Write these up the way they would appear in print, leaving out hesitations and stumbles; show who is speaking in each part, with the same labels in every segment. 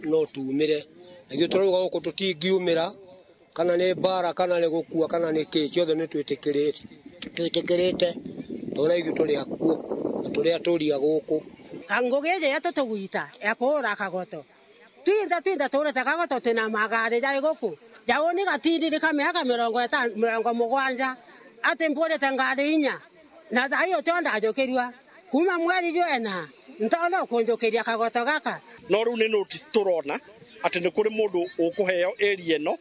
Speaker 1: No tumire na ithuĩ tũrauga gũkũ tũtingiumĩra, kana nĩ mbara kana nĩ gũkua kana nĩ kĩ, ciothe nĩ twĩtĩkĩrĩte, twĩtĩkĩrĩte tondũ ithuĩ tũrĩ akuo na tũrĩ atũri a gũkũ.
Speaker 2: Ngũgĩ ĩrĩa tũtũgwita ya kũhũra kagoto twinda twinda tũrĩte kagoto twĩna magari jarĩ gũkũ jaũ nĩ gatindirika mĩaka 50 70 atĩ mbũrĩte ngari 4 na thaa iyo tio ndanjũkĩrua kuma mweri ena ntona kũnjũkĩria kagoto gaka.
Speaker 3: No rĩu nĩ notice tũrona atĩ nĩ kũrĩ mũndũ ũkũheo area ĩno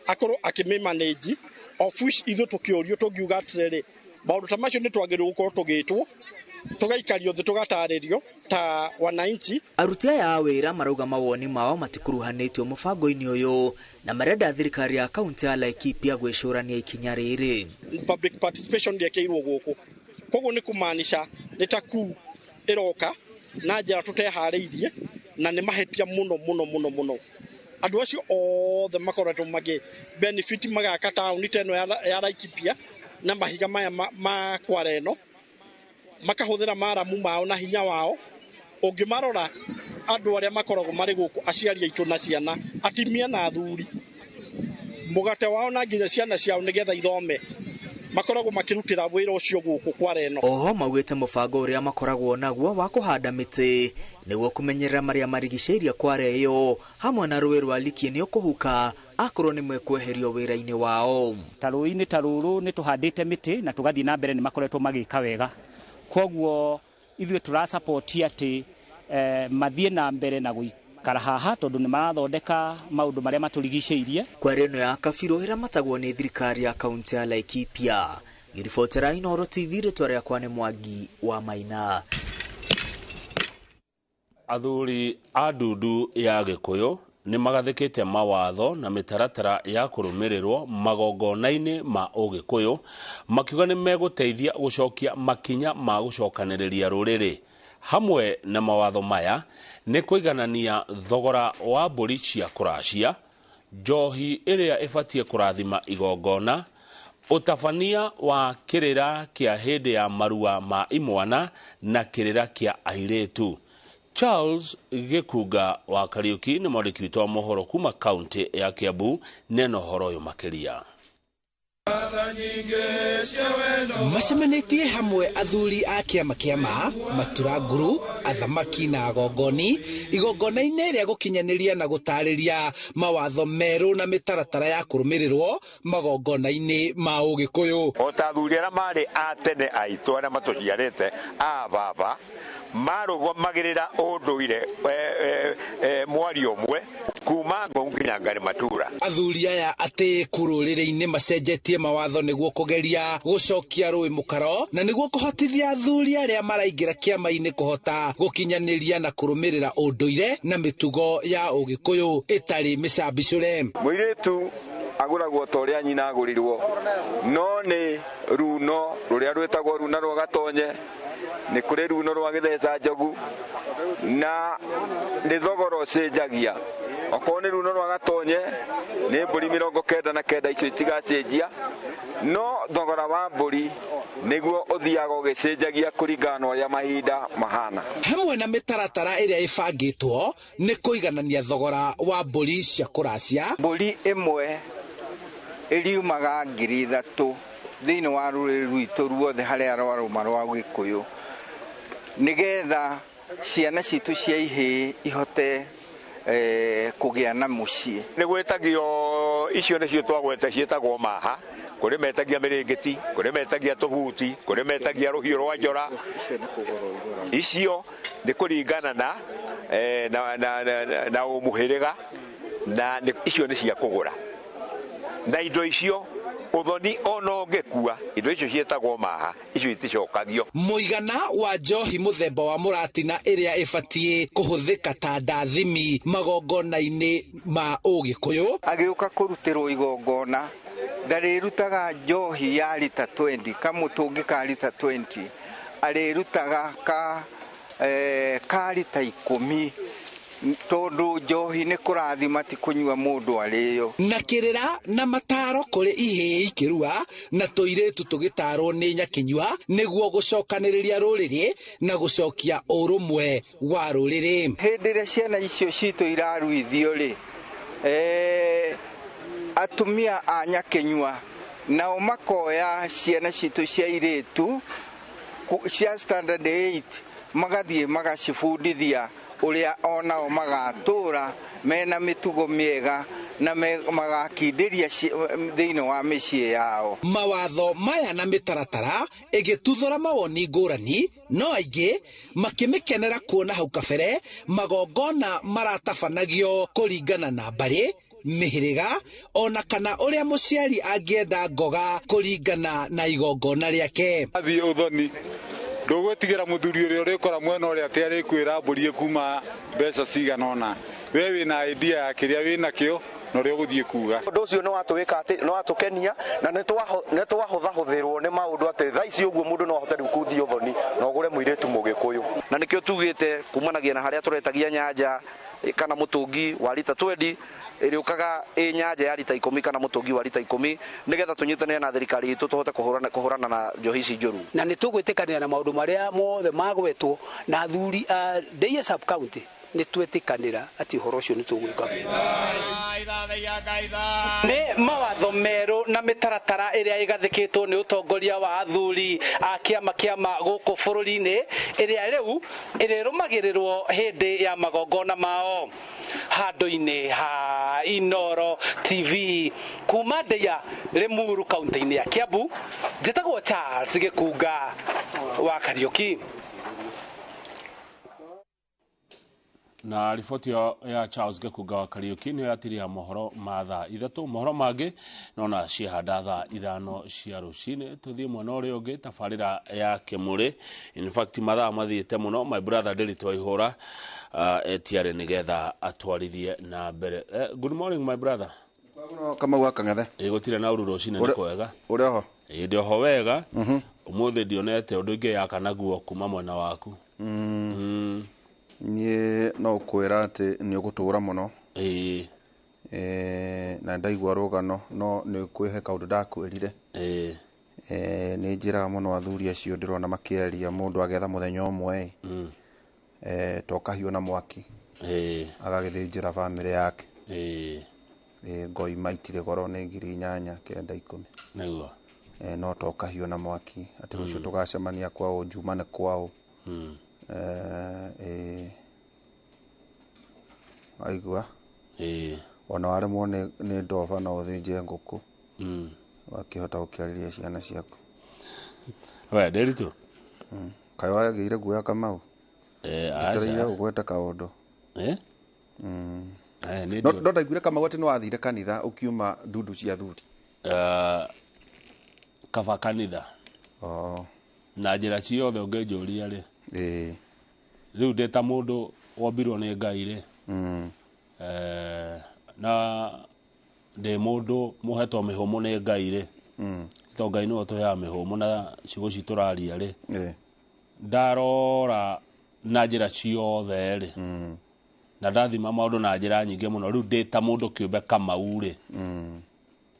Speaker 3: akorwo akĩmĩmanage, of which ithuĩ tũkĩũrio tũngiuga atĩrĩrĩ, maũndũ ta macio nĩ twagĩrĩirwo gũkorwo tũgĩtwo tũgaikario thĩ tũgatarĩrio ta wananchi.
Speaker 4: Aruti aya a wĩra marauga mawoni mao matikuruhanĩtio mũbango-inĩ ũyũ na marenda thirikari ya kaunti ya Laikipia gwĩcũrania ikinya rĩrĩ.
Speaker 3: Public participation ndĩekĩirwo gũkũ, koguo nĩ kũmaanisha nĩ ta kuu ĩroka na njĩra tũteharĩirie na nĩ mahĩtia mũno mũno mũno mũno. Andũ acio othe makoretwo magĩ benefit magaka taũni ta ĩno ya Laikipia na mahiga maya ma kware ĩno, makahũthĩra maramu mao na hinya wao. Ũngĩmarora andũ arĩa makoragwo marĩ gũkũ, aciari aitũ na ciana, atimia na athuri, mũgate wao na nginya ciana ciao nĩgetha ithome, makoragwo makĩrutĩra wĩra ũcio gũkũ kware ĩno.
Speaker 4: Oho maugĩte mũbango ũrĩa makoragwo naguo wa kũhanda mĩtĩ nĩguo kũmenyerera marĩa marigicĩirie kware ĩyo hamwe na rũĩ rwa Likie nĩ ũkũhuka akorwo nĩ mekweherio wĩra-inĩ wao.
Speaker 5: Ta rũĩ-inĩ ta rũrũ nĩ tũhandĩte mĩtĩ na tũgathiĩ na mbere, nĩ makoretwo magĩka wega, koguo ithuĩ tũrasapoti atĩ mathiĩ na mbere na gũikara haha tondũ nĩ marathondeka maũndũ marĩa matũrigicĩirie.
Speaker 4: Kware ĩno ya Kabirũ ĩramatagwo nĩ thirikari ya kaunti ya Laikipia. Ngĩribotera Inooro TV, rĩtwa rĩakwa nĩ Mwangi wa Maina.
Speaker 6: Athuri a ndundu ya Gĩkũyũ nĩ magathĩkĩte mawatho na mĩtaratara ya kũrũmĩrĩrwo magongona-inĩ ma Ũgĩkũyũ, makiuga nĩ megũteithia gũcokia makinya ma gũcokanĩrĩria rũrĩrĩ. Hamwe na mawatho maya nĩ kũiganania thogora wa mbũri cia kũracia, njohi ĩrĩa ĩbatiĩ kũrathima igongona, ũtabania wa kĩrĩra kĩa hĩndĩ ya marua ma imwana na kĩrĩra kĩa airĩtu. Charles Gĩkunga wa Kariuki nĩ mwandĩki witũ wa mohoro kuma kaunti ya Kiambu neno horo ũyũ makĩria.
Speaker 7: Macemanĩtie hamwe athuri a kĩama kĩa matura nguru, athamaki na agongoni igongona-inĩ rĩa gũkinyanĩria na gũtarĩria mawatho merũ na mĩtaratara ya kũrũmĩrĩrwo magongona-inĩ ma Ũgĩkũyũ.
Speaker 8: O ta athuri arĩa marĩ a tene aitũ arĩa matũciarĩte a baba marũgamagĩrĩra ũndũire mwario ũmwe kuma Ngong nginya Ngarĩ Matura.
Speaker 7: Athuri aya atĩĩku rũrĩrĩ-inĩ macenjetie mawatho nĩguo kũgeria gũcokia rũĩ mũkaro na nĩguo kũhotithia athuri arĩa maraingĩra kĩama-inĩ kũhota gũkinyanĩria na kũrũmĩrĩra ũndũire na mĩtugo ya Ũgĩkũyũ ĩtarĩ mĩcambicũre.
Speaker 9: Mũirĩtu agũragwo ta ũrĩa nyina agũrirwo, no nĩ runo rũrĩa rwĩtagwo runa rwa gatonye, nĩ kũrĩ runo rwa gĩtheca njogu, na nĩ thogora ũcenjagia. Okorwo nĩ runo rwa gatonye nĩ mbũri 99, icio itigacenjia, no thogora wa mbũri nĩguo ũthiaga ũgĩcenjagia kũringana na ũrĩa mahinda mahana.
Speaker 7: Hamwe na mĩtaratara ĩrĩa ĩbangĩtwo nĩ kũiganania thogora wa mbũri cia kũracia.
Speaker 10: Mbũri ĩmwe ĩriumaga 3,000 thĩinĩ wa rũrĩrĩ rwitũ ruothe harĩa rwarũma rwa Gĩkũyũ, nĩgetha ciana citũ cia ihĩĩ ihote kũgĩa na mũciĩ.
Speaker 8: Nĩ gwĩtagio icio nĩcio twagweta ciĩtagwo maha, kũrĩ metagia mĩrĩngĩti, kũrĩ metagia tũbuti, kũrĩ metagia rũhiũ rwa njora. Icio nĩ kũringana na na ũmũhĩrĩga, na icio nĩ cia kũgũra. Na indo icio ũthoni ona ũngĩkua, indo icio ciĩtagwo maha, icio iticokagio.
Speaker 7: Mũigana wa njohi mũthemba wa mũratina ĩrĩa ĩbatiĩ kũhũthĩka ta ndathimi magongona-inĩ ma Ũgĩkũyũ.
Speaker 10: Agĩũka kũrutĩrwo igongona ndarĩrutaga njohi ya rita 20, kamũtũngi ka rita 20, arĩrutaga ka rita 10. Tondũ njohi nĩ kũrathima ti kũnyua mũndũ arĩo.
Speaker 7: Na kĩrĩra na mataro kũrĩ ihĩĩ ikĩrua na tũirĩtu tũgĩtarwo nĩ nyakinyua nĩguo gũcokanĩrĩria rũrĩrĩ na gũcokia ũrũmwe wa rũrĩrĩ.
Speaker 10: Hĩndĩ ĩrĩa ciana icio citũ iraruithio rĩ, atumia a nyakinyua nao makoya ciana citũ cia irĩtu cia standard 8 magathiĩ magacibundithia ũrĩa onao magatũra mena mĩtugo mĩega na magakindĩria thĩinĩ wa mĩciĩ yao.
Speaker 7: Mawatho maya na mĩtaratara ĩgĩtuthũra mawoni ngũrani, no aingĩ makĩmĩkenera kuona hau kabere magongona maratabanagio kũringana na mbarĩ, mĩhĩrĩga ona kana ũrĩa mũciari angĩenda ngoga kũringana na igongona rĩake.
Speaker 11: Athiĩ ũthoni ndũgwĩtigĩra mũthuri ũrĩa ũrĩkora mwena ũrĩa atĩ arĩkwĩra mbũri ĩkuma mbeca cigana ũna. We wĩna idea ya kĩrĩa wĩnakĩo na ũrĩa ũgũthiĩ kuga.
Speaker 12: Ũndũ ũcio nĩ watũkenia na nĩ twahũthahũthĩrwo nĩ maũndũ atĩ thaa ici ũguo mũndũ no ahote rĩu kũthiĩ ũthoni na ũgũre mũirĩtu mũgĩkũyũ.
Speaker 13: Na nĩkĩo tugĩte kumanagia na harĩa tũretagia nyanja kana mũtũngi wa rita 20 ĩrĩũkaga ĩ nyanja ya rita 10 kana mũtũngi wa rita 10 nĩgetha tũnyitanĩre na thirikari itũ tũhote kũhũrana na njohi ici njũru.
Speaker 14: Na nĩ tũgwĩtĩkanĩra na maũndũ marĩa mothe magwetwo na athuri a Ndeiya sub county nĩ twetĩkanĩra atĩ ũhoro ũcio nĩ tũgwĩka.
Speaker 7: Nĩ mawatho merũ na mĩtaratara ĩrĩa ĩgathĩkĩtwo nĩ ũtongoria wa athuri a kĩama kĩama gũkũ bũrũri-inĩ ĩrĩa rĩu ĩrĩrũmagĩrĩrwo hĩndĩ ya magongona mao. Handũ-inĩ ha Inooro TV kuma Ndeiya Limuru kaunti-inĩ ya Kiambu, njĩtagwo Charles Gĩkunga wa Kariũki.
Speaker 6: Na riboti ya Charles Gĩkunga wa Kariũki nĩyo yatiria mohoro ma thaa 3. Mohoro mangĩ nona ciehanda thaa 5 cia rũcinĩ. Tũthiĩ mwena ũrĩa ũngĩ tabarĩra ya Kĩmũrĩ. In fact mathaa mathiĩte mũno. My brother Ndĩritũ Waihũra etiarĩ nĩgetha atwarithie na mbere. Good morning my brother.
Speaker 15: Kamau wa Kang'ethe.
Speaker 6: Gũtirĩ na ũru rũcinĩ nĩ kwega.
Speaker 15: Ũrĩ oho?
Speaker 6: Ĩ ndĩ oho wega. Ũmũthĩ ndionete ũndũ ingĩyaka naguo kuma mwena waku.
Speaker 15: Niĩ no kwĩra atĩ nĩ ũgũtũra mũno. Na ndaigua rũgano no nĩ kwĩhe kaũndũ ndakwĩrire. Nĩ njĩraga mũno athuri acio ndĩrona makĩaria mũndũ agetha mũthenya ũmwe to kahiũ na mwaki agagĩthĩnjĩra bamĩrĩ yake. Ngoima itirĩ goro nĩ 8,000 9, 10.
Speaker 6: Nĩguo.
Speaker 15: No to kahiũ na mwaki atĩ rũciũ tũgacemania kwao Njuma nĩ kwao. Aigua ona waremwo nĩ ndoba no ũthĩnje ngũkũ wakĩhota gũkĩarĩria ciana ciaku.
Speaker 6: We Ndĩritũ
Speaker 15: kaĩ wagĩire guoya Kamau? Tũtereire gũgweta kaũndũ. No ndaiguire Kamau atĩ nĩ wathire kanitha ũkiuma ndundu cia athuri.
Speaker 6: Kaba kanitha na njĩra ciothe ũngĩnjũria rĩ, rĩu ndĩ ta mũndũ wombirwo nĩ Ngai rĩ, na ndĩ mũndũ mũhetwo mĩhũmũ nĩ Ngai rĩ, to Ngai nĩwe ũtũheaga mĩhũmũ na ciugo ici tũraria rĩ, ndarora na njĩra ciothe rĩ, na ndathima maũndũ na njĩra nyingĩ mũno. Rĩu ndĩ ta mũndũ kĩũmbe Kamau rĩ,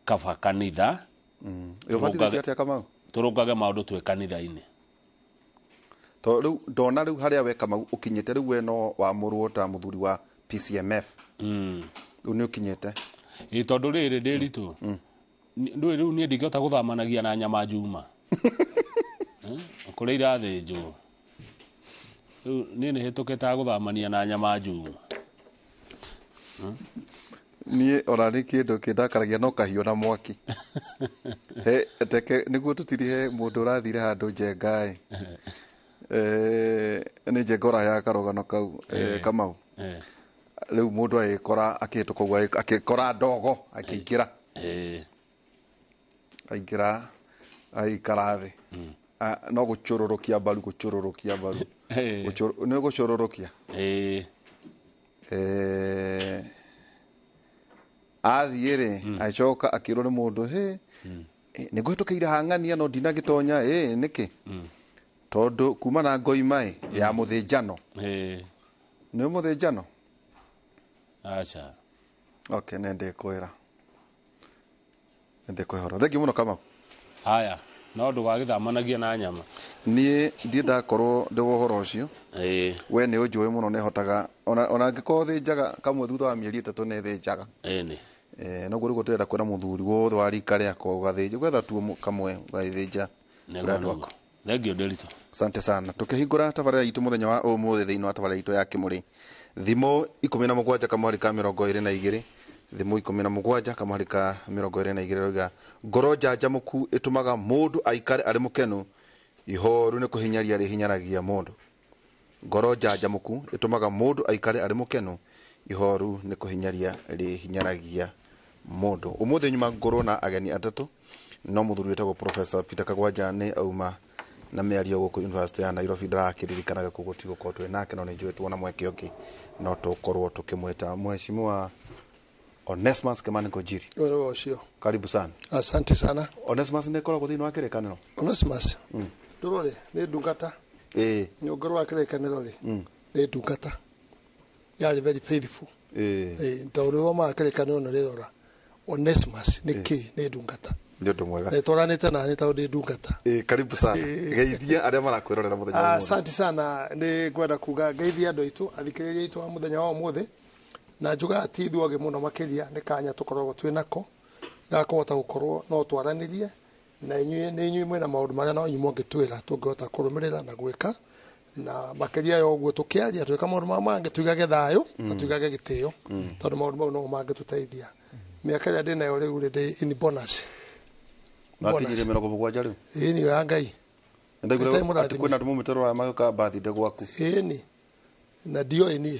Speaker 6: kaba kanitha.
Speaker 15: Ũbatithĩtio atĩa Kamau?
Speaker 6: Tũrũngage maũndũ twĩ kanitha-inĩ.
Speaker 15: To rĩu ndona rĩu harĩa we Kamau ũkinyĩte rĩu we no wamũrwo ta mũthuri wa PCMF. Rĩu nĩ ũkinyĩte.
Speaker 6: Ĩ tondũ rĩrĩ Ndĩritũ ndũĩ rĩu niĩ ndingĩhota gũthamanagia na nyama njuma kũrĩa irathĩnjwo. Rĩu niĩ nĩ hĩtũkĩte gũthamania na nyama njuma.
Speaker 15: Niĩ ona nĩ kĩndũ kĩndakaragia no kahiũ na mwaki. He teke nĩguo tũtirihe mũndũ ũrathire handũ njenga ĩ. Nĩ njenga ũraheaga karũgano kau Kamau. Rĩu mũndũ agĩkora akĩhĩtũka ũguo akĩkora ndogo akĩingĩra. Aingĩra agĩikara thĩ. No gũcũrũrũkia mbaru gũcũrũrũkia mbaru. Nĩ gũcũrũrũkia. Athiĩ rĩ agĩcoka akĩrwo nĩ mũndũ hĩ nĩ ngũhĩtũkĩire hang'ania no ndinagĩtonya nĩkĩ? Tondũ kuma na ngoima ya mũthĩnjano. Nĩ mũthĩnjano?
Speaker 6: Aca.
Speaker 16: Okay, nende kwira. Nende kwihoro. Thank you muno Kamau.
Speaker 6: Haya, no ndugagithamanagia na nyama.
Speaker 16: Niĩ ndirĩ ndakorwo ndĩ wa ũhoro ũcio.
Speaker 6: Ĩĩ.
Speaker 16: We nĩ ũnjũĩ mũno nĩ hotaga ona angĩkorwo thĩnjaga kamwe thutha wa mĩeri 3 nĩ thĩnjaga.
Speaker 6: Ĩĩ.
Speaker 16: Noguo rĩu tũrenda kwĩra mũthuri wothe wa rika rĩakwa ũgathĩnja ũgetha tuo kamwe ũgagĩthĩnja kũrĩ andũ aku.
Speaker 6: Thank you Nderitu.
Speaker 16: Asante sana. Tukĩhingũra tabarĩra itũ mũthenya wa ũmũthĩ thĩinĩ wa tabarĩra itũ ya Kĩmũrĩ. Thimũ 17 kamũhari ka 22, thimũ 17 kamũhari ka 22 rauga ngoro njanjamũku ĩtũmaga mũndũ aikare arĩ mũkenu, ihoru nĩ kũhinyaria rĩhinyaragia mũndũ. Ngoro njanjamũku ĩtũmaga mũndũ aikare arĩ mũkenu, ihoru nĩ kũhinyaria rĩhinyaragia mũndũ. Ũmũthĩ nyuma ngorwo na ageni atatũ, no mũthuri wĩtagwo Professor Peter Kagwanja nĩ auma na mĩario gũkũ University ya Nairobi, ndarakĩririkanaga koguo tigũkorwo twĩ nake, no nĩ njũĩ tuona mweke ũngĩ no tũkorwo tũkĩmwĩta. Mheshimiwa Onesmus Kimani Ngunjiri.
Speaker 17: Wewe ũcio.
Speaker 16: Karibu sana.
Speaker 17: Asante sana.
Speaker 16: Onesmus nĩ ĩkoragwo thĩinĩ wa kĩrĩkanĩro?
Speaker 17: Onesmus. Ndũrore nĩ ndungata.
Speaker 16: Ĩĩ.
Speaker 17: Nyũngũ wa kĩrĩkanĩro rĩ. Nĩ ndungata. Yarĩ very faithful.
Speaker 16: Ĩĩ.
Speaker 17: Tondũ ũrĩa kĩrĩkanĩro nĩ rĩrora. Onesmus nĩ kĩ? Nĩ ndungata.
Speaker 16: Nĩ ũndũ mwega.
Speaker 17: Na ĩtwaranĩte na nĩ tondũ ndĩ ndungata.
Speaker 16: Ĩĩ, karibu sana. Geithia arĩa marakwĩrorera mũthenya wa ũmũthĩ.
Speaker 17: Asante sana. Nĩ ngwenda kuga ngeithia andũ aitũ, athikĩrĩria aitũ a mũthenya wa ũmũthĩ. Na njuga ti ithuothe mũno makĩria nĩ kanya tũkoragwo twĩ nako gakũhota gũkorwo no twaranĩrie na inyuĩ, nĩ inyuĩ mwĩna maũndũ marĩa no inyuĩ mũngĩtwĩra tũngĩhota kũrũmĩrĩra na gwĩka, na makĩria ya ũguo tũkĩaria twĩka maũndũ maya mangĩ tuigage thayũ na tuigage gĩtĩo, tondũ maũndũ mau no mangĩtũteithia. Mĩaka ĩrĩa ndĩ nayo rĩu rĩ, ndĩ in bonus.
Speaker 16: Wakinyirie 70 rĩu?
Speaker 17: Ĩĩ, nĩyo ya Ngai.
Speaker 16: Nĩndaiguire atĩ kwĩna andũ maumĩte Rũraya magĩũka birthday gwaku.
Speaker 17: Ĩĩ, na ndioĩ niĩ,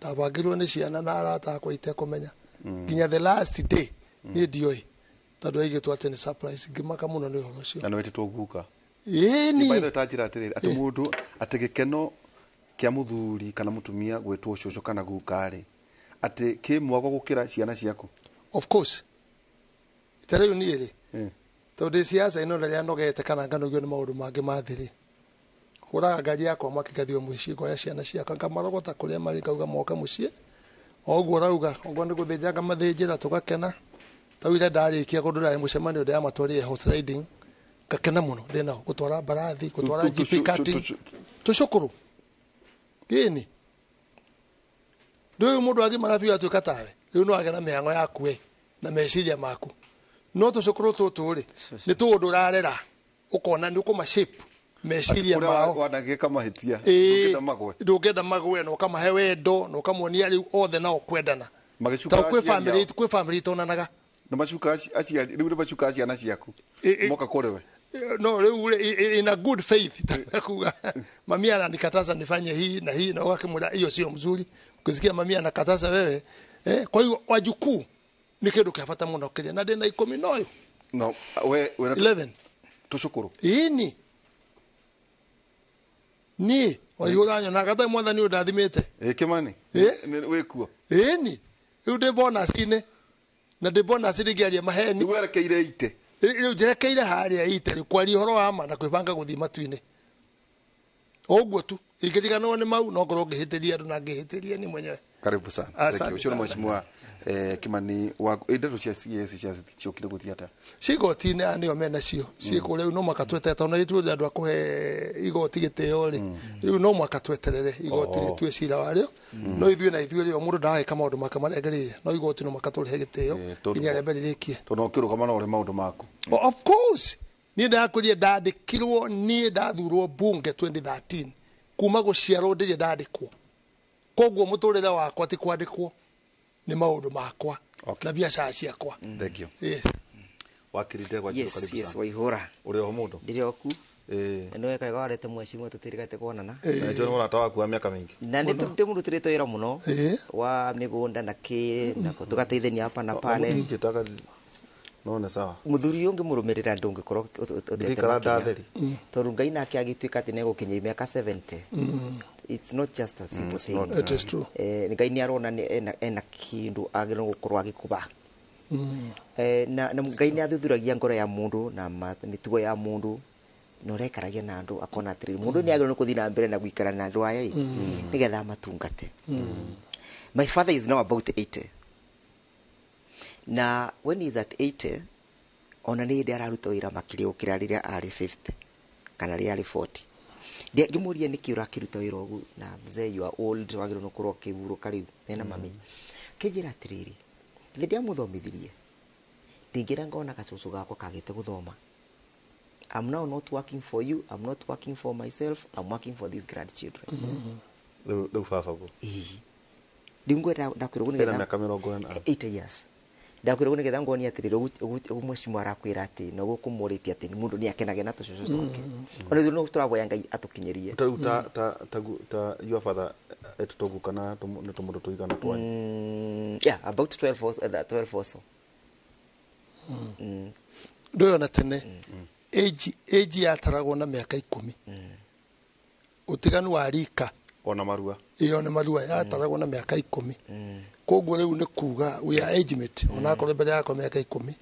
Speaker 17: ndabangĩirwo nĩ ciana na arata akwa itekũmenya nginya the last day niĩ ndioĩ, tondũ aigĩtwo atĩ nĩ surprise, ngĩmaka mũno nĩ ũhoro ũcio.
Speaker 16: Na nĩ wĩtĩtwo guka?
Speaker 17: Ĩĩ ni.
Speaker 16: By the way, ta njĩra atĩrĩrĩ, atĩ mũndũ atĩ gĩkeno kĩa mũthuri kana mũtumia gwĩtwo cũcũ kana guka rĩ, atĩ kĩ mwago gũkĩra ciana ciaku?
Speaker 17: Of course. Ta rĩu niĩ rĩ, tondũ ndĩ siasa ĩno rĩrĩa nogete kana nganogio nĩ maũndũ mangĩ ma thĩ rĩ, hũraga ngari yakwa mwaki ngathiĩ mũciĩ ngoya ciana ciakwa ngamarogota kũrĩa marĩ ngauga moke mũciĩ, o ũguo ũrauga ũguo nĩ gũthĩnja ngamathĩnjĩra tũgakena. Ta rĩu ndarĩkia kũndũ ndarĩ mũcemanio ndĩramatwarire horse riding, ngakena mũno ndĩ nao, gũtwara mbarathi, gũtwara GP karting, tũcũkũrũ. Ĩni ndũĩ mũndũ agimara biũ atuĩka tawe, rĩu no agĩa na mĩhang'o yaku we na meciria maku, no tũcũkũrũ tũtũ rĩ nĩ tũũndũ ũrarera ũkona nĩ ũkũma shape meciria mao,
Speaker 16: wanagĩka mahĩtia ndũngĩenda magwe,
Speaker 17: ndũngĩenda magwe, na ũkamahe wendo na ũkamonia rĩu othe nao kwendana. Tondũ kwĩ family, kwĩ family itonanaga.
Speaker 16: Nĩ macuka aciari rĩu, nĩ macuka ciana ciaku moka kũrĩ we?
Speaker 17: No rĩu in a good faith kuga mami ananikataza nifanye hii na hii, na wakimwira hiyo sio mzuri, ukisikia mami anakataza wewe kwa hiyo wajukuu nĩ kĩndũ kĩa bata mũno kĩrĩa na ndĩna 10 noyo
Speaker 16: no we
Speaker 17: 11
Speaker 16: tũcũkũrũ.
Speaker 17: Ĩni niĩ waihũra nyonaga ta mwathani ũyũ ndathimĩte.
Speaker 16: Ĩ Kĩmani wĩkuo?
Speaker 17: Ĩni rĩu ndĩ bonus-inĩ, na ndĩ bonus rĩngĩaria maheni.
Speaker 16: Rĩu werekeire ite?
Speaker 17: Rĩu njerekeire harĩa ite rĩu kwaria ũhoro wa ma na kwĩbanga gũthiĩ matu-inĩ. Ũguo tu ingĩriganĩrwo nĩ mau no ngorwo ngĩhĩtĩria andũ na ngĩhĩtĩria niĩ mwenyewe.
Speaker 16: Karibu sana.
Speaker 17: Asante
Speaker 16: Ũcio nĩ
Speaker 17: sana.
Speaker 16: Mheshimiwa Kimani wa ndeto cia CS cia ciokire gũthiĩ atĩa?
Speaker 17: Ci igoti-inĩ aya nĩo menacio ciĩ kũrĩa rĩu no mũhaka tweterere, tondũ nĩ ithuĩ andũ a kũhe igoti gĩtĩo rĩ, rĩu no mũhaka tweterere igoti rĩtue cira warĩo, no ithuĩ na ithuĩ rĩ, o mũndũ ndageka maũndũ make marĩa agĩrĩire, no igoti no mũhaka tũrĩhe gĩtĩo nginya rĩambe rĩrĩkie.
Speaker 16: Tondũ ũkĩrũgama no ũrĩ maũndũ maku.
Speaker 17: Of course, niĩ ndakwĩrire ndandĩkirwo, niĩ ndathurwo bunge 2013, kuma gũciarwo ndirĩ ndandĩkwo, koguo mũtũrĩre wakwa ti kwandĩkwo, nĩ maũndũ makwa na biacara ciakwa.
Speaker 16: Thank you.
Speaker 17: Yes.
Speaker 16: Wakiri Ndegwa Njirũ,
Speaker 18: Yes,
Speaker 16: karibu
Speaker 18: yes,
Speaker 16: sana.
Speaker 18: Waihũra.
Speaker 16: Ũrĩ oho mũndũ?
Speaker 18: Ndĩrĩ o ku.
Speaker 16: Ĩĩ.
Speaker 18: Na nĩ wega warete mheshimiwa tũtirĩgate kuonana.
Speaker 16: Na nĩnjũĩ nĩ mũrata waku wa mĩaka mĩingĩ.
Speaker 18: Na nĩ ndĩmũrutĩrĩte wĩra mũno wa mĩgũnda na kĩ, na tũgateithania hapa na pale.
Speaker 16: Mũndũ no nĩ sawa.
Speaker 18: Mũthuri ũyũ ũngĩmũrũmĩrĩra ndũngĩkorwo ũtete
Speaker 16: Ndingĩikara
Speaker 18: makinya.
Speaker 16: ndatheri.
Speaker 18: Tondũ Ngai nake agĩtuĩka atĩ nĩegũkinyia mĩaka 70. It's not just a simple
Speaker 16: It's
Speaker 18: thing.
Speaker 16: not.
Speaker 17: It is true.
Speaker 18: Ngai nĩ arona ena kĩndũ agĩrĩirwo gũkorwo agĩkũba. Na Ngai nĩ athuthuragia ngoro ya mũndũ na mĩtugo ya mũndũ, na ũrĩa aikaragia na andũ akona atĩrĩrĩ, mũndũ nĩ agĩrĩirwo nĩ gũthiĩ na mbere na gũikara na andũ aya ĩ, nĩgetha amatungate. My father is now about 80, na when he's at 80, ona nĩ hĩndĩ araruta wĩra makĩria gũkĩra rĩrĩa arĩ 50 kana rĩrĩa arĩ 40. Ngĩmũria, nĩkĩ ũrakĩruta wĩra ũguo na mzee, you are old, wagĩrĩirwo nĩ gũkorwo ũkĩhurũka rĩu mena mami? Kĩnjĩra atĩrĩrĩ, githĩ ndiamũthomithirie, ndingĩra ngona gacũcũ gakwa kagĩte gũthoma. I'm now not working for you, I'm not working for myself, I'm working for these grandchildren.
Speaker 16: Rĩu baba guo?
Speaker 18: Ĩĩ, rĩu ngwenda ndakwĩra ũguo
Speaker 16: Ena
Speaker 18: nĩgetha
Speaker 16: mĩaka 40.
Speaker 18: 80 years. Ndakwĩra ũguo nĩgetha ngonie atĩrĩrĩ, ũguo mheshimiwa arakwĩra atĩ na ũguo kũmũrĩtie atĩ mũndũ nĩ akenage na tũcũcũ twake. Ona ithuĩ no tũraboya Ngai atũkinyĩrie.
Speaker 16: Ta rĩu ta your father etũtogu kana nĩ tũmũndũ tũigana twanyu?
Speaker 18: Yeah, about 12 or, 12 or so.
Speaker 17: Ndũyũ ona tene age yataragwo na mĩaka 10 ũtiganu wa rika.
Speaker 16: Ona marua?
Speaker 17: Ĩyo nĩ marua, yataragwo na mĩaka 10. Koguo rĩu nĩ kuga we are age mate, onakorwo mbere yakwa mĩaka 10,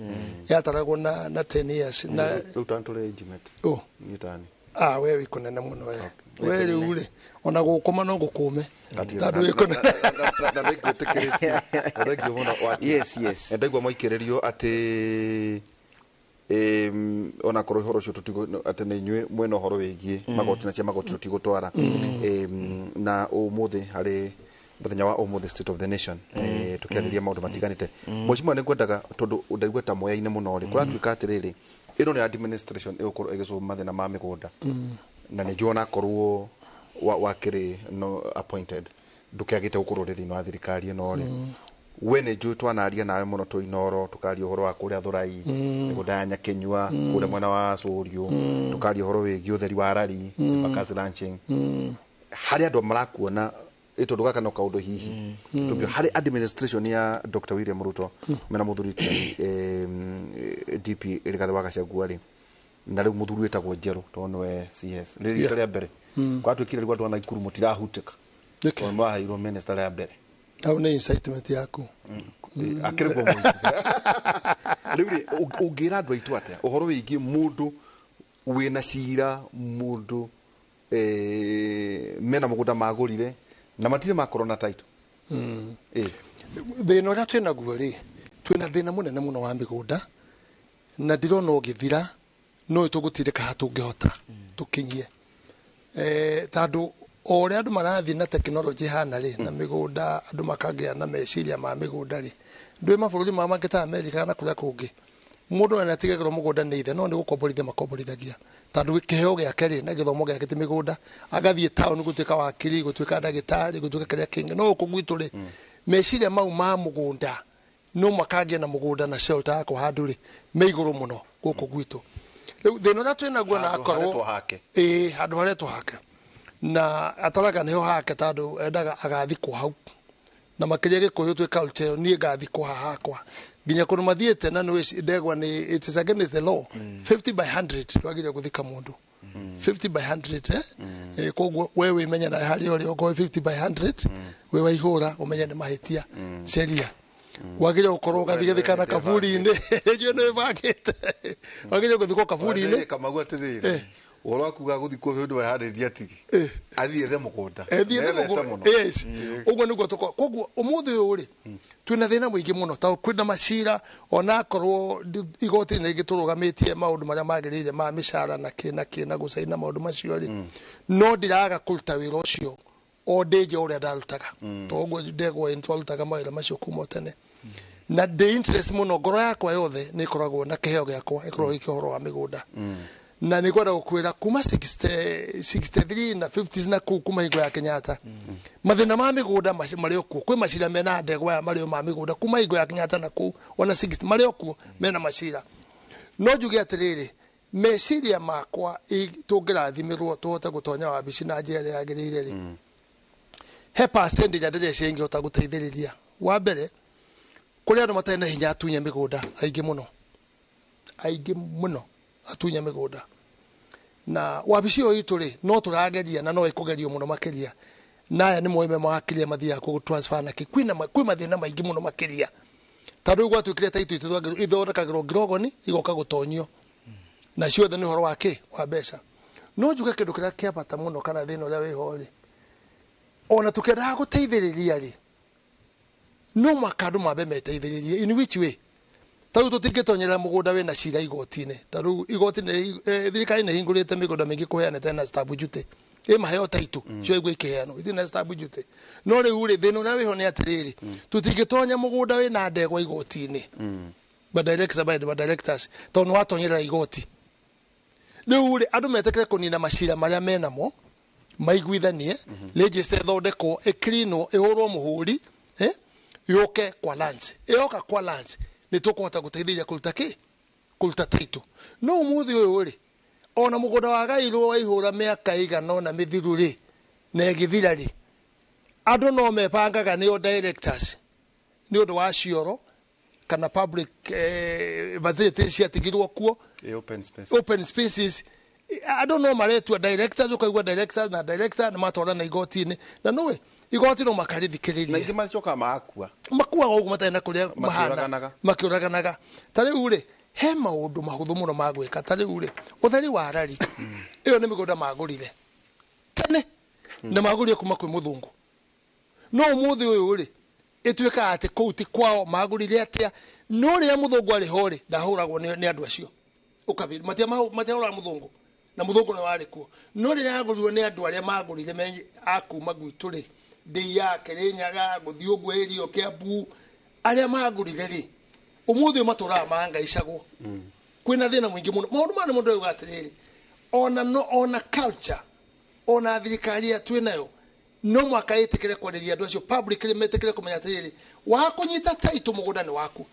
Speaker 17: yataragwo na 10 years na
Speaker 16: Rĩu ta tũrĩ age mate?
Speaker 17: Oh.
Speaker 16: Niĩ tani.
Speaker 17: Ah, we wĩ kũnene mũno, we rĩu rĩ, ona gũkũma no gũkũme tondũ wĩ kũnene.
Speaker 16: Na nĩngwĩtĩkĩrĩtie, na thengiũ mũno waki.
Speaker 18: Yes.
Speaker 16: Ndaigua mwaikĩrĩrio atĩ onakorwo ũhoro ũcio tũtigũ atĩ nĩ inyuĩ mwena ũhoro wĩgiĩ magoti na cia magoti tũtigũtwara. Na ũmũthĩ, harĩ mũthenya wa ũmũthĩ, State of the Nation, tũkĩarĩria maũndũ matiganĩte, mheshimiwa, nĩ ngwendaga tondũ ndaigua ta moya-inĩ mũno rĩ, kũratuĩka atĩrĩrĩ, ĩno nĩ administration ĩgũkorwo ĩgĩcũma mathĩna ma mĩgũnda, na nĩ njũĩ onakorwo wakĩrĩ no appointed, ndũkĩagĩte gũkorwo ũrĩ thĩinĩ wa thirikari ĩno rĩ. We nĩ njũĩ twanaria nawe mũno twĩ Inoro, tũkaria ũhoro wa kũrĩa Thurai, mĩgũnda ya Nyakĩnyua, kũrĩa mwena wa Cũriũ, tũkaria ũhoro wĩgiĩ ũtheri wa rari, Embakasi ranching, harĩ andũ marakuona ĩ tondũ gaka no kaũndũ hihi tũngĩ harĩ administration ya Dr. William Ruto mena mũthuri ti DP Rigathĩ wa Gachagua rĩ, na rĩu mũthuri wĩtagwo Njerũ tondũ nĩwe CS rĩ rita rĩa mbere. Kwatuĩkire rĩu andũ a Naikuru mũtirahutĩka tondũ mwaheirwo minister rĩa mbere.
Speaker 17: Hau nĩ incitement yaku.
Speaker 16: Akĩrĩ guo mũingĩ rĩu rĩ, ũngĩra andũ aitũ atĩa ũhoro wĩgiĩ mũndũ wĩna cira, mũndũ mena mũgũnda magũrire na matirĩ makorwo na title?
Speaker 17: Thĩna ũrĩa twĩ naguo rĩ, twĩna thĩna mũnene mũno wa mĩgũnda na ndirona ũgĩthira, no tũgũtindĩka haha tũngĩhota tũkinyie, tondũ o ũrĩa andũ marathiĩ na tekinoronjĩ hana rĩ, na mĩgũnda, andũ makagĩa na meciria ma mĩgũnda rĩ, ndũĩ mabũrũri ma mangĩ ta Amerika na kũrĩa kũngĩ, mũndũ ona atigagĩrwo mũgũnda nĩ ithe, no nĩ gũkomborithia makomborithagia, tondũ kĩheo gĩake rĩ na gĩthomo gĩake ti mĩgũnda, agathiĩ taũni gũtuĩka wakiri, gũtuĩka ndagĩtarĩ, gũtuĩka kĩrĩa kĩngĩ. No gũkũ gwitũ rĩ, meciria mau ma mũgũnda, no makagĩa na mũgũnda na shelter yakwa handũ rĩ, me igũrũ mũno gũkũ gwitũ. Rĩu thĩna ũrĩa twĩ naguo na
Speaker 16: Handũ
Speaker 17: akorwo
Speaker 16: haretwo hake.
Speaker 17: Ĩĩ, handũ haretwo hake, na ataraga nĩho hake, tondũ endaga agathikwo hau, na makĩria Gĩkũyũ twĩ culture ĩyo, niĩ ngathikwo haha hakwa, nginya kũndũ mathiĩte na nĩ ndegwa nĩ it is against the law, 50 by 100 ndwagĩrĩire gũthika mũndũ 50 by 100, eh? Koguo we wĩmenye na harĩa ũrĩ, okorwo 50 by 100 wĩ wa ihũra, ũmenye nĩ mahĩtia sheria, wagĩrĩire gũkorwo ũgathiĩ gũthikana kaburi-inĩ. Njũĩ nĩ wĩbangĩte, wagĩrĩire gũthikwo kaburi-inĩ.
Speaker 16: Kamau, atĩrĩrĩ, ũhoro wa kuga gũthikwo ũndũ weharĩria atigi athiĩ ethe mũgũnda.
Speaker 17: Ethiĩ
Speaker 16: Nĩethete
Speaker 17: mũgũnda.
Speaker 16: mũno.
Speaker 17: Yes, ũguo nĩguo tũkorwo. Koguo ũmũthĩ ũyũ rĩ, twĩna thĩna mũingĩ mũno tondũ kwĩna macira, onakorwo igoti-inĩ rĩngĩ tũrũgamĩtie maũndũ marĩa magĩrĩire ma mĩcara na kĩ na kĩ na gũcaina maũndũ macio rĩ, no ndiraga kũruta wĩra ũcio o ndĩ nja ũrĩa ndarutaga, tondũ ũguo ndegwa nĩ twarutaga mawĩra macio kuma o tene, na ndĩ interest mũno, ngoro yakwa yothe nĩ ĩkoragwo na kĩheo gĩakwa ĩkoragwo gĩkĩ ũhoro wa mĩgũnda. Na nĩ ngwenda gũkwĩra kuma 60, 63 na 50s na kuu, kuma hingo ya Kenyatta, mathĩna ma mĩgũnda marĩ o kuo. Kwĩ macira mena ndegwa aya marĩ o ma mĩgũnda kuma hingo ya Kenyatta na kuu, ona 60 marĩ o kuo mena macira. No njuge atĩrĩrĩ, meciria makwa, tũngĩrathimĩrwo tũhote gũtonya wabici na njĩra ĩrĩa yagĩrĩire rĩ, he percentage ndĩreciria ingĩhota gũteithĩrĩria. Wa mbere, kũrĩ andũ matarĩ na hinya, atunye mĩgũnda aingĩ mũno, aingĩ mũno atunye mĩgũnda, na wabici ĩyo itũ rĩ, no tũrageria na no ĩkũgerio mũno makĩria, na aya nĩ moime mawakiria mathiaga kũ transfer na kĩ. Kwĩna kwĩ mathĩna maingĩ mũno makĩria, tondũ rĩu gwatuĩkire ta itu ithondekagĩrwo ngirogoni igoka gũtonyio na ciothe nĩ ũhoro wa kĩ wa mbeca. No njuge kĩndũ kĩrĩa kĩa bata mũno kana thĩna ũrĩa wĩho rĩ, ona tũkĩendaga gũteithĩrĩria rĩ, No mwaka andũ mambe meteithĩrĩrie in which way? Ta rĩu tũtingĩtonyerera mũgũnda wĩna cira igoti-inĩ. Ta rĩu igoti-inĩ thirikari nĩ ĩhingũrĩte mĩgũnda mĩingĩ kũheanĩte na stamp duty. Ĩ maheo taitũ cio iguo ikĩheanwo itirĩ na stamp duty. No rĩu rĩ, thĩna ũrĩa wĩho nĩ atĩrĩrĩ, tũtingĩtonya mũgũnda wĩna ndegwa igoti-inĩ. Ba directors ba directors tondũ nĩ watonyerera igoti. Rĩu rĩ, andũ metĩkĩre kũnina macira marĩa menamo, maiguithanie, register ĩthondekwo, ĩcleanwo, ĩhũrwo mũhũri, yũke kwa lands. Ĩyoka kwa lands nĩ tũkũhota gũteithĩrĩria kũruta kĩ? Kũruta title. No ũmũthĩ ũyũ rĩ, ona mũgũnda wagairwo waihũra mĩaka ĩigana ũna mĩthiru rĩ, na ĩgĩthira rĩ, andũ no mebangaga nĩo directors nĩ ũndũ wa cioro kana public facilities ciatigirwo kuo,
Speaker 16: open spaces.
Speaker 17: Open spaces. Andũ no maretua directors, ũkaigua directors na director nĩ matwarana igoti-inĩ, na nũĩ igoti no makarĩthikĩrĩria.
Speaker 16: Na ingĩ macokaga makua.
Speaker 17: Makuaga ũguo matarĩ na kũrĩa mahana.
Speaker 16: Makĩũraganaga.
Speaker 17: Makĩũraganaga. Ta rĩu rĩ, he maũndũ mahũthũ mũno ma gwĩka. Ta rĩu rĩ, ũtheri wa rari, ĩyo nĩ mĩgũnda magũrire tene, na magũrire kuma kwĩ mũthũngũ. No ũmũthĩ ũyũ rĩ, ĩtuĩkaga atĩ kũu ti kwao, magũrire atĩa? No rĩrĩa mũthũngũ arĩ ho rĩ, ndahũragwo nĩ andũ acio. Ũkabiri, matiahũraga mũthũngũ, na mũthũngũ nĩ warĩ kuo. No rĩrĩa agũrirwo nĩ andũ arĩa magũrire me a kuma gwitũ rĩ, Ndĩia, Kĩrĩnyaga, gũthiĩ ũguo ĩrio, Kĩambu, arĩa magũrire rĩ, ũmũthĩ ũyũ matũraga mahangaicagwo. Kwĩna thĩna mũingĩ mũno. Maũndũ maya nĩ mũndũ auga atĩrĩrĩ, ona no, ona culture, ona thirikari ĩrĩa twĩ nayo, no mwaka ĩtĩkĩre kwarĩria andũ acio publicly, metĩkĩre kũmenya atĩrĩrĩ, wa kũnyita title mũgũnda nĩ waku.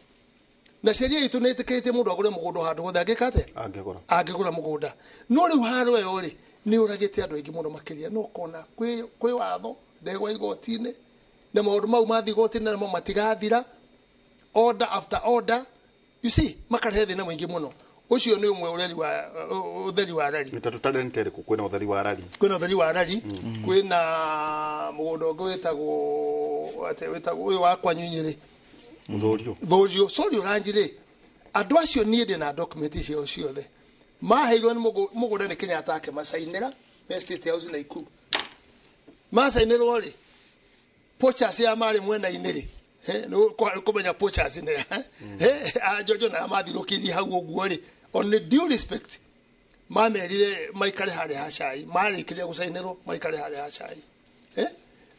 Speaker 17: Na sheria itũ nĩ ĩtĩkĩrĩtie mũndũ agũre mũgũnda handũ hothe angĩka atĩa?
Speaker 16: Angĩgũra.
Speaker 17: Angĩgũra mũgũnda. No rĩu haro ĩyo rĩ, nĩ ũragĩte andũ aingĩ mũno makĩria. No ũkona kwĩ watho, ndegwa igoti-inĩ, na maũndũ mau mathiĩ igoti-inĩ namo matigathira, order after order, you see, makarehe thĩna mũingĩ mũno. Ũcio nĩ ũmwe ũreri wa ũtheri wa rari.
Speaker 16: Nĩ ta talent ĩrĩkũ kwĩna ũtheri wa rari?
Speaker 17: Kwĩna ũtheri wa rari, kwĩna mũgũnda ũngĩ wĩtagwo, atĩ wĩtagwo ũyũ wa kwanyu Nyĩrĩ.
Speaker 16: Mũthũrio.
Speaker 17: Thũrio, sorry ũranji rĩ, andũ acio niĩ ndĩ na document ciao ciothe. Maheirwo nĩ mũgũnda nĩ Kenyatta akĩmacainĩra, me State House Naikuru. Macainĩrwo rĩ, poachers ya marĩ mwena-inĩ rĩ, nĩ kũmenya poachers nĩ a Jojo na mathirũkĩirie hau ũguo rĩ, on due respect, mamerire maikare harĩa ha cai, marĩkĩria gũcainĩrwo maikare harĩa ha cai.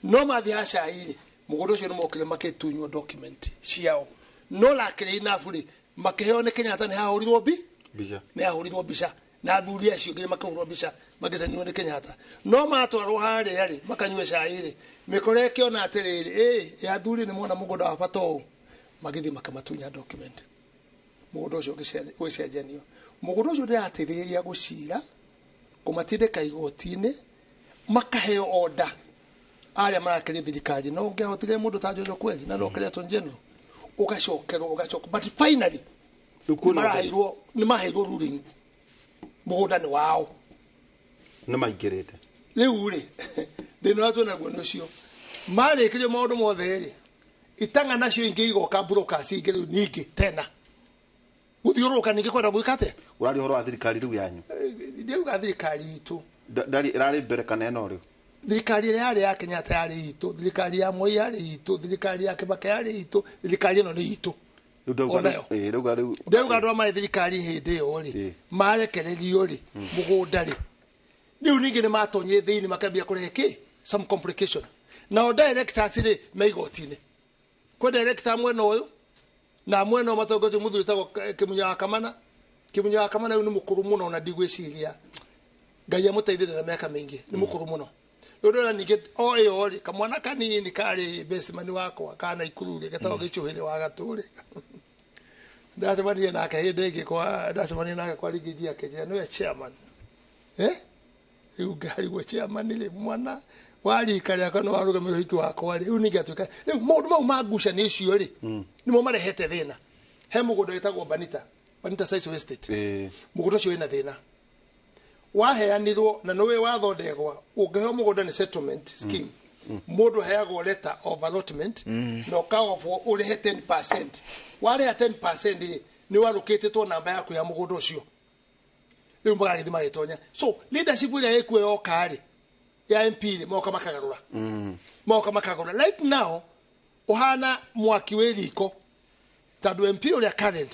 Speaker 17: No mathiĩ ha cai rĩ, mũgũnda ũcio nĩ mokire makĩtunywo document ciao. No lakĩrĩ enough rĩ, makĩheo nĩ Kenyatta nĩ hahũrirwo
Speaker 16: mbica.
Speaker 17: Nĩ hahũrirwo mbica. Na athuri acio nginya makĩhũrwo mbica, magĩcainĩrwo nĩ Kenyatta. No matwarwo harĩa rĩ, makanyue cai rĩ, mĩkora ĩkĩona atĩrĩrĩ, ĩ athuri nĩ mona mũgũnda wa bata ũũ, magĩthiĩ makamatunya document. Mũgũnda ũcio ũgĩcenjanio. Mũgũnda ũcio ndĩrateithĩrĩria gũcira, kũmatindĩka igoti-inĩ, makaheo order. Arĩa marakĩria thirikari, no ũngĩahotire mũndũ ta Jojo kweli, na no kĩrĩa Attorney General, ũgacokerwo, ũgacoka. But finally, nĩ maheirwo ruling. Mũgũnda nĩ wao.
Speaker 16: Nĩ maingĩrĩte.
Speaker 17: Rĩu rĩ, thĩna ũrĩa twĩnaguo nĩ ũcio. Marĩkĩrio maũndũ mothe rĩ, itang'a nacio ingĩ igoka brokers ingĩ rĩu ningĩ tena. Gũthiũrũrũka ningĩ kwenda gwĩka atĩa?
Speaker 16: Ũraria ũhoro wa thirikari rĩu yanyu?
Speaker 17: Ndĩrauga thirikari itũ.
Speaker 16: Ĩrarĩ mbere kana ĩno rĩu?
Speaker 17: Thirikari ĩrĩa yarĩ ya Kenyatta yarĩ itũ, thirikari ya Moi yarĩ itũ, thirikari ya Kibaki yarĩ itũ, thirikari ĩno nĩ itũ. Onayo. Ndauga andũ a marĩ thirikari hĩndĩ ĩyo rĩ, marekererio rĩ, mũgũnda rĩ. Rĩu ningĩ nĩ matonyire thĩinĩ makambia kũrehe kĩ? Some complication. Nao directors rĩ, me igoti-inĩ. Kwĩ director mwena ũyũ, na mwena ũyũ matongoretio mũthuri wĩtagwo Kĩmunya wa Kamana. Kĩmunya wa Kamana rĩu nĩ mũkũrũ mũno na ndigwĩciria Ngai amũteithĩrĩrie na mĩaka mĩingĩ, nĩ mũkũrũ mũno. Rĩu ndĩrona ningĩ o ĩyo rĩ, kamwana kanini karĩ bestman wakwa ka Naikuru rĩ, getagwo Gĩchũhĩrĩ wa Gatũ rĩ. Ndacemanirie nake hĩndĩ ĩngĩ kwa, ndacemanirie nake kwa Rigiji akĩnjĩra nĩwe chairman. Rĩu ngarigwo chairman rĩ, mwana wa rika rĩakwa nĩ warũgamĩrĩire ũhiki wakwa rĩ, rĩu ningĩ atuĩka, rĩu maũndũ mau ma ngucanio icio rĩ, nĩmo marehete thĩna. He mũgũnda wĩtagwo Banita, Banita Saiso Estate. Mũgũnda ũcio wĩna thĩna. Waheanirwo na nĩwe wathondekwa, ũngĩheo mũgũnda nĩ settlement scheme. Mũndũ aheagwo letter of allotment, na ũkaobowo ũrĩhe 10%. Warĩha 10% rĩ, nĩ warũkĩtĩtwo namba yaku ya mũgũnda ũcio. Rĩu magagĩthiĩ magĩtonya. So leadership ĩrĩa ĩkuo yoka rĩ, ya MP rĩ, moka makagarũra. Moka makagarũra. Right now, Ũhana mwaki wĩ riko tondũ MP ũrĩa current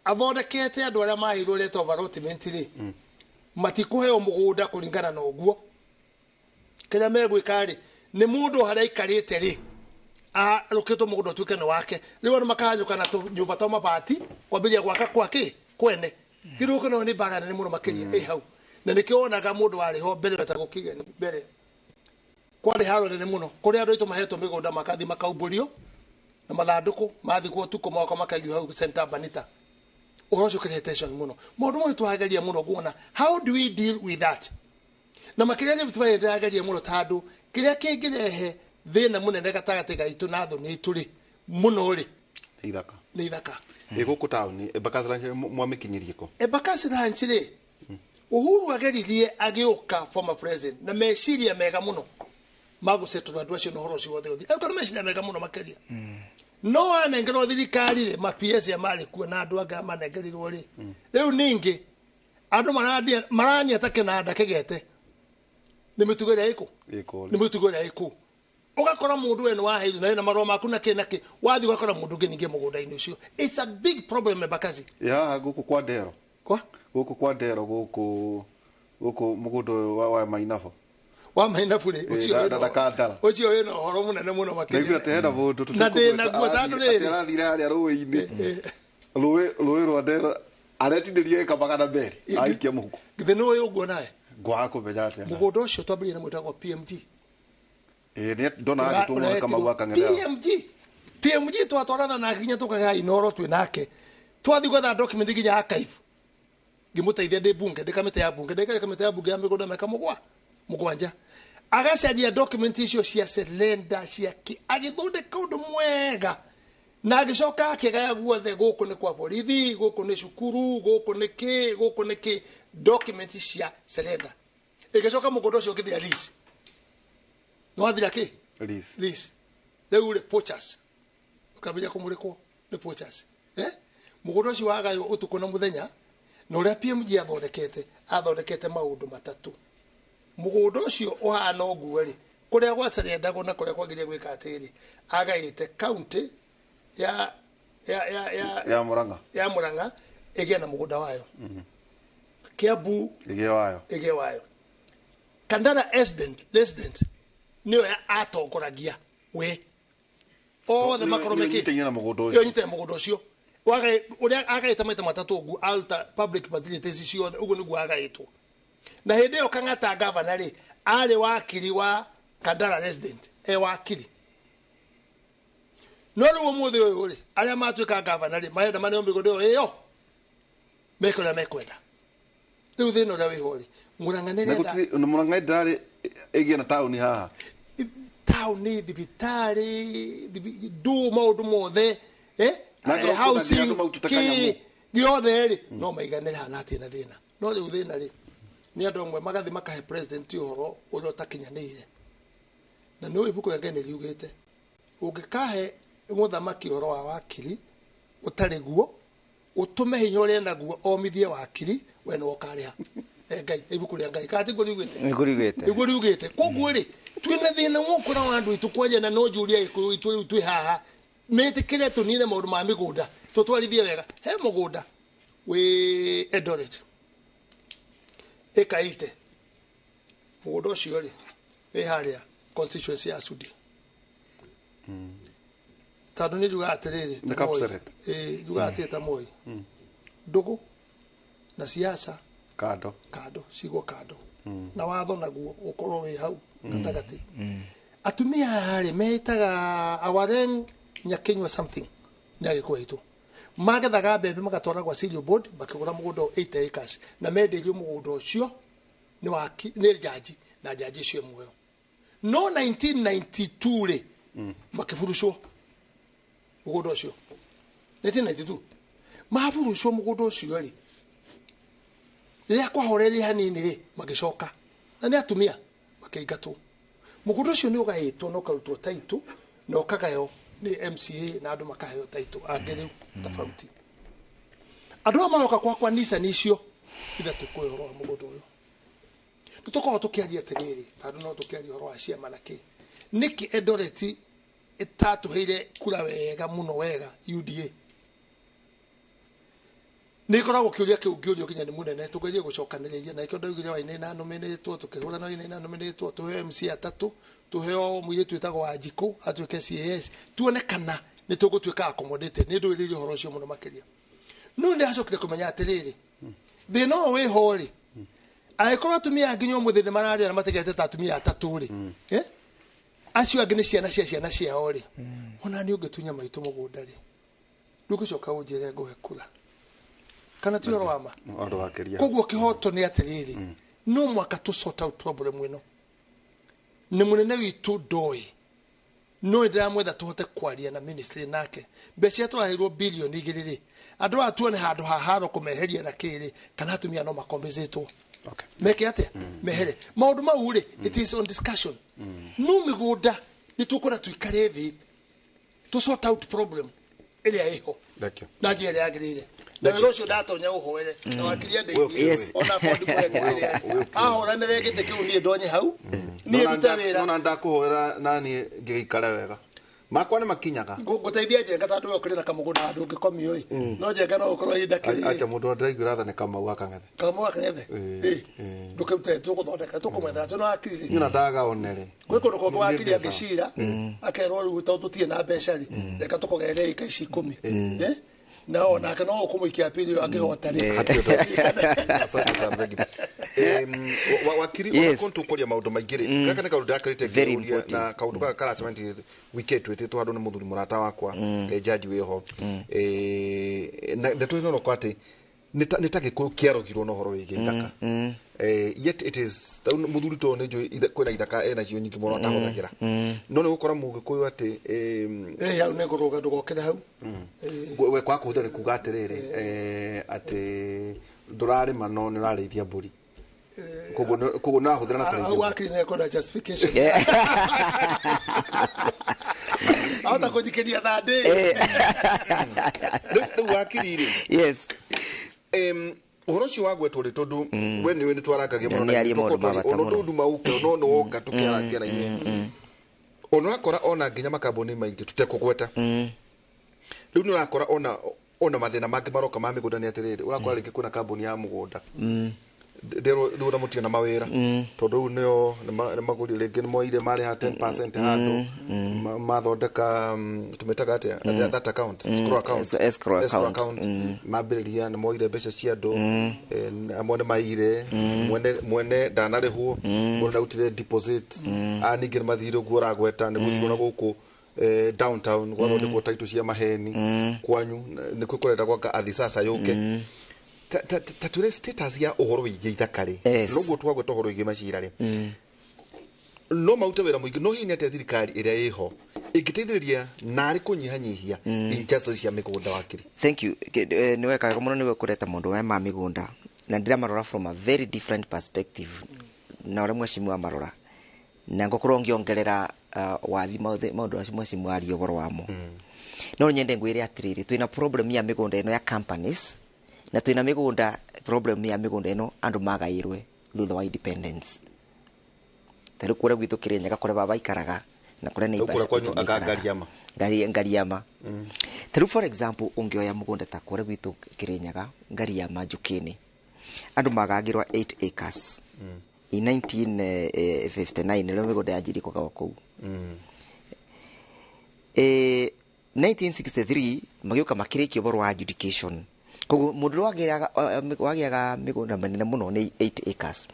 Speaker 17: athondekete andũ arĩa maheirwo letter of allotment rĩ, matikũheo mũgũnda kũringana na ũguo. Kĩrĩa megwĩka rĩ, nĩ mũndũ harĩa aikarĩte rĩ, arũkĩtwo mũgũnda ũtuĩke nĩ wake. Rĩu andũ makahanyũka na tũnyũmba twa mabati kwambĩrĩria gwaka kwa kĩ kwene. Kĩrĩa no nĩ mbara nene mũno makĩria ĩ hau, na nĩkĩo wonaga mũndũ warĩ ho mbere wetagwo Kigeni mbere kwarĩ haro nene mũno kũrĩa andũ aitũ mahetwo mĩgũnda makathi makaumbũrio na mathandũkũ mathikwo ũtukũ moka makaigio hau Center Banita. Ũhoro ũcio ũkĩrehe tension mũno. Maũndũ mothe tũrageria mũno kuona how do we deal with that, na makĩria Rift Valley ndĩrageria mũno tondũ kĩrĩa kĩngĩrehe thĩna mũnene gatagatĩ gaitũ na thũ itũ rĩ mũno rĩ
Speaker 16: Nĩ ithaka.
Speaker 17: Nĩ ithaka.
Speaker 16: Ĩ gũkũ taũni Embakasi Ranch mwamĩkinyirie kũ?
Speaker 17: Embakasi Ranch rĩ, Uhuru ageririe agĩũka former president na meciria mega mũno ma gũsettle andũ acio na ũhoro ũcio wothe ũthiĩ. Agĩũka na meciria mega mũno makĩria, no anengerwo thirikari rĩ, ma PS ya marĩ kuo na andũ angĩ manengerirwo rĩ, rĩu ningĩ andũ marania ta kĩnanda kĩgete nĩ mĩtugo ĩrĩa ĩkũ
Speaker 16: Ĩkũ
Speaker 17: nĩ mĩtugo ĩrĩa ĩkũ. Ũgakora mũndũ we nĩ waheirwo na wĩna marũa maku na kĩ na kĩ, wathiĩ ũgakora mũndũ ũngĩ ningĩ mũgũnda-inĩ ũcio. It's a big problem, Embakasi.
Speaker 16: Ĩ haha gũkũ kwa Ndero?
Speaker 17: Kwa?
Speaker 16: Gũkũ kwa Ndero, gũkũ mũgũnda ũyũ wa Mainabo.
Speaker 17: Wa Mainabu rĩ, ũcio wĩna
Speaker 16: na Kandara.
Speaker 17: Ũcio wĩna ũhoro mũnene mũno makĩria.
Speaker 16: Ndaiguire atĩ hena mũndũ
Speaker 17: Na ndĩnaguo tondũ rĩrĩ
Speaker 16: atĩ arathire harĩa rũĩ-inĩ, rũĩ rwa Ndero, aretinĩria ĩka 200 aikia mũhuko.
Speaker 17: Githĩ nĩ ũĩ ũguo nawe?
Speaker 16: Ngwaga kũmenya atĩa?
Speaker 17: Mũgũnda ũcio twambĩrĩirie na mwĩtagwo PMG.
Speaker 16: Ĩ nĩ ndona agĩtwo mũno Kamau akang'ethera.
Speaker 17: PMG twatwarana na nginya tũkagĩa Inoro twĩ nake, twathiĩ gwetha document nginya archive, ngĩmũteithia ndĩ bunge, ndĩ kamĩtĩ ya bunge, ndĩ kamĩtĩ ya bunge ya mĩgũnda mĩaka 7 agacaria document icio cia Selenda cia kĩ, agĩthondeka ũndũ mwega na agĩcoka akĩgaya guothe, gũkũ nĩ kwa borithi, gũkũ nĩ cukuru, gũkũ nĩ kĩ, gũkũ nĩ kĩ, document cia Selenda. Ĩgĩcoka mũgũnda ũcio ũgĩthira lease. Nĩ wathira kĩ?
Speaker 16: Lease.
Speaker 17: Lease. Rĩu rĩ, poachers ũkambĩrĩria kũmũrĩkwo nĩ poachers, eh? Mũgũnda ũcio wagaywo ũtukũ na mũthenya, na ũrĩa PMG athondekete maũndũ matatũ. Mũgũnda ũcio ũhana ũguo rĩ, kũrĩa gwacerendagwo na kũrĩa kwagĩrĩire gwĩka atĩrĩ, agaĩte county ya
Speaker 16: Ya Murang'a.
Speaker 17: Ya Murang'a ĩgĩe na mũgũnda wayo, Kiambu
Speaker 16: Ĩgĩe wayo.
Speaker 17: Ĩgĩe wayo, Kandara resident nĩyo atongoragia we othe makorwo
Speaker 16: Nĩyo
Speaker 17: mekĩ
Speaker 16: nyitaine na mũgũnda
Speaker 17: ĩyo
Speaker 16: ũcio.
Speaker 17: Nyitaine mũgũnda ũcio. Ũrĩa agaĩte maita matatũ ũguo, aruta public facilities ciothe ũguo nĩguo agaĩtwo. Na hĩndĩ ĩyo Kang'ata gavana rĩ, arĩ wakiri wa Kandara resident, e wakiri. No rĩu ũmũthĩ ũyũ rĩ, arĩa matuĩka gavana rĩ, marenda maneo mĩgũnda ĩyo ĩyo meke ũrĩa mekwenda. Rĩu thĩna ũrĩa wĩho rĩ, Murang'a
Speaker 16: Na
Speaker 17: nĩrenda
Speaker 16: gũtirĩ na Murang'a ndĩrarĩ ĩgĩe na taũni haha.
Speaker 17: Taũni, thibitarĩ, ndũ maũndũ mothe, eh?
Speaker 16: Na ngorwo kwĩna
Speaker 17: housing
Speaker 16: nginya andũ marutĩte
Speaker 17: kĩ
Speaker 16: kanyamũ.
Speaker 17: gĩothe rĩ, no maiganĩre hana hatirĩ na thĩna. No rĩu thĩna rĩ, nĩ andũ amwe magathiĩ makahe president ũhoro ũrĩa ũtakinyanĩire, na nĩ ibuku rĩa Ngai nĩ riugĩte ũngĩkahe mũthamaki ũhoro wa wakiri ũtarĩ guo, ũtũme hinya ũrĩa naguo omithie wakiri, we nĩwe ũkarĩha. Ngai, ibuku rĩa Ngai kana tiguo riugĩte?
Speaker 18: Nĩguo riugĩte.
Speaker 17: Nĩguo riugĩte. Koguo rĩ, twĩna thĩna wokũra wa andũ aitũ kwanja, na no njũrie Agĩkũyũ itũ rĩu twĩ haha metĩkĩre tũnine maũndũ ma mĩgũnda, tũtwarithie wega. He mũgũnda wĩ Eldoret ĩka 80. Mũgũnda ũcio rĩ, wĩ harĩa constituency ya Sudi, tondũ nĩ njugaga atĩrĩrĩ,
Speaker 16: Nĩ
Speaker 17: ta Moi.
Speaker 16: Kapseret.
Speaker 17: Ĩĩ, njugaga atĩrĩ, ta Moi, ndũgũ na siasa
Speaker 16: Kando.
Speaker 17: Kando, cigwo kando, na watho naguo ũkorwo wĩ hau gatagatĩ. Atumia aya rĩ, metaga Awareng Nyakinyua something, nĩ Agĩkũyũ aitũ, magethaga mbembe magatwara gwa cereal board, makĩgũra mũgũnda 80 acres na mendeirio mũgũnda ũcio nĩ waki nĩ jaji, na jaji icio muoyo. No 1992 rĩ, makĩburucwo mũgũnda ũcio. 1992 maburucwo mũgũnda ũcio rĩ, rĩrĩa kwahorerie hanini rĩ, magĩcoka na nĩ atumia makĩingatwo. Mũgũnda ũcio nĩ ũgaĩtwo na ũkarutwo taitũ na ũkagaywo nĩ MCA na andũ makaheo taitũ angĩ rĩu tofauti. Andũ aya maroka kwakwa Nissan icio ithatũ kwĩ ũhoro wa mũgũnda ũyũ. Nĩ tũkoragwo tũkĩaria atĩrĩrĩ, tondũ no tũkĩaria ũhoro wa ciama na kĩ, nĩkĩ Eldoret Ĩtatũheire kura wega mũno wega UDA nä koragwo kä å ria kä u ngä å rio nginya nä må nene tå gerie gå cokanä na ikio ndaugire Wainaina nominĩtwo tå kä hå rana Wainaina nominĩtwo tå heo MC atatå tå heo må irä tu wĩtagwo Wanjikũ atuĩke CAS tuone kana nä tå gå tuä ka accommodated nä ndå ä rä rie å horo å cio må no makä ria no nä acokire kå menya atä rä rä thä na å wä ho rä angäkorwo atumia nginya å må thä nä mararä na mategete ta atumia atatå rä acio angä nä ciana cia ciana ciao rä ona nä å ngä tunya maitå må gå nda rä ndå ngä coka å njä re ngåhe kura kana ti ũhoro wa ma koguo kĩhoto nĩ atĩrĩrĩ no mwaka tũ sort out problem ĩno nĩ mũnene witũ ndoĩ no ndĩramwetha tũhote kwaria na ministry nake mbeca iria tũraheirwo bilioni 2 rĩ andũ aya tuone handũ ha haro kũmeheria na kĩrĩ kana atumia no makombecetwo meke atĩa mehere maũndũ mau rĩ it is on discussion no mĩgũnda nĩ tũkwenda tũikare thĩ tũ sort out problem ĩrĩa ĩho na njĩra ĩrĩa yagĩrĩire na wĩra ũcio ndatonya ũhoere na wakiria ndeithie ona bondi mũrĩa ahũranĩre gĩtĩ kĩu niĩ ndonye hau niĩ ndute wĩra
Speaker 16: nona ndakũhoera naniĩ ngĩgĩikare wega makwa nĩ makinyaga
Speaker 17: ngũteithia Njenga tondũ we ũkĩrĩ na kamũgũnda handũ ũngĩkomio ĩ no Njenga no ũkorwo ihinda kĩrĩ
Speaker 16: acha mũndũ ndĩraiguĩra tha nĩ Kamau wa Kang'ethe
Speaker 17: Kamau wa Kang'ethe ndũkĩrute tũgũthondeka tũkũmwetha tũ no wakiri rĩ
Speaker 16: niĩ ona ndagaone rĩ
Speaker 17: gwĩ kũndũ kũngĩ wakiri angĩcira akerwo rĩu tondũ tũtirĩ na mbeca rĩ reka tũkũgerere ĩka ici 10 na onake no ũkũmũikia pili angĩhota rĩ
Speaker 16: asante sana thank you wakiri ona tũkũria maũndũ maingĩ rĩ gaka nĩ kaũndũ ndakarĩte ngĩũria na kaũndũ gaka karacemania wikendi twĩtĩtwo handũ nĩ mũthuri mũrata wakwa jaji wĩho na ndeto ĩno no atĩ nĩ ta Gĩkũyũ kĩarogirwo na ũhoro wĩgiĩ ithaka yet it is mũthuri to nĩ njũĩ kwĩna ithaka enacio nyingĩ mũno atahũthagĩra no nĩ gũkora mũgĩkũyũ atĩ
Speaker 17: hau nĩ ngũrũga ndũgokĩre hau
Speaker 16: we kwaga kũhũthĩra nĩ kuga atĩrĩrĩ atĩ ndũrarĩma no nĩ ũrarĩithia mbũri koguo nĩ wahũthĩra na kũrĩithia
Speaker 17: hau wakiri nĩ ekwenda justification ahota kũnjikĩria thandĩ
Speaker 16: rĩu wakiri rĩ
Speaker 18: yes
Speaker 16: ũhoro ũcio wagwetwo rĩ tondũ we nĩwe nĩ twarangagia mũno na ndunduma uke no nĩ woka tũkĩarangia na inyuĩ ona ũrakora ona nginya makambuni maingĩ tũtekũgweta rĩu nĩ ũrakora ona mathĩna mangĩ maroka ma mĩgũnda nĩ atĩrĩrĩ ũrakora rĩngĩ kwĩna kambuni ya mũgũnda rĩu ona mũtirĩ na mawĩra tondũ rĩu nĩo nĩmagũrire rĩngĩ nĩmoire marĩha 10% handũ mathondeka tũmĩtaga atĩa that account escrow account mambĩrĩria nĩmoire mbeca cia andũ amwe nĩmaire mwene ndanarĩhwo mũndũ ndarutire deposit aya ningĩ nĩmathire ũguo ũragweta nĩgũthirwo na gũkũ downtown gwathondekwo taitũ cia maheni kwanyu nĩkuo kũrenda gwaka athisasa yũke ta twĩre status ya ũhoro wĩgiĩ ithaka rĩ noguo twagweta ũhoro wĩgiĩ macira rĩ no marute wĩra mũingĩ no hihi nĩ atĩa thirikari ĩrĩa ĩho ĩngĩteithĩrĩria narĩ kũnyihanyihia injustice cia mĩgũnda wakiri
Speaker 18: thank you nĩ weka wega mũno nĩwe kũreta maũndũ maya ma mĩgũnda na ndĩramarora from a very different perspective na ũrĩa mheshimiwa marora na ngũkorwo ngĩongerera wathi maũndũ macio mheshimiwa aria ũhoro wamo no nyende ngwĩre atĩrĩrĩ twĩna problem ya mĩgũnda ĩno ya companies na twina mĩgũnda problem ya mĩgũnda ĩno andũ magaĩrwe thutha wa independence ta rĩu kũrĩa gwitũ Kĩrĩnyaga kũrĩa baba aikaraga na kũrĩa neighbors Ngariama ta rĩu for example ũngĩoya mũgũnda ta kũrĩa gwitũ Kĩrĩnyaga Ngariama Njũkĩnĩ andũ magagĩrwa 8 acres in 1959 nĩrĩo mĩgũnda yanjirie kũgawa kũu 1963 magĩũka makĩrĩkia ũhoro wa adjudication koguo mũndũ wagĩaga mĩgũnda mĩnene mũno nĩ 8 acres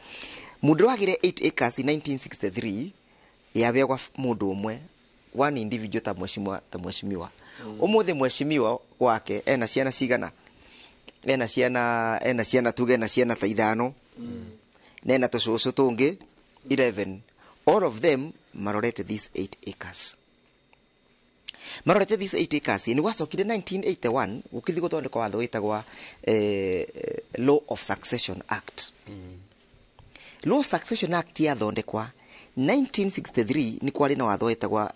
Speaker 18: mũndũ wagĩre 8 acres in 1963 yabeagwa mũndũ ũmwe one individual ta mheshimiwa ũmũthĩ mheshimiwa wake ena ciana cigana ena ciana tuge ena ciana ta 5 na ena tũcũcũ tũngĩ 11 all of them marorete these 8 acres marorete these 8 acres ni gwacokire 1981 gũkĩthiĩ gũthondekwo watho wĩtagwa Law of Succession Act Law of Succession Act yathondekwa 1963 ni kwarĩ na watho wĩtagwa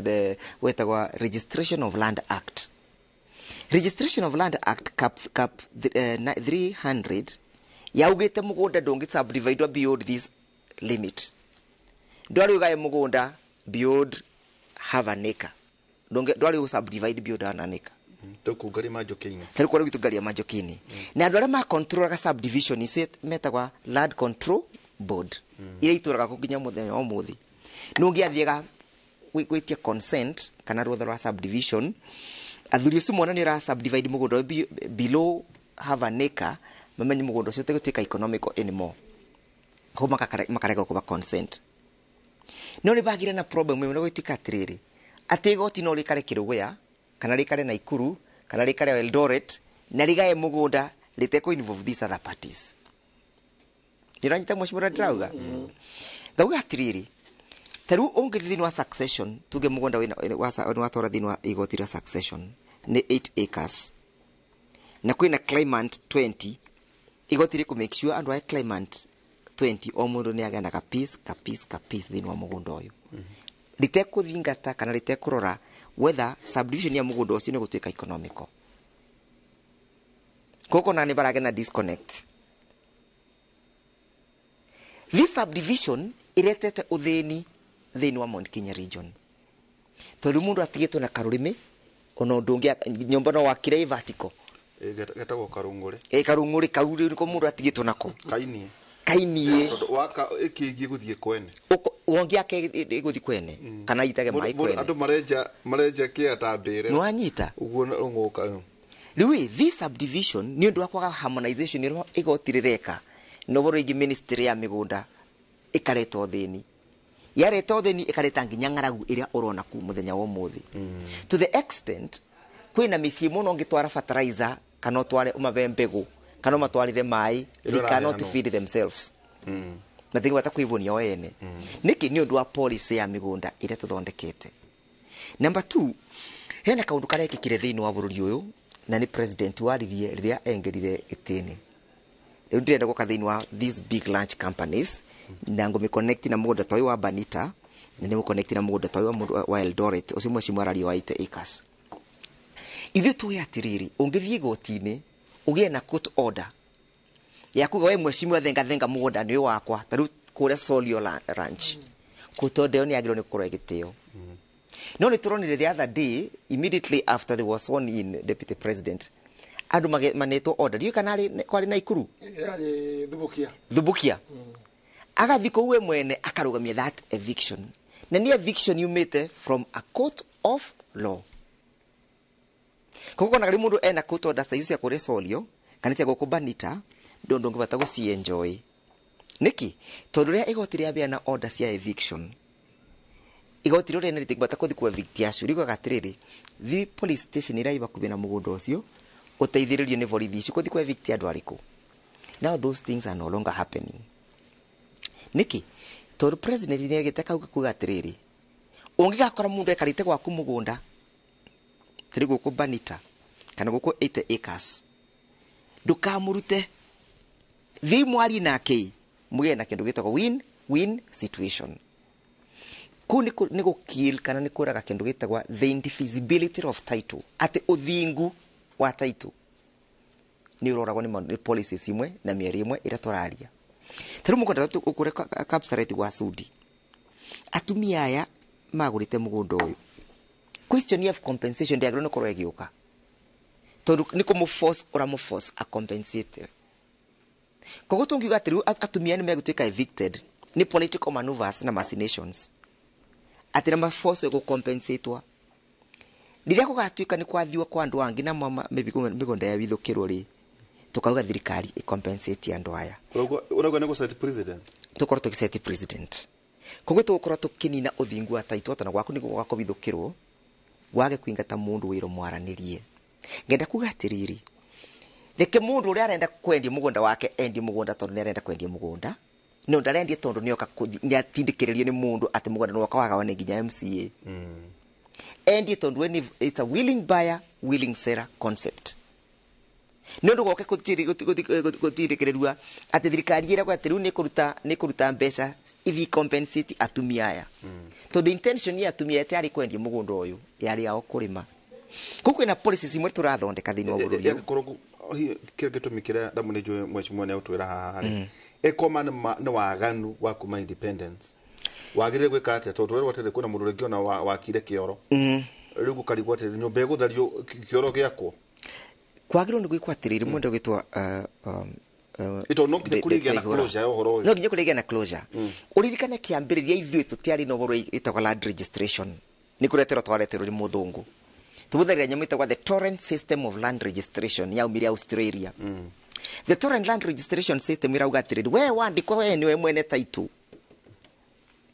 Speaker 18: the wĩtagwa Registration of Land Act Registration of Land Act cap 300 yaugĩte mũgũnda ndũngĩ subdivide beyond this limit ndwarĩ ũgae mũgũnda beyond half an acre ndwari u subdivide beyond an acre.
Speaker 16: Tũkũngaria manjũkĩ-inĩ.
Speaker 18: Tarĩ kwa rĩu tũngaria manjũkĩ-inĩ. Na andũ arĩa makontrolaga subdivision ici metagwa Land Control Board, iria itũraga kũ nginya mũthenya wa ũmũthĩ. Nĩ ũngĩathiaga gwĩtia consent kana rũtha rwa subdivision, athuri acio mona nĩ ũra subdivide mũgũnda ũyũ below half an acre, mamenye mũgũnda ũcio ũtegũtuĩka economical anymore, koguo makarega kũba consent. No nĩ bagire na problem ĩmwe, gũtuĩka atĩrĩrĩ, atĩ igoti no rĩikare Kĩrũgũya kana rĩikare Naikuru kana rĩikare Eldoret na rĩgae mũgũnda rĩtekũ involve these other parties. Nĩũranyita mheshimiwa ndĩrauga? Ngauga atĩrĩrĩ, ta rĩu ũngĩthiĩ thĩinĩ wa succession, tuge mũgũnda watwara thĩinĩ wa igoti rĩa succession nĩ 8 acres na kwĩna claimant 20, igoti rĩkũ make sure andũ a claimant 20 o mũndũ nĩ agĩa na ka piece ka piece ka piece thĩinĩ wa mũgũnda ũyũ, ritekũthingata kana ritekũrora whether subdivision ya mũgũnda ũcio nĩ gũtuĩka economical. Koguo na nĩ baragĩa na disconnect. This subdivision iretete ũthĩni thĩinĩ wa Mount Kenya region, tondũ mũndũ atigĩtwo na karũrĩmĩ ona ũndũ ũngĩ, nyũmba no wakire ĩ vertical.
Speaker 16: Getagwo karũng'ũrĩ.
Speaker 18: Ĩ karũng'ũrĩ kau rĩu nĩko mũndũ atigĩtwo nako.
Speaker 16: Kainie.
Speaker 18: Kainie.
Speaker 16: Tondũ waka ĩkĩgiĩ gũthiĩ kwene.
Speaker 18: Wongi yake ĩgũthiĩ kwene kana itage maĩ kwene.
Speaker 16: Andũ marenja kĩa ta mbĩrĩra.
Speaker 18: Nĩwanyita?
Speaker 16: Ũguo rũng'ũka.
Speaker 18: Rĩu this subdivision nĩ ũndũ wa kwaga harmonization ĩrĩa igoti rĩreka, no ũhoro ĩngĩ ministry ya mĩgũnda ĩkareta ũthĩni, yareta ũthĩni ĩkareta nginya ng'aragu ĩrĩa ũrona ku mũthenya wa ũmũthĩ. To the extent kwĩna mĩciĩ mũno ũngĩtwara fertilizer kana ũtware ũmabe mbegũ kana ũmatwarĩre maĩ, they cannot feed themselves. Matingĩhota kwĩhũnia o ene. Nĩkĩ? Nĩ ũndũ wa policy ya mĩgũnda ĩrĩa tũthondekete. Number 2, hena kaũndũ karekĩkire thĩinĩ wa bũrũri ũyũ na nĩ president waririe rĩrĩa engerire gĩtĩ-inĩ. Rĩu ndĩrenda gũka thĩinĩ wa these big large companies na ngũmĩconnect na mũgũnda ta ũyũ wa Banita, na nĩmũconnect na mũgũnda ta ũyũ wa Eldoret, ũcio mheshimiwa araria wa 80 acres. Ithuĩ tuge atĩrĩrĩ, ũngĩthiĩ igoti-inĩ ũgĩe na court order ya kuga we mheshimiwa thenga thenga mũgũnda nĩ wakwa, ta rĩu kũrĩa Solio Ranch, court order ĩyo nĩ yagĩrĩirwo nĩ gũkorwo ĩgĩtĩo. No nĩ tũronire the other day, immediately after they was sworn in deputy president, andũ manetwo order, ndiũĩ kana kwarĩ Naikuru,
Speaker 17: yarĩ Thubukia.
Speaker 18: Thubukia. Agathiĩ kũu we mwene akarũgamia that eviction, na nĩ eviction yumĩte from a court of law. Koguo konaga rĩu mũndũ ena court order ta icio cia kũrĩa Solio kana cia gũkũ Banita, ndũngĩbata gũci-enjoy. Nĩkĩ? Tondũ rĩrĩa igoti rĩabeana order cia eviction, igoti rĩu rĩene rĩtingĩbata kũthiĩ kũ evict acio, riugaga atĩrĩrĩ, thiĩ police station ĩrĩa ĩ hakuhĩ na mũgũnda ũcio ũteithĩrĩrio nĩ borithi icio kũthiĩ kũ evict andũ arĩkũ. Now those things are no longer happening. Nĩkĩ? Tondũ president nĩaregete kauga kuga atĩrĩrĩ, ũngĩgakora mũndũ aikarĩte gwaku mũgũnda, tarĩ gũkũ Banita kana gũkũ 80 acres, ndũkamũrute, thiĩ mwarie nake, mũgĩe na kĩndũ gĩtagwo win-win situation. Kũu nĩ gũkill kana nĩ kũraga kĩndũ gĩtagwo the indefeasibility of title, atĩ ũthingu wa title nĩ ũroragwo nĩ policies imwe na mĩario ĩmwe ĩrĩa tũraria. Ta rĩu mũgũnda ũkũrĩa Kapseret gwa Sudi, atumia aya magũrĩte mũgũnda ũyũ, question of compensation ndĩagĩrĩirwo nĩ gũkorwo ĩgĩũka, tondũ nĩ kũmũforce ũramũforce a compensate. Koguo tũngiuga atĩ rĩu atumia nĩ megũtuĩka evicted nĩ political maneuvers na machinations, atĩ na maforce gũcompensatwo. Rĩrĩa gũgatuĩka nĩ kwathiwo kwa andũ angĩ na mĩgũnda ya withũkĩrwo rĩ, tũkauga thirikari ĩcompensate andũ aya.
Speaker 16: Ũrauga nĩ gũset president?
Speaker 18: Tũkorwo tũgĩset president. Koguo tũgũkorwo tũkĩnina ũthingu wa title, tondũ gwaku nĩguo gwakũvithũkĩrwo, wage kũingata mũndũ wĩra mwaranĩrie. Ngenda kuga atĩrĩrĩ, reke mũndũ ũrĩa arenda kwendia mũgũnda wake endie mũgũnda tondũ nĩ arenda kwendia mũgũnda, no ndarendie tondũ nĩoka nĩatindĩkĩrĩrio nĩ mũndũ atĩ mũgũnda nĩwoka wagawa nĩ nginya MCA. Endie tondũ we nĩ, it's a willing buyer willing seller concept. Nĩ ũndũ goke gũtindĩkĩrĩrua atĩ thirikari ĩragwo atĩ rĩu nĩ kũruta mbeca ithiĩ compensate atumia aya. Tondũ intention ya atumia aya yarĩ kwendia mũgũnda ũyũ, yarĩ yao kũrĩma. Koguo kwĩna policies imwe tũrathondeka thĩinĩ wa bũrũri ũyũ.
Speaker 16: Angĩkorwo kĩrĩa gĩtũmi kĩrĩa Ndamu nĩ njũĩ mheshimiwa nĩ agũtwĩra haha rĩ, ĩkoma nĩ waganu wa kuma independence. Wagĩrĩire gwĩka atĩa tondũ tũrerwo atĩrĩ kwĩna mũndũ rĩngĩ ona wakire kĩoro. Rĩu gũkarigwo atĩrĩ nyũmba ĩgũthario kĩoro gĩakwo.
Speaker 18: Kwagĩrĩirwo nĩ gwĩkwo atĩrĩrĩ mũndũ ũgĩtwo
Speaker 16: Ito no nginya kũrĩgĩa na closure ya ũhoro ũyũ.
Speaker 18: No nginya kũrĩgĩa na closure. Ũririkane kĩambĩrĩria ithuĩ tũtiarĩ na ũhoro ĩtagwo land registration. Nĩ kũreterwo twareterwo nĩ mũthũngũ. Tũhũthagĩra nyamũ ĩtagwo the Torrent system of land registration yaumire Australia. The Torrent land registration system ĩrauga atĩrĩrĩ we wandĩkwo we nĩwe mwene title.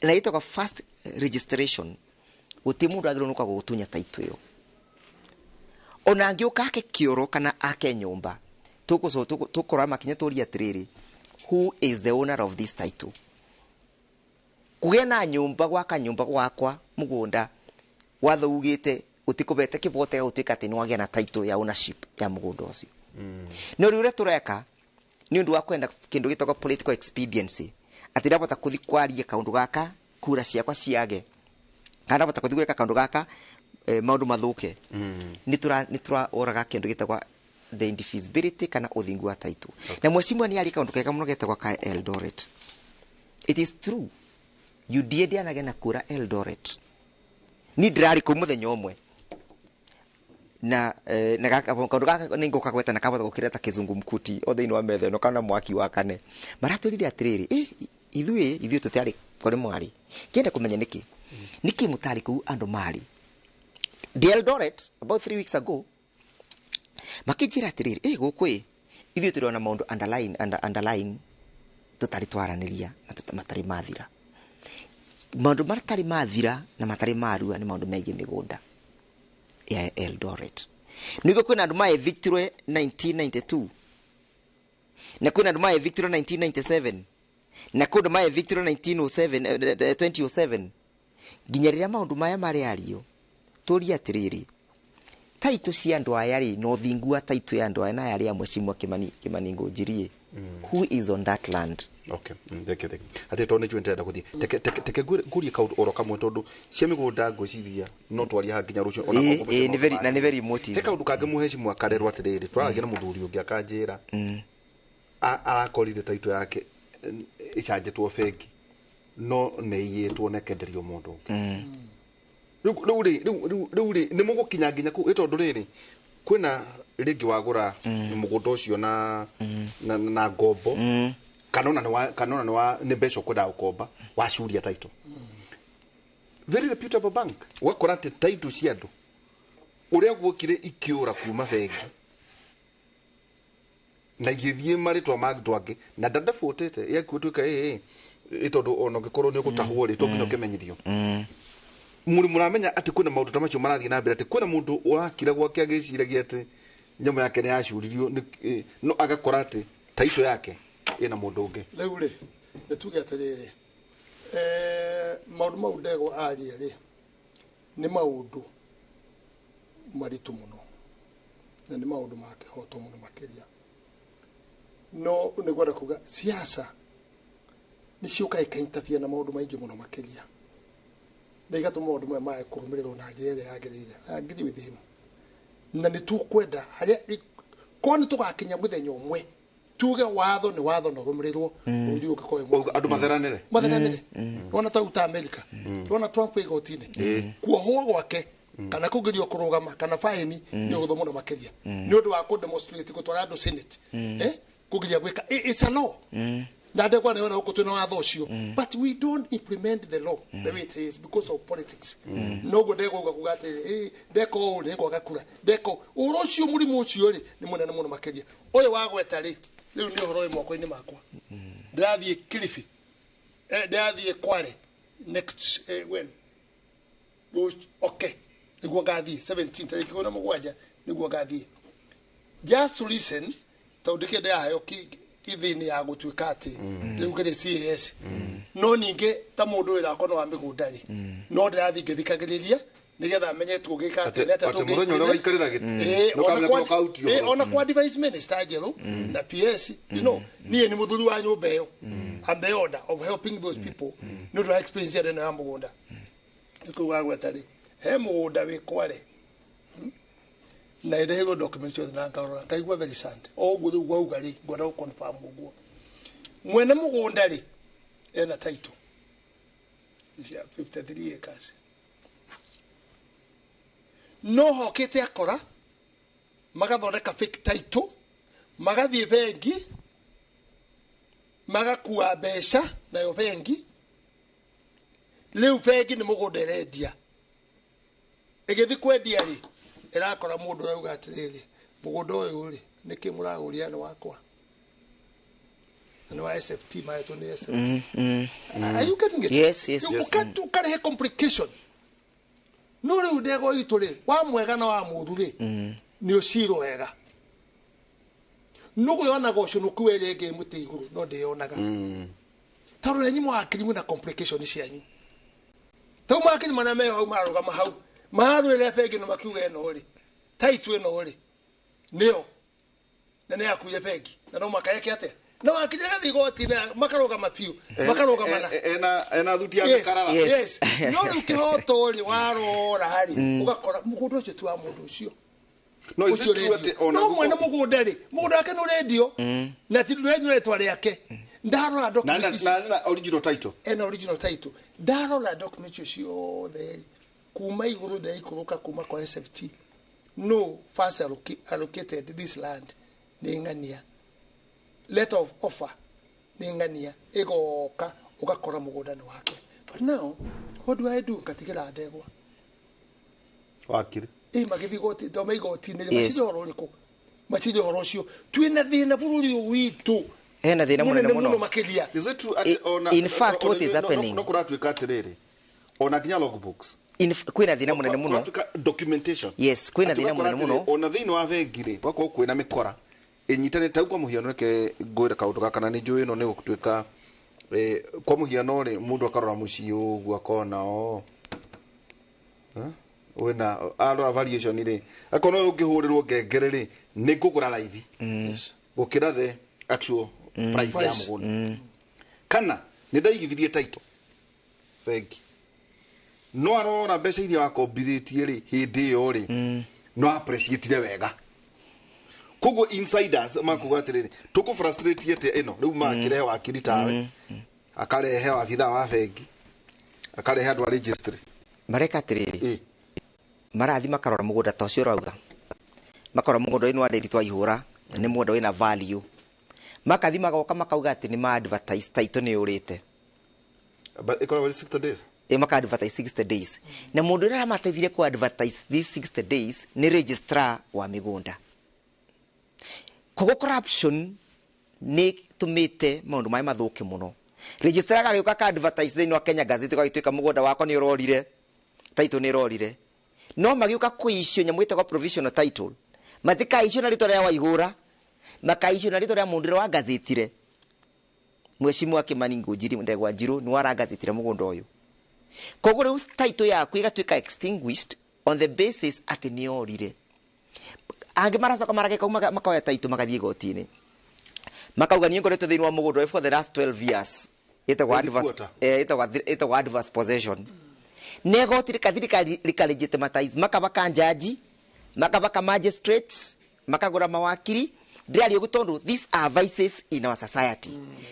Speaker 18: Na ĩtagwo first registration. Gũtirĩ mũndũ agĩrĩirwo nĩ gũka gũgũtunya title ĩyo. Ona angĩũka ake kĩoro kana ake nyũmba tũkora makinya tũrie atĩrĩrĩ who is the owner of this title. Kũgĩa na nyũmba gwaka nyũmba gwakwa mũgũnda watho ugĩte ũtikũbete kĩbote gũtuĩka atĩ nĩwagĩa na title ya ownership ya mũgũnda ũcio. No rĩu ũrĩa tũreka nĩ ũndũ wa kwenda kĩndũ gĩtagwo political expediency atĩ ndabota kũthi kwaria kaũndũ gaka kura ciakwa ciage kana ndabota kũthi gwĩka kaũndũ gaka maũndũ mathũke. Nĩ tũraoraga kĩndũ gĩtagwo the indefeasibility kana ũthingu wa title. Na mheshimiwa nĩ arĩ kaũndũ kega mũno getagwo ka Eldoret. It is true UDA ndĩanagĩa na kura Eldoret. Ni ndĩrarĩ kũu mũthenya ũmwe na na kaũndũ gaka nĩ ngũka gweta na kabota gũkĩra ta kĩzungumkuti o thĩinĩ wa metha ĩno kana mwaki wa kane. Maratwĩrire atĩrĩrĩ ithuĩ tũtiarĩ kũrĩ mwarĩ. Kĩenda kũmenya nĩkĩ nĩkĩ mũtarĩ kũu andũ marĩ. The Eldoret about 3 weeks ago makĩnjĩra atĩrĩrĩ gũkũ ithuĩ tũrona maũndũ underlying tũtarĩ twaranĩria na matarĩ mathira. Maũndũ matarĩ mathira na matarĩ marua nĩ maũndũ megiĩ mĩgũnda ya Eldoret. Nĩguo kwĩna andũ maevictirwe 1992 na kwĩna andũ maevictirwe 1997 na kwĩna andũ maevictirwe 1907 2007 nginya rĩrĩa maũndũ maya marĩ ario tũrie atĩrĩrĩ taito cia andũ aya rĩ na ũthingu wa taito ya andũ aya na aya arĩa mheshimiwa Kimani Ngũnjiri who is on that land.
Speaker 16: Okay, thank you, thank you. Ati to nĩ ndĩrenda gũthiĩ teke ngurie kaũndũ oro kamwe tondũ cia mĩgũnda ngwĩciria no twarie haha nginya rũciũ ona
Speaker 18: nĩ very na nĩ very emotive.
Speaker 16: He kaũndũ kangĩ mũhecimwa karerwo atĩrĩrĩ twaragia na mũthuri ũngĩ akanjĩra arakorire taito yake ĩcanjĩtwo bengi no nĩ iyĩtwo na ĩkenderio mũndũ ũngĩ. Rĩu rĩ nĩ mũgũkinya nginya kũu tondũ rĩrĩ kwĩna rĩngĩ wagũra mũgũnda ũcio na ngombo kana ona nĩ mbeca ũkwendaga gũkomba wacuria title. Very reputable bank ũgakora atĩ title cia andũ ũrĩa guokire ikĩũra kuma bengi na igĩthiĩ marĩtwa ma andũ angĩ na ndandabũtĩte ĩgatuĩka ĩ tondũ ona ũngĩkorwo nĩ ũgũtahwo rĩ to nginya ũkĩmenyithio. Mũrĩ mũramenya atĩ kwĩna maũndũ ta macio marathiĩ na mbere atĩ kwĩna mũndũ ũrakira gwake agĩciragia atĩ nyamũ yake nĩ yacuririo no agakora atĩ title yake ĩna mũndũ ũngĩ.
Speaker 17: Rĩu rĩ nĩ tuge atĩrĩrĩ maũndũ mau ndegwa aria rĩ nĩ maũndũ maritũ mũno na nĩ maũndũ ma kĩhoto mũno makĩria. No nĩ ngwenda kuga siasa nĩ ciũkaga ikainterfere na maũndũ maingĩ mũno makĩria na igatũma maũndũ maya mage kũrũmĩrĩrwo na njĩra ĩrĩa yagĩrĩire. I agree with him. Na nĩ tũkwenda harĩa korwo nĩ tũgakinya mũthenya ũmwe tuge watho nĩ watho na ũrũmĩrĩrwo bũrũri ũngĩkorwo
Speaker 16: andũ matheranĩre
Speaker 17: Wona ta uta America wona Trump igoti-inĩ kuohwo gwake kana kũgirio kũrũgama kana faini nĩ ũhũthũ mũno makĩria nĩ ũndũ wa kũ demonstrate gũtwara andũ Senate kũgiria gwĩka it's a law na ndegwa nĩ yona gũkũ twĩna watho ũcio but we don't implement the law the way it is because of politics. Noguo ndegwa uga kuga atĩrĩ ndeka ũũ nĩ ngwaga kura ndeka ũhoro ũcio mũrimũ ũcio rĩ nĩ mũnene mũno makĩria. Ũyũ wagweta rĩ rĩu nĩ ũhoro wĩ moko-inĩ makwa. Ndĩrathiĩ Kilifi ndĩrathiĩ Kwale next when okay nĩguo ngathiĩ 17 tarĩki 17 nĩguo ngathiĩ just to listen tondũ ndĩkĩrĩ ndĩraheo ithini ya gũtuĩka atĩ rĩu ngĩrĩ CAS no ningĩ ta mũndũ wĩra wakwa no wa mĩgũnda rĩ no ndĩrathiĩ ngĩthikagĩrĩria nĩgetha menye tũngĩka atĩ nĩ atĩa
Speaker 16: mũthenya ũrĩa ũgaikarĩra gĩtĩ
Speaker 17: ona kwa advice minister njerũ na PS you know niĩ nĩ mũthuri wa nyũmba ĩyo I'm the order of helping those people nĩ ũndũ wa experience ĩno ya mũgũnda. Nĩ kuga gweta rĩ he mũgũnda wĩ Kwale na ĩrehirwo document ciothe na ngarora ngaigua very sad o ũguo rĩu wauga rĩ ngwenda gũ confirm ũguo mwene mũgũnda rĩ ena title Nĩ cia 53 acres, no hokĩte akora magathondeka fake title, magathiĩ bengi, magakua mbeca nayo bengi. Rĩu bengi nĩ mũgũnda ĩrendia, ĩgĩthiĩ kwendia rĩ, ĩrakora mũndũ ũrauga atĩrĩrĩ, mũgũnda ũyũ rĩ, nĩkĩ mũragũria? Nĩ wakwa na nĩ wa SFT, mahetwo nĩ SFT. Are you getting it?
Speaker 18: Yes.
Speaker 17: Yes. Ũkarehe complication. No rĩu ndegwa itũ rĩ, wa mwega na wa mũũru rĩ, nĩ ũcirwo wega. Nũgũ yonaga ũcũnũku ĩrĩa ĩngĩ mũtĩ igũrũ, no ndĩyonaga tondũ nenyi mwakiri mwĩna complication cianyu. Tau makiri marĩa meho hau mararũgama hau mararũĩrĩra bengi, no makiuga ĩno rĩ, title ĩno rĩ, nĩyo na nĩ yakuire bengi, na no makayeke atĩa na wakiri agathiĩ igoti-inĩ, makarũgama biũ, makarũgamana.
Speaker 16: Ena thuti ya mĩkarara.
Speaker 17: Yes. No rĩu kĩhoto rĩ, warora rĩ, ũgakora mũgũnda ũcio ti wa mũndũ ũcio.
Speaker 16: No, is
Speaker 17: Ũcio
Speaker 16: it true
Speaker 17: ũrendio.
Speaker 16: atĩ ona
Speaker 17: No mwene mũgũnda rĩ, mũgũnda wake nĩ ũrendio na ti ndũrendio rĩtwa rĩake. Ndarora document ici.
Speaker 16: Na original title.
Speaker 17: Ena original title. Ndarora document icio ciothe rĩ, kuma igũrũ ndaikũrũka, kuma kwa SFT, no first allocated this land nĩ ng'ania, letter of offer nĩ ng'ania, ĩgoka ũgakora mũgũnda nĩ wake. But now what do I do? Ngatigĩra ndegwa.
Speaker 16: Wakiri.
Speaker 17: Ĩ magĩthiĩ igoti, ndoma igoti-inĩ rĩ, macire ũhoro ũrĩkũ? Macire ũhoro ũcio. Twĩna thĩna bũrũri ũyũ witũ.
Speaker 18: Hena thĩna mũnene
Speaker 17: mũno
Speaker 18: mũno.
Speaker 17: Makĩria.
Speaker 16: Is it true atĩ ona
Speaker 18: In fact, what is happening-
Speaker 16: no kũratuĩka atĩrĩrĩ, ona nginya logbooks
Speaker 18: Kwĩna thĩna mũnene mũno.
Speaker 16: Kũratuĩka documentation.
Speaker 18: Yes, kwĩna
Speaker 16: Atĩ
Speaker 18: thĩna
Speaker 16: ũgakora
Speaker 18: mũnene
Speaker 16: atĩrĩ,
Speaker 18: mũno.
Speaker 16: Ona thĩinĩ wa bengi rĩ, gwakorwo kwĩna mĩkora ĩnyitanĩte. Tau kwa mũhiano, reke ngwĩre kaũndũ gaka na nĩ njũĩ ĩno nĩ gũtuĩka kwa mũhiano rĩ, mũndũ akarora mũciĩ ũguo akona o wĩna arora variation rĩ, akona ũyũ ũngĩhũrĩrwo ngengere rĩ, nĩ ngũgũra raithi gũkĩra the actual price ya
Speaker 17: Price.
Speaker 16: mũgũnda, kana nĩ ndaigithirie title bengi, no arora mbeca iria wakombithĩtie rĩ, hĩndĩ ĩyo rĩ, no appreciatire wega. Koguo insiders makuga atĩrĩrĩ, tũkũ frustrate atĩa ĩno rĩu, makĩrehe wakiri tawe, akarehe wabithaa wa bengi, akarehe andũ a registry.
Speaker 18: Mareka atĩrĩrĩ, marathi makarora mũgũnda ta ũcio ũrauga, makarora mũgũnda ũyũ nĩ wa ndĩri twaihũra, nĩ mũgũnda wĩna value, makathi magoka makauga atĩ nĩ ma advertise title nĩ yũrĩte.
Speaker 16: But ĩkoragwo ĩrĩ 60 days.
Speaker 18: Ĩ maka advertise 60 days, na mũndũ ũrĩa aramateithire ku advertise these 60 days nĩ registrar wa mĩgũnda. Koguo corruption nĩ tũmĩte maũndũ maya mathũke mũno. Registrar agagĩũka ka advertise thĩinĩ wa Kenya Gazette, ũgagĩtuĩka mũgũnda wakwa nĩ ũrorire, title nĩ ĩrorire, no magĩũka kũicio nyamũ ĩtagwo provisional title, matikaicio na rĩtwa rĩa Waihũra, makaicio na rĩtwa rĩa mũndũ ũrĩa wangazetire. Mheshimiwa Kimani Ngũnjiri Ndegwa Njirũ nĩ warangazetire mũgũnda ũyũ. Koguo rĩu title yaku ĩgatuĩka extinguished on the basis atĩ nĩ yorire. Angĩ maracoka marageka makoya title, magathiĩ igoti-inĩ, makauga niĩ ngoretwo thĩinĩ wa mũgũnda ũyũ for the last 12 years, ĩtagwo
Speaker 16: Gũthiĩ
Speaker 18: adverse,
Speaker 16: quarter.
Speaker 18: ĩtagwo adverse possession. Na igoti rĩkathi rĩka legitimize, makabaka njaji, makabaka magistrates, makagũra mawakiri. Ndĩraria ũguo tondũ these are vices in our society,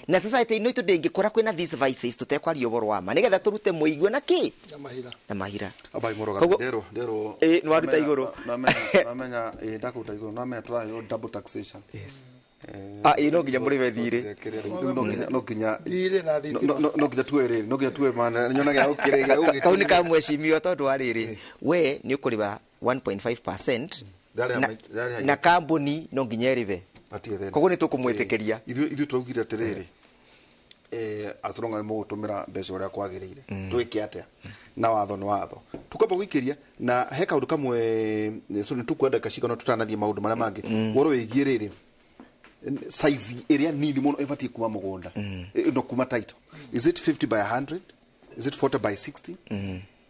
Speaker 18: na society ĩno itũ ndĩngĩkũra kwĩna these vices tũtekwaria ũhoro wa ma, nĩgetha tũrute mũigua na kĩ
Speaker 17: na mahira.
Speaker 18: Na mahira.
Speaker 16: Abai mũroga.
Speaker 18: Koguo-
Speaker 16: Nderwo.
Speaker 18: Ĩ, nĩ waruta igũrũ.
Speaker 16: Namenya, ĩ, ndakũruta igũrũ, namenya tũraheo double taxation. Yes.
Speaker 18: Ah, ĩ, no nginya mũrĩme thirĩ.
Speaker 16: Rĩu no nginya
Speaker 17: Thirĩ na thitima.
Speaker 16: No nginya tuwe rĩrĩ, no nginya tuwe mana nyonaga gũkĩrĩ gĩa
Speaker 18: Kau nĩ ka mheshimiwa, tondũ wa rĩrĩ, we nĩ ũkũrĩha 1.5%
Speaker 16: Ndarĩha ndarĩha
Speaker 18: na kambuni no nginya ĩrĩhe.
Speaker 16: Hatirĩ thĩna.
Speaker 18: Koguo nĩ tũkũmwĩtĩkĩria.
Speaker 16: Ithuĩ tũraugire atĩrĩrĩ, as long as mũgũtũmĩra mbeca ũrĩa kwagĩrĩire, twĩke atĩa na watho nĩ watho, tukamba gũikĩria na he kaũndũ kamwe. So nĩ tũkuenda ndagĩka cigana tũtanathiĩ maũndũ marĩa mangĩ, ũhoro wĩgiĩ rĩrĩ, size ĩrĩa nini mũno ĩbatiĩ kuma mũgũnda, no kuma title, is it 50 by 100? Is it 40 by 60?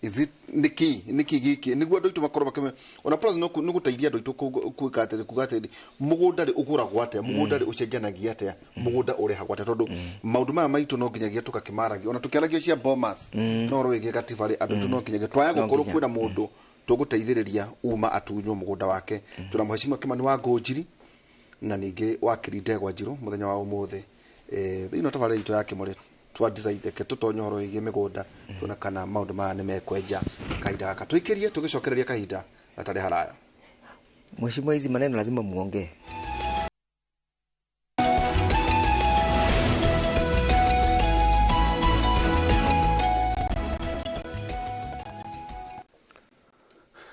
Speaker 16: Is it nĩkĩ nĩkĩ gĩkĩ nĩguo andũ aitũ makorwo makĩmenya? Ona plus no nĩ gũteithia andũ aitũ gwĩka atĩrĩ, kuga atĩrĩ, mũgũnda rĩ, ũgũragwo atĩa? Mũgũnda rĩ, ũcenjanagia atĩa? Mũgũnda ũrĩhagwo atĩa? Tondũ maũndũ maya maitũ no nginyagia tũgakĩmaragia, ona tũkĩaragia cia Bomas, no ũhoro wĩgiĩ gatiba rĩ, andũ aitũ no nginyagia twaya
Speaker 18: No
Speaker 16: gũkorwo
Speaker 18: nginya.
Speaker 16: kwĩna mũndũ tũgũteithĩrĩria uma atunywo mũgũnda wake. Tũna mheshimiwa Kimani wa Ngũnjiri na ningĩ wakiri Ndegwa Njirũ mũthenya wa ũmũthĩ, thĩinĩ wa tabarĩra itũ ya Kĩmũrĩ. Twa decide ke tũtonye ũhoro wĩgiĩ mĩgũnda tuona kana maũndũ maya nĩ mekwenja kahinda gaka tũikĩrie tũgĩcokereria kahinda gatarĩ haraya.
Speaker 18: Mheshimiwa, hizi maneno lazima muongee.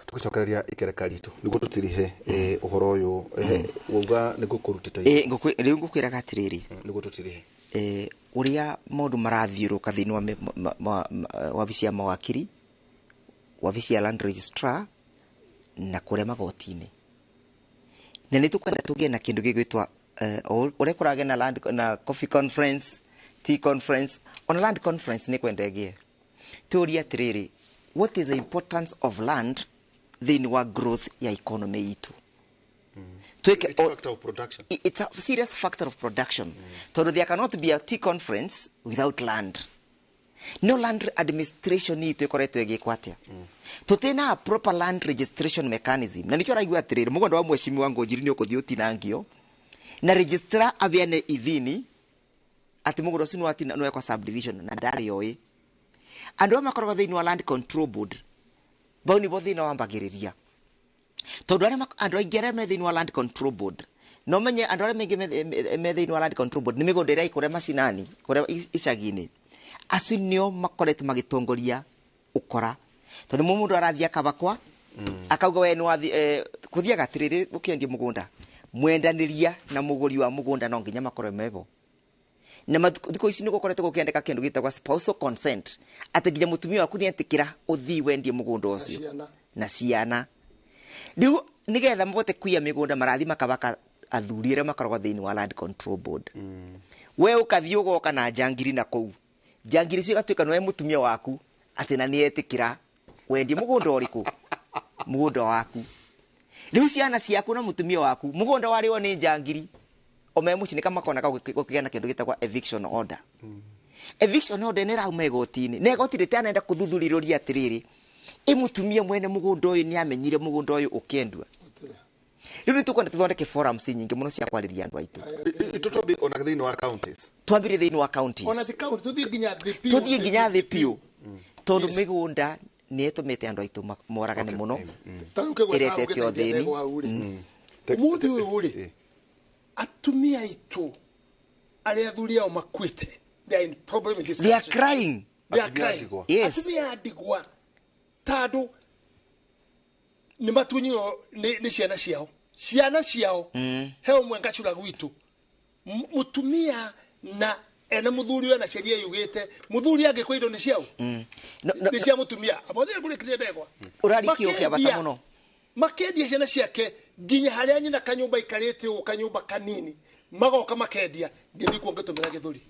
Speaker 16: Tugicokereria ikereka ritu niguo tutirihe uhoro uyu wauga niguo kurutite.
Speaker 18: Riu ngukwiraga atiriri
Speaker 16: niguo tutirihe
Speaker 18: uria maundu marathiuruka thiini wa wabici ya mawakiri, wabici ya land registrar na kuria magoti-ini, na ni tukwenda tugie na kindu gigwitwa uria kuragia na land na coffee conference, tea conference, ona land conference ni kwenda igie tuurie atiriri, what is the importance of land thiini wa growth ya economy itu?
Speaker 16: It's a factor of production.
Speaker 18: It's a serious factor of production. So there cannot be a tea conference without land. No land administration itu ikoretwo igikwo atia. Tutena a proper land registration mechanism. Na nikio raigua atiriri, mugunda wa mheshimiwa Ngunjiri ni ukuthii utinangio na registrar abeane ithini ati mugunda ucio ni wekwa subdivision na ndari oi. Andu aya makoragwo thiini wa land control board bau nibo thina wambagiriria tondu aria andu aingi aria me thiini wa land control board no menye andu aria maingi me thiini wa land control board ni migunda iria ikuria macinani kuria icagi-ini, acio nio makoretwo magitongoria ukora tondu mundu arathie akabakwa akauga we ni wathi kuthiaga atiriri ukiendia mugunda mwendaniria na muguri wa mugunda no nginya makorwe mebo na thikũ ici nĩ gũkoretwo gũkĩandĩka kĩndũ gĩtagwo spousal consent atĩ nginya mũtumia waku nĩ etĩkĩra ũthiĩ wendie mũgũnda ũcio na ciana. Rĩu nĩgetha mahote kũiya mĩgũnda marathiĩ makabaka athuri arĩa makoragwo thĩinĩ wa land control board. We ũkathiĩ ũgoka na njangiri na kũu njangiri icio igatuĩka nĩwe mũtumia waku atĩ na nĩ etĩkĩra wendie mũgũnda ũrĩkũ mũgũnda waku. Rĩu ciana ciaku na mũtumia waku mũgũnda warĩo nĩ njangiri ome muci ni kama kona gukigana kindu gitagwa eviction order. Eviction order ni rauma igoti-ini na igoti ritianenda kuthuthuriria atiriri i mutumia mwene mugunda uyu ni amenyire mugunda uyu ukiendua. Riu ni tukwenda tuthondeke forums nyingi muno cia kwariria andu aitu
Speaker 16: tutwambi ona thiini wa counties,
Speaker 18: twambire thiini wa counties
Speaker 17: ona the county tuthie nginya thi piu,
Speaker 18: tuthie nginya thi piu tondu migunda ni itumite andu aitu moragane muno iretete uthini.
Speaker 17: Umuthi uyu ri atumia aitu aria athuri ao makuite, they are in problem in this country.
Speaker 18: They are crying.
Speaker 17: They are crying.
Speaker 18: Yes.
Speaker 17: Atumia andigwa tondu ni matunyirwo ni ciana ciao. Ciana ciao he umwe ngacura gwitu mutumia na ena muthuri we na sheria yugite muthuri angikwa indo ni ciao ni cia mutumia abothe ngurikirie ndegwa
Speaker 18: urarikio kia bata muno
Speaker 17: makendia ciana ciake nginya haria nyina kanyumba ikarite u kanyumba kanini magoka makendia ngithi kuo ngitumira githuri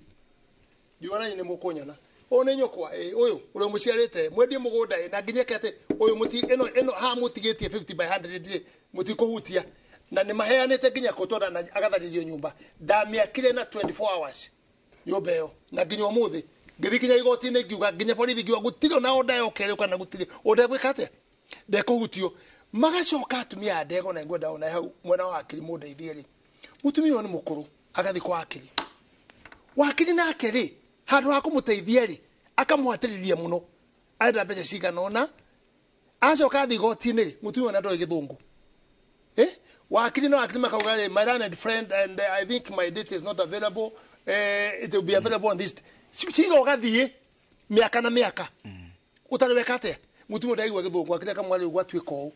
Speaker 17: ngiona nyine mukunyona o ni nyukwa uyu uri muciarite mwendie mugunda na nginya kete uyu muti eno ha mutigitie 50 by 100 mutikuhutia na ni maheanite nginya kutonda na agatharirio nyumba ndamiakire na 24 hours nyumba iyo na nginya umuthi ngithi kinya igoti-inĩ ngiuga nginya borithi ngiuga gutire na onda yokere kana gutire onda gwika atia ndekuhutio magacoka atumia a ndego na ngwenda ona hau mwena wa akiri mundeithie ri mutumia ũyũ nĩ mũkũrũ agathi kwa akiri wakiri nake ri handu ha kumuteithia ri akamwatĩrĩria mũno arenda mbeca cigana ũna acoka athi igoti-inĩ ri mutumia ũyũ na ndoĩ gĩthũngũ wakiri no akiri makauga ri my learned friend and I think my date is not available, it will be available on this cira ũgathiĩ mĩaka na mĩaka ũtarĩ weka atĩa mutumia ndaigua gĩthũngũ akiri akamwara rĩu gwatuĩka ũũ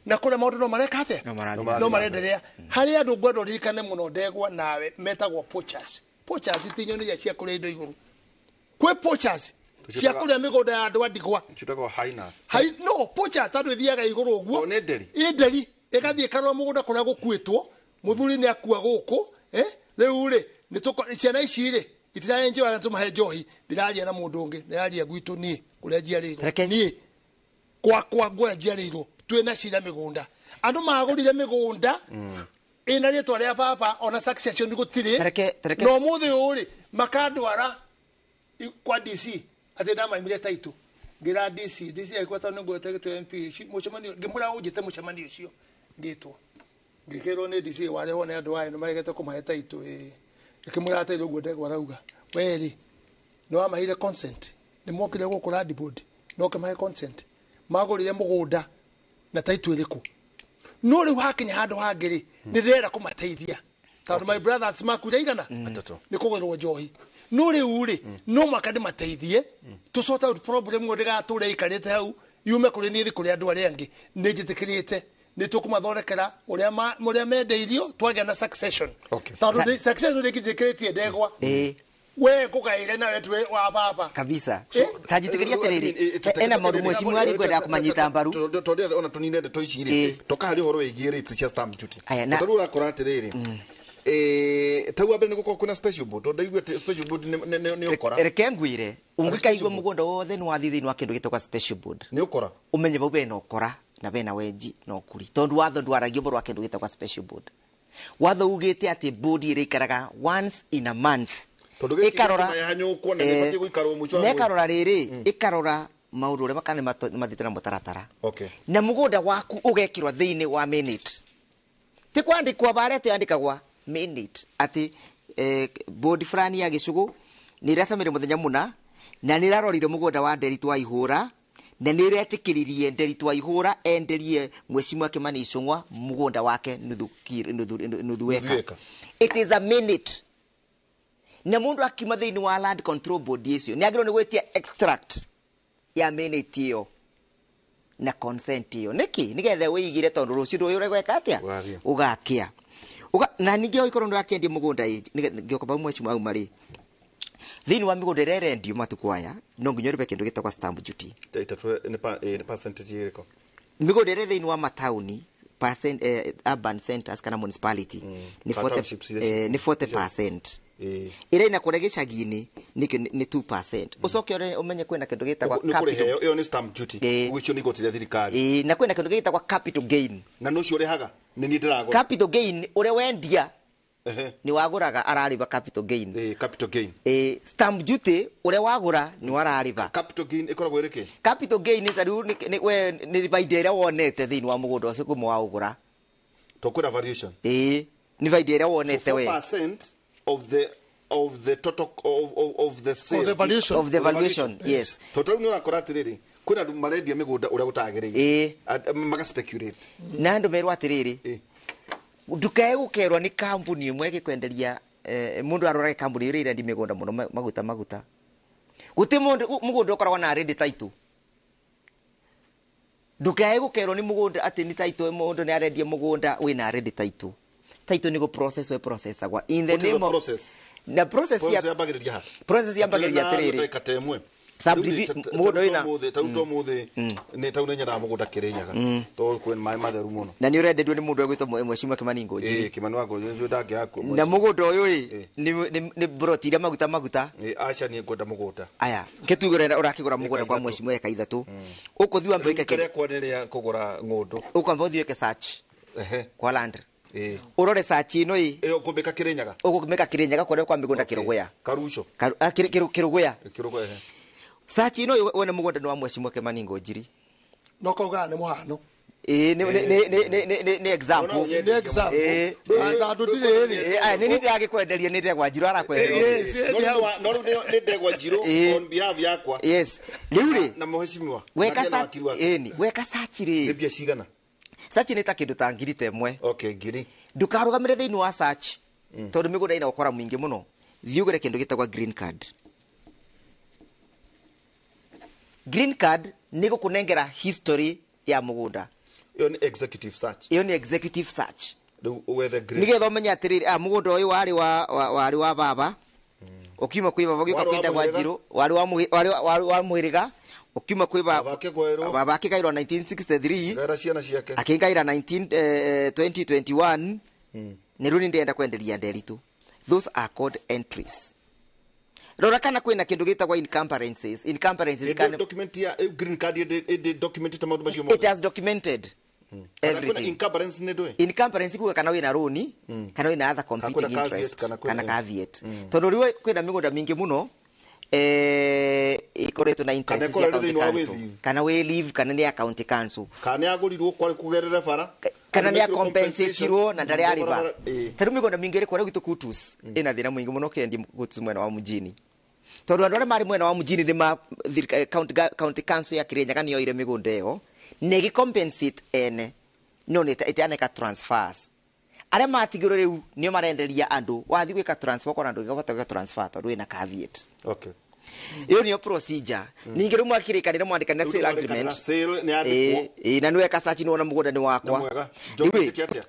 Speaker 17: na kũrĩa maũndũ no mareka atĩa no marenderea harĩ andũ ngwenda ũririkane mũno ndegwa nawe metagwo poachers. Poachers ti nyoni iria cia kũrĩa indo igũrũ kwĩ poachers cia kũrĩa mĩgũnda ya andũ a ndigwa
Speaker 16: ciĩtagwo hyenas.
Speaker 17: No poachers tondũ ĩthiaga igũrũ ũguo
Speaker 16: nĩ nderi
Speaker 17: ĩ nderi ĩgathiĩ ĩkarora mũgũnda kũrĩa gũkuĩtwo mũthuri nĩ akua gũkũ rĩu rĩ ciana ici rĩ itiraenjoy na tũmahe njohi ndĩraria na mũndũ ũngĩ ndĩraria gwitũ niĩ kũrĩa njiarĩirwo niĩ gwakwa ngũrĩa njiarĩirwo twĩna cira mĩgũnda andũ magũrire mĩgũnda ĩna rĩtwa rĩa baba ona succession gũtirĩ na ũmũthĩ ũyũ rĩ makandwara kwa DC atĩ ndamaimire taitũ ngĩra DC DC agĩkwa tondũ nĩngwete gĩtũ MP mũcemanio ngĩmwĩra ũnjĩte mũcemanio ũcio ngĩtwo ngĩkĩrwo nĩ DC warehwo nĩ andũ aya nĩ maregete kũmahe taitũ ngĩkĩmwĩra atĩ ũguo ndegwa arauga we rĩ Nĩ wamaheire consent. Nĩ mokire gũkũ land board na ũkĩmahe consent. Magũrire mũgũnda na title ĩrĩkũ. No rĩu hakinya handũ hangĩ rĩ, nĩ ndĩrenda kũmateithia. Tondũ my brothers makuire igana nĩ kũgũrwo njohi. No rĩu rĩ, no mwaka ndĩmateithie tũ sort out problem ĩyo ndĩgatũre ĩikarĩte hau yume kũrĩ niĩ kũrĩ andũ arĩa angĩ. Nĩ njĩtĩkĩrĩte nĩ tũkũmathondekera ũrĩa mendeirio twagĩa na succession. Tondũ succession nĩ njĩtĩkĩrĩtie ndegwa. We ngũgaĩre nawe tuwe wa baba
Speaker 18: kabisa. Tanjĩtĩkĩria atĩrĩrĩ, ena maũndũ mheshimiwa arĩ ngwendaga kũmanyita mbaru.
Speaker 16: Tondũ ona tũnine ndeto ici rĩ, toka harĩ ũhoro wĩgiĩ rates cia stamp duty. Tondũ ũrakora atĩrĩrĩ, tau wa mbere nĩ gũkorwo kwĩna special board, tondũ ndaigua atĩ special board nĩ ũkora.
Speaker 18: Reke ngwĩre, ũngĩkaigua mũgũnda wothe nĩ wathiĩ thĩinĩ wa kĩndũ gĩtagwo special board,
Speaker 16: nĩ ũkora.
Speaker 18: Ũmenye bau bena ũkora na bena wenji na ũkuri, tondũ watho ndwaragia ũhoro wa kĩndũ gĩtagwo special board. Watho ugĩte atĩ board ĩrĩikaraga once in a month, ĩkarora na ĩkarora rĩrĩ, ĩkarora maũndũ ũrĩa kana nĩ mathiĩte na mũtaratara, na mũgũnda waku ũgekĩrwo thĩinĩ wa minute, ti kwandĩkwo barĩa atĩ yandĩkagwa minute atĩ board fulani ya gĩcũgũ nĩ ĩracemire mũthenya mũna na nĩ ĩrarorire mũgũnda wa Nderitu wa Ihũra na nĩ ĩretĩkĩririe Nderitu wa Ihũra enderie mheshimiwa Kimani Ichung'wa mũgũnda wake nuthu eka. It is a minute. Na mundu akiuma thĩinĩ wa Land Control Board icio nĩ agĩrĩirwo nĩ gwĩtia extract ya minute ĩyo na consent ĩyo. Nĩkĩ? Nĩgetha wĩigire, tondũ rũciũ ndũĩ ũrĩa gweka atĩa ũgakĩa. Na ningĩ okorwo nĩ ũrakĩendia mũgũnda ĩ, ngĩoka bau mheshimiwa auma rĩ, thĩinĩ wa mĩgũnda ĩrĩa ĩrendio matukũ aya no nginya ũrĩbe kĩndũ gĩtagwo stamp duty.
Speaker 16: Nĩ percentage ĩrĩkũ?
Speaker 18: Mĩgũnda ĩrĩa thĩinĩ wa mataũni, percent, urban centers kana municipality, nĩ 40, nĩ 40%. Ĩrĩa ina kũrĩa gĩcagi-inĩ nĩ 2%. Ũcoke ũmenye kwĩna kĩndũ gĩtagwo
Speaker 16: capital, ĩyo nĩ stamp duty, ũcio nĩ igoti rĩa thirikari.
Speaker 18: Na kwĩna kĩndũ gĩtagwo capital gain.
Speaker 16: Na nĩ ũcio ũrĩhaga? Nĩ niĩ ndĩragũra.
Speaker 18: Capital gain, ũrĩa wendia nĩ wagũraga ararĩba capital gain.
Speaker 16: Capital gain.
Speaker 18: Stamp duty, ũrĩa wagũra nĩ wararĩba.
Speaker 16: Capital gain ĩkoragwo ĩrĩ kĩ?
Speaker 18: Capital gain ta rĩu we nĩ baida ĩrĩa wonete thĩinĩ wa mũgũnda ũcio kuma waũgũra.
Speaker 16: To kwĩna variation.
Speaker 18: Nĩ baida ĩrĩa wonete we.
Speaker 16: 4% of the total of the sale.
Speaker 17: Of the valuation.
Speaker 18: Of the valuation, yes.
Speaker 16: Tondũ rĩu nĩ ũrakora atĩrĩrĩ, kwĩna andũ marendia mĩgũnda ũrĩa gũtagĩrĩire, maga speculate.
Speaker 18: Na andũ merwo atĩrĩrĩ, ndukae gũkerwo nĩ kambuni ĩmwe ĩgĩkwenderia. Mũndũ arorage kambuni ĩrĩa ĩrendia mĩgũnda mũno maguta maguta. Gũtirĩ mũndũ mũgũnda ũkoragwo na ready title. Ndukae gũkerwo nĩ mũgũnda atĩ nĩ title, mũndũ nĩ arendia mũgũnda wĩna ready title. Title nĩ gũ process we processagwa in the
Speaker 16: What is
Speaker 18: name
Speaker 16: the
Speaker 18: of
Speaker 16: process?
Speaker 18: Na process ya
Speaker 16: Process yambagĩrĩria ha?
Speaker 18: Process yambagĩrĩria atĩrĩrĩ,
Speaker 16: Ndagĩka ta ĩmwe.
Speaker 18: Mũgũnda wĩna
Speaker 16: Tau to mũthĩ nĩ tau nĩ nyendaga mũgũnda Kĩrĩnyaga tondũ kwĩ maĩ matheru mũno.
Speaker 18: Na nĩ ũrenderio nĩ mũndũ egwĩtwo mheshimiwa Kimani Ngũnjiri.
Speaker 16: Kimani wa Ngũnjiri ndangĩaga
Speaker 18: Na mũgũnda ũyũ rĩ, nĩ broti iria maguta maguta.
Speaker 16: Aca, niĩ ngwenda mũgũnda.
Speaker 18: Aya, kĩtuge ũrakĩgũra mũgũnda kwa mheshimiwa eka 3, ũkũthiĩ wambe wĩke
Speaker 16: kĩrĩa kwa nĩ rĩa kũgũra ng'ũndũ.
Speaker 18: Ũkwamba ũthiĩ wĩke search kwa land, ũrore search ĩno ĩ.
Speaker 16: Ĩyo ngũmĩka Kĩrĩnyaga?
Speaker 18: Ũgũmĩka Kĩrĩnyaga kũrĩa kwa mĩgũnda Kĩrũgũya.
Speaker 16: Karuco.
Speaker 18: Kĩrũgũya.
Speaker 16: Kĩrũgũya, ehe.
Speaker 18: Search ĩno wone mũgũnda nĩ wa mheshimiwa Kimani Ngũnjiri.
Speaker 17: No kaugaga nĩ mũhano.
Speaker 18: Ĩĩ, nĩ example.
Speaker 17: Nĩ example. Tondũ ndirĩ rĩ.
Speaker 18: Aya, nĩ ndĩragĩkwenderia, nĩ ndegwa njirũ arakwenderia.
Speaker 16: No rĩu nĩ ndegwa njirũ on behalf yakwa.
Speaker 18: Yes, rĩu rĩ,
Speaker 16: na mheshimiwa
Speaker 18: weka
Speaker 16: na wakiri wake.
Speaker 18: Ĩni, weka search rĩ,
Speaker 16: Nĩ mbia cigana?
Speaker 18: Search nĩ ta kĩndũ ta 1,000.
Speaker 16: Okay, ngiri.
Speaker 18: Ndũkarũgamĩre thĩinĩ wa search, tondũ mĩgũnda ĩna ũkora mũingĩ mũno. Thiĩ ũgũre kĩndũ gĩtagwo green card. Green card nĩ gũkũnengera history ya mũgũnda.
Speaker 16: Ĩyo nĩ executive search?
Speaker 18: Ĩyo nĩ executive search.
Speaker 16: Rĩu ũwethe green.
Speaker 18: Nĩgetha ũmenye atĩrĩrĩ, mũgũnda ũyũ warĩ wa baba, ũkiuma kwĩ baba ũgĩũka
Speaker 16: Warĩ wa
Speaker 18: kwĩ ndegwa
Speaker 16: mũhĩrĩga?
Speaker 18: njirũ, warĩ wa mũhĩrĩga, ũkiuma kwĩ
Speaker 16: Baba akĩgwaĩrwo.
Speaker 18: Baba akĩgaĩrwo 1963.
Speaker 16: Gaĩra ciana ciake.
Speaker 18: Akĩngaĩra 19 2021, nĩ rĩu nĩ ndĩrenda kwenderia Nderitu. Those are called entries. Rora kana kwĩna kĩndũ gĩtagwo encumbrances. Encumbrances
Speaker 16: Ĩndĩ
Speaker 18: kana
Speaker 16: document ya ĩyo green card ĩndĩ document ta maũndũ macio
Speaker 18: It
Speaker 16: mothe?
Speaker 18: has documented
Speaker 16: Kana kwĩna
Speaker 18: everything.
Speaker 16: encumbrance nĩ ndũĩ?
Speaker 18: Encumbrance kuga kana wĩna rũni, kana wĩna other competing
Speaker 16: Kana kwĩna caveat,
Speaker 18: interest,
Speaker 16: kana kwĩna-
Speaker 18: kana caveat, tondũ rĩu kwĩna mĩgũnda mĩingĩ mũno ĩkoretwo na interest
Speaker 16: Kana
Speaker 18: cia
Speaker 16: ĩkorwo ĩrĩ
Speaker 18: county
Speaker 16: thĩinĩ wa
Speaker 18: council,
Speaker 16: wayleave.
Speaker 18: kana wayleave, kana nĩ ya county council,
Speaker 16: Kana nĩ agũrirwo kwarĩ kũgerera bara.
Speaker 18: Kana
Speaker 16: Andũ
Speaker 18: nĩ
Speaker 16: mekĩrwo
Speaker 18: akompensatirwo na ndarĩ arĩba.
Speaker 16: Barabara.
Speaker 18: Ta rĩu mĩgũnda mĩingĩ ĩrĩ kũrĩa gwitũ Kutus ĩna thĩna mũingĩ mũno, kĩendia Kutus mwena wa mjini. Tondu andu aria mari mwena wa mujini ni ma county council ya Kirinyaga ni yoire migunda iyo na ĩgĩ-compensate ene no nĩ ĩteaneka transfers. Aria matigirwo riu nio marenderia andu wathi gwika transfer kora andu gĩkahota gwĩka transfer tondu wĩna caveat.
Speaker 16: Okay.
Speaker 18: Iyo niyo procedure. Ningĩ rĩu mwakĩrĩkanĩra mwandĩkanĩra sale agreement.
Speaker 16: Sale nĩ yandĩkwo.
Speaker 18: Ĩĩ na nĩweka search nĩwona mũgũnda nĩ wakwa.
Speaker 16: Nĩ mwega.
Speaker 18: Rĩu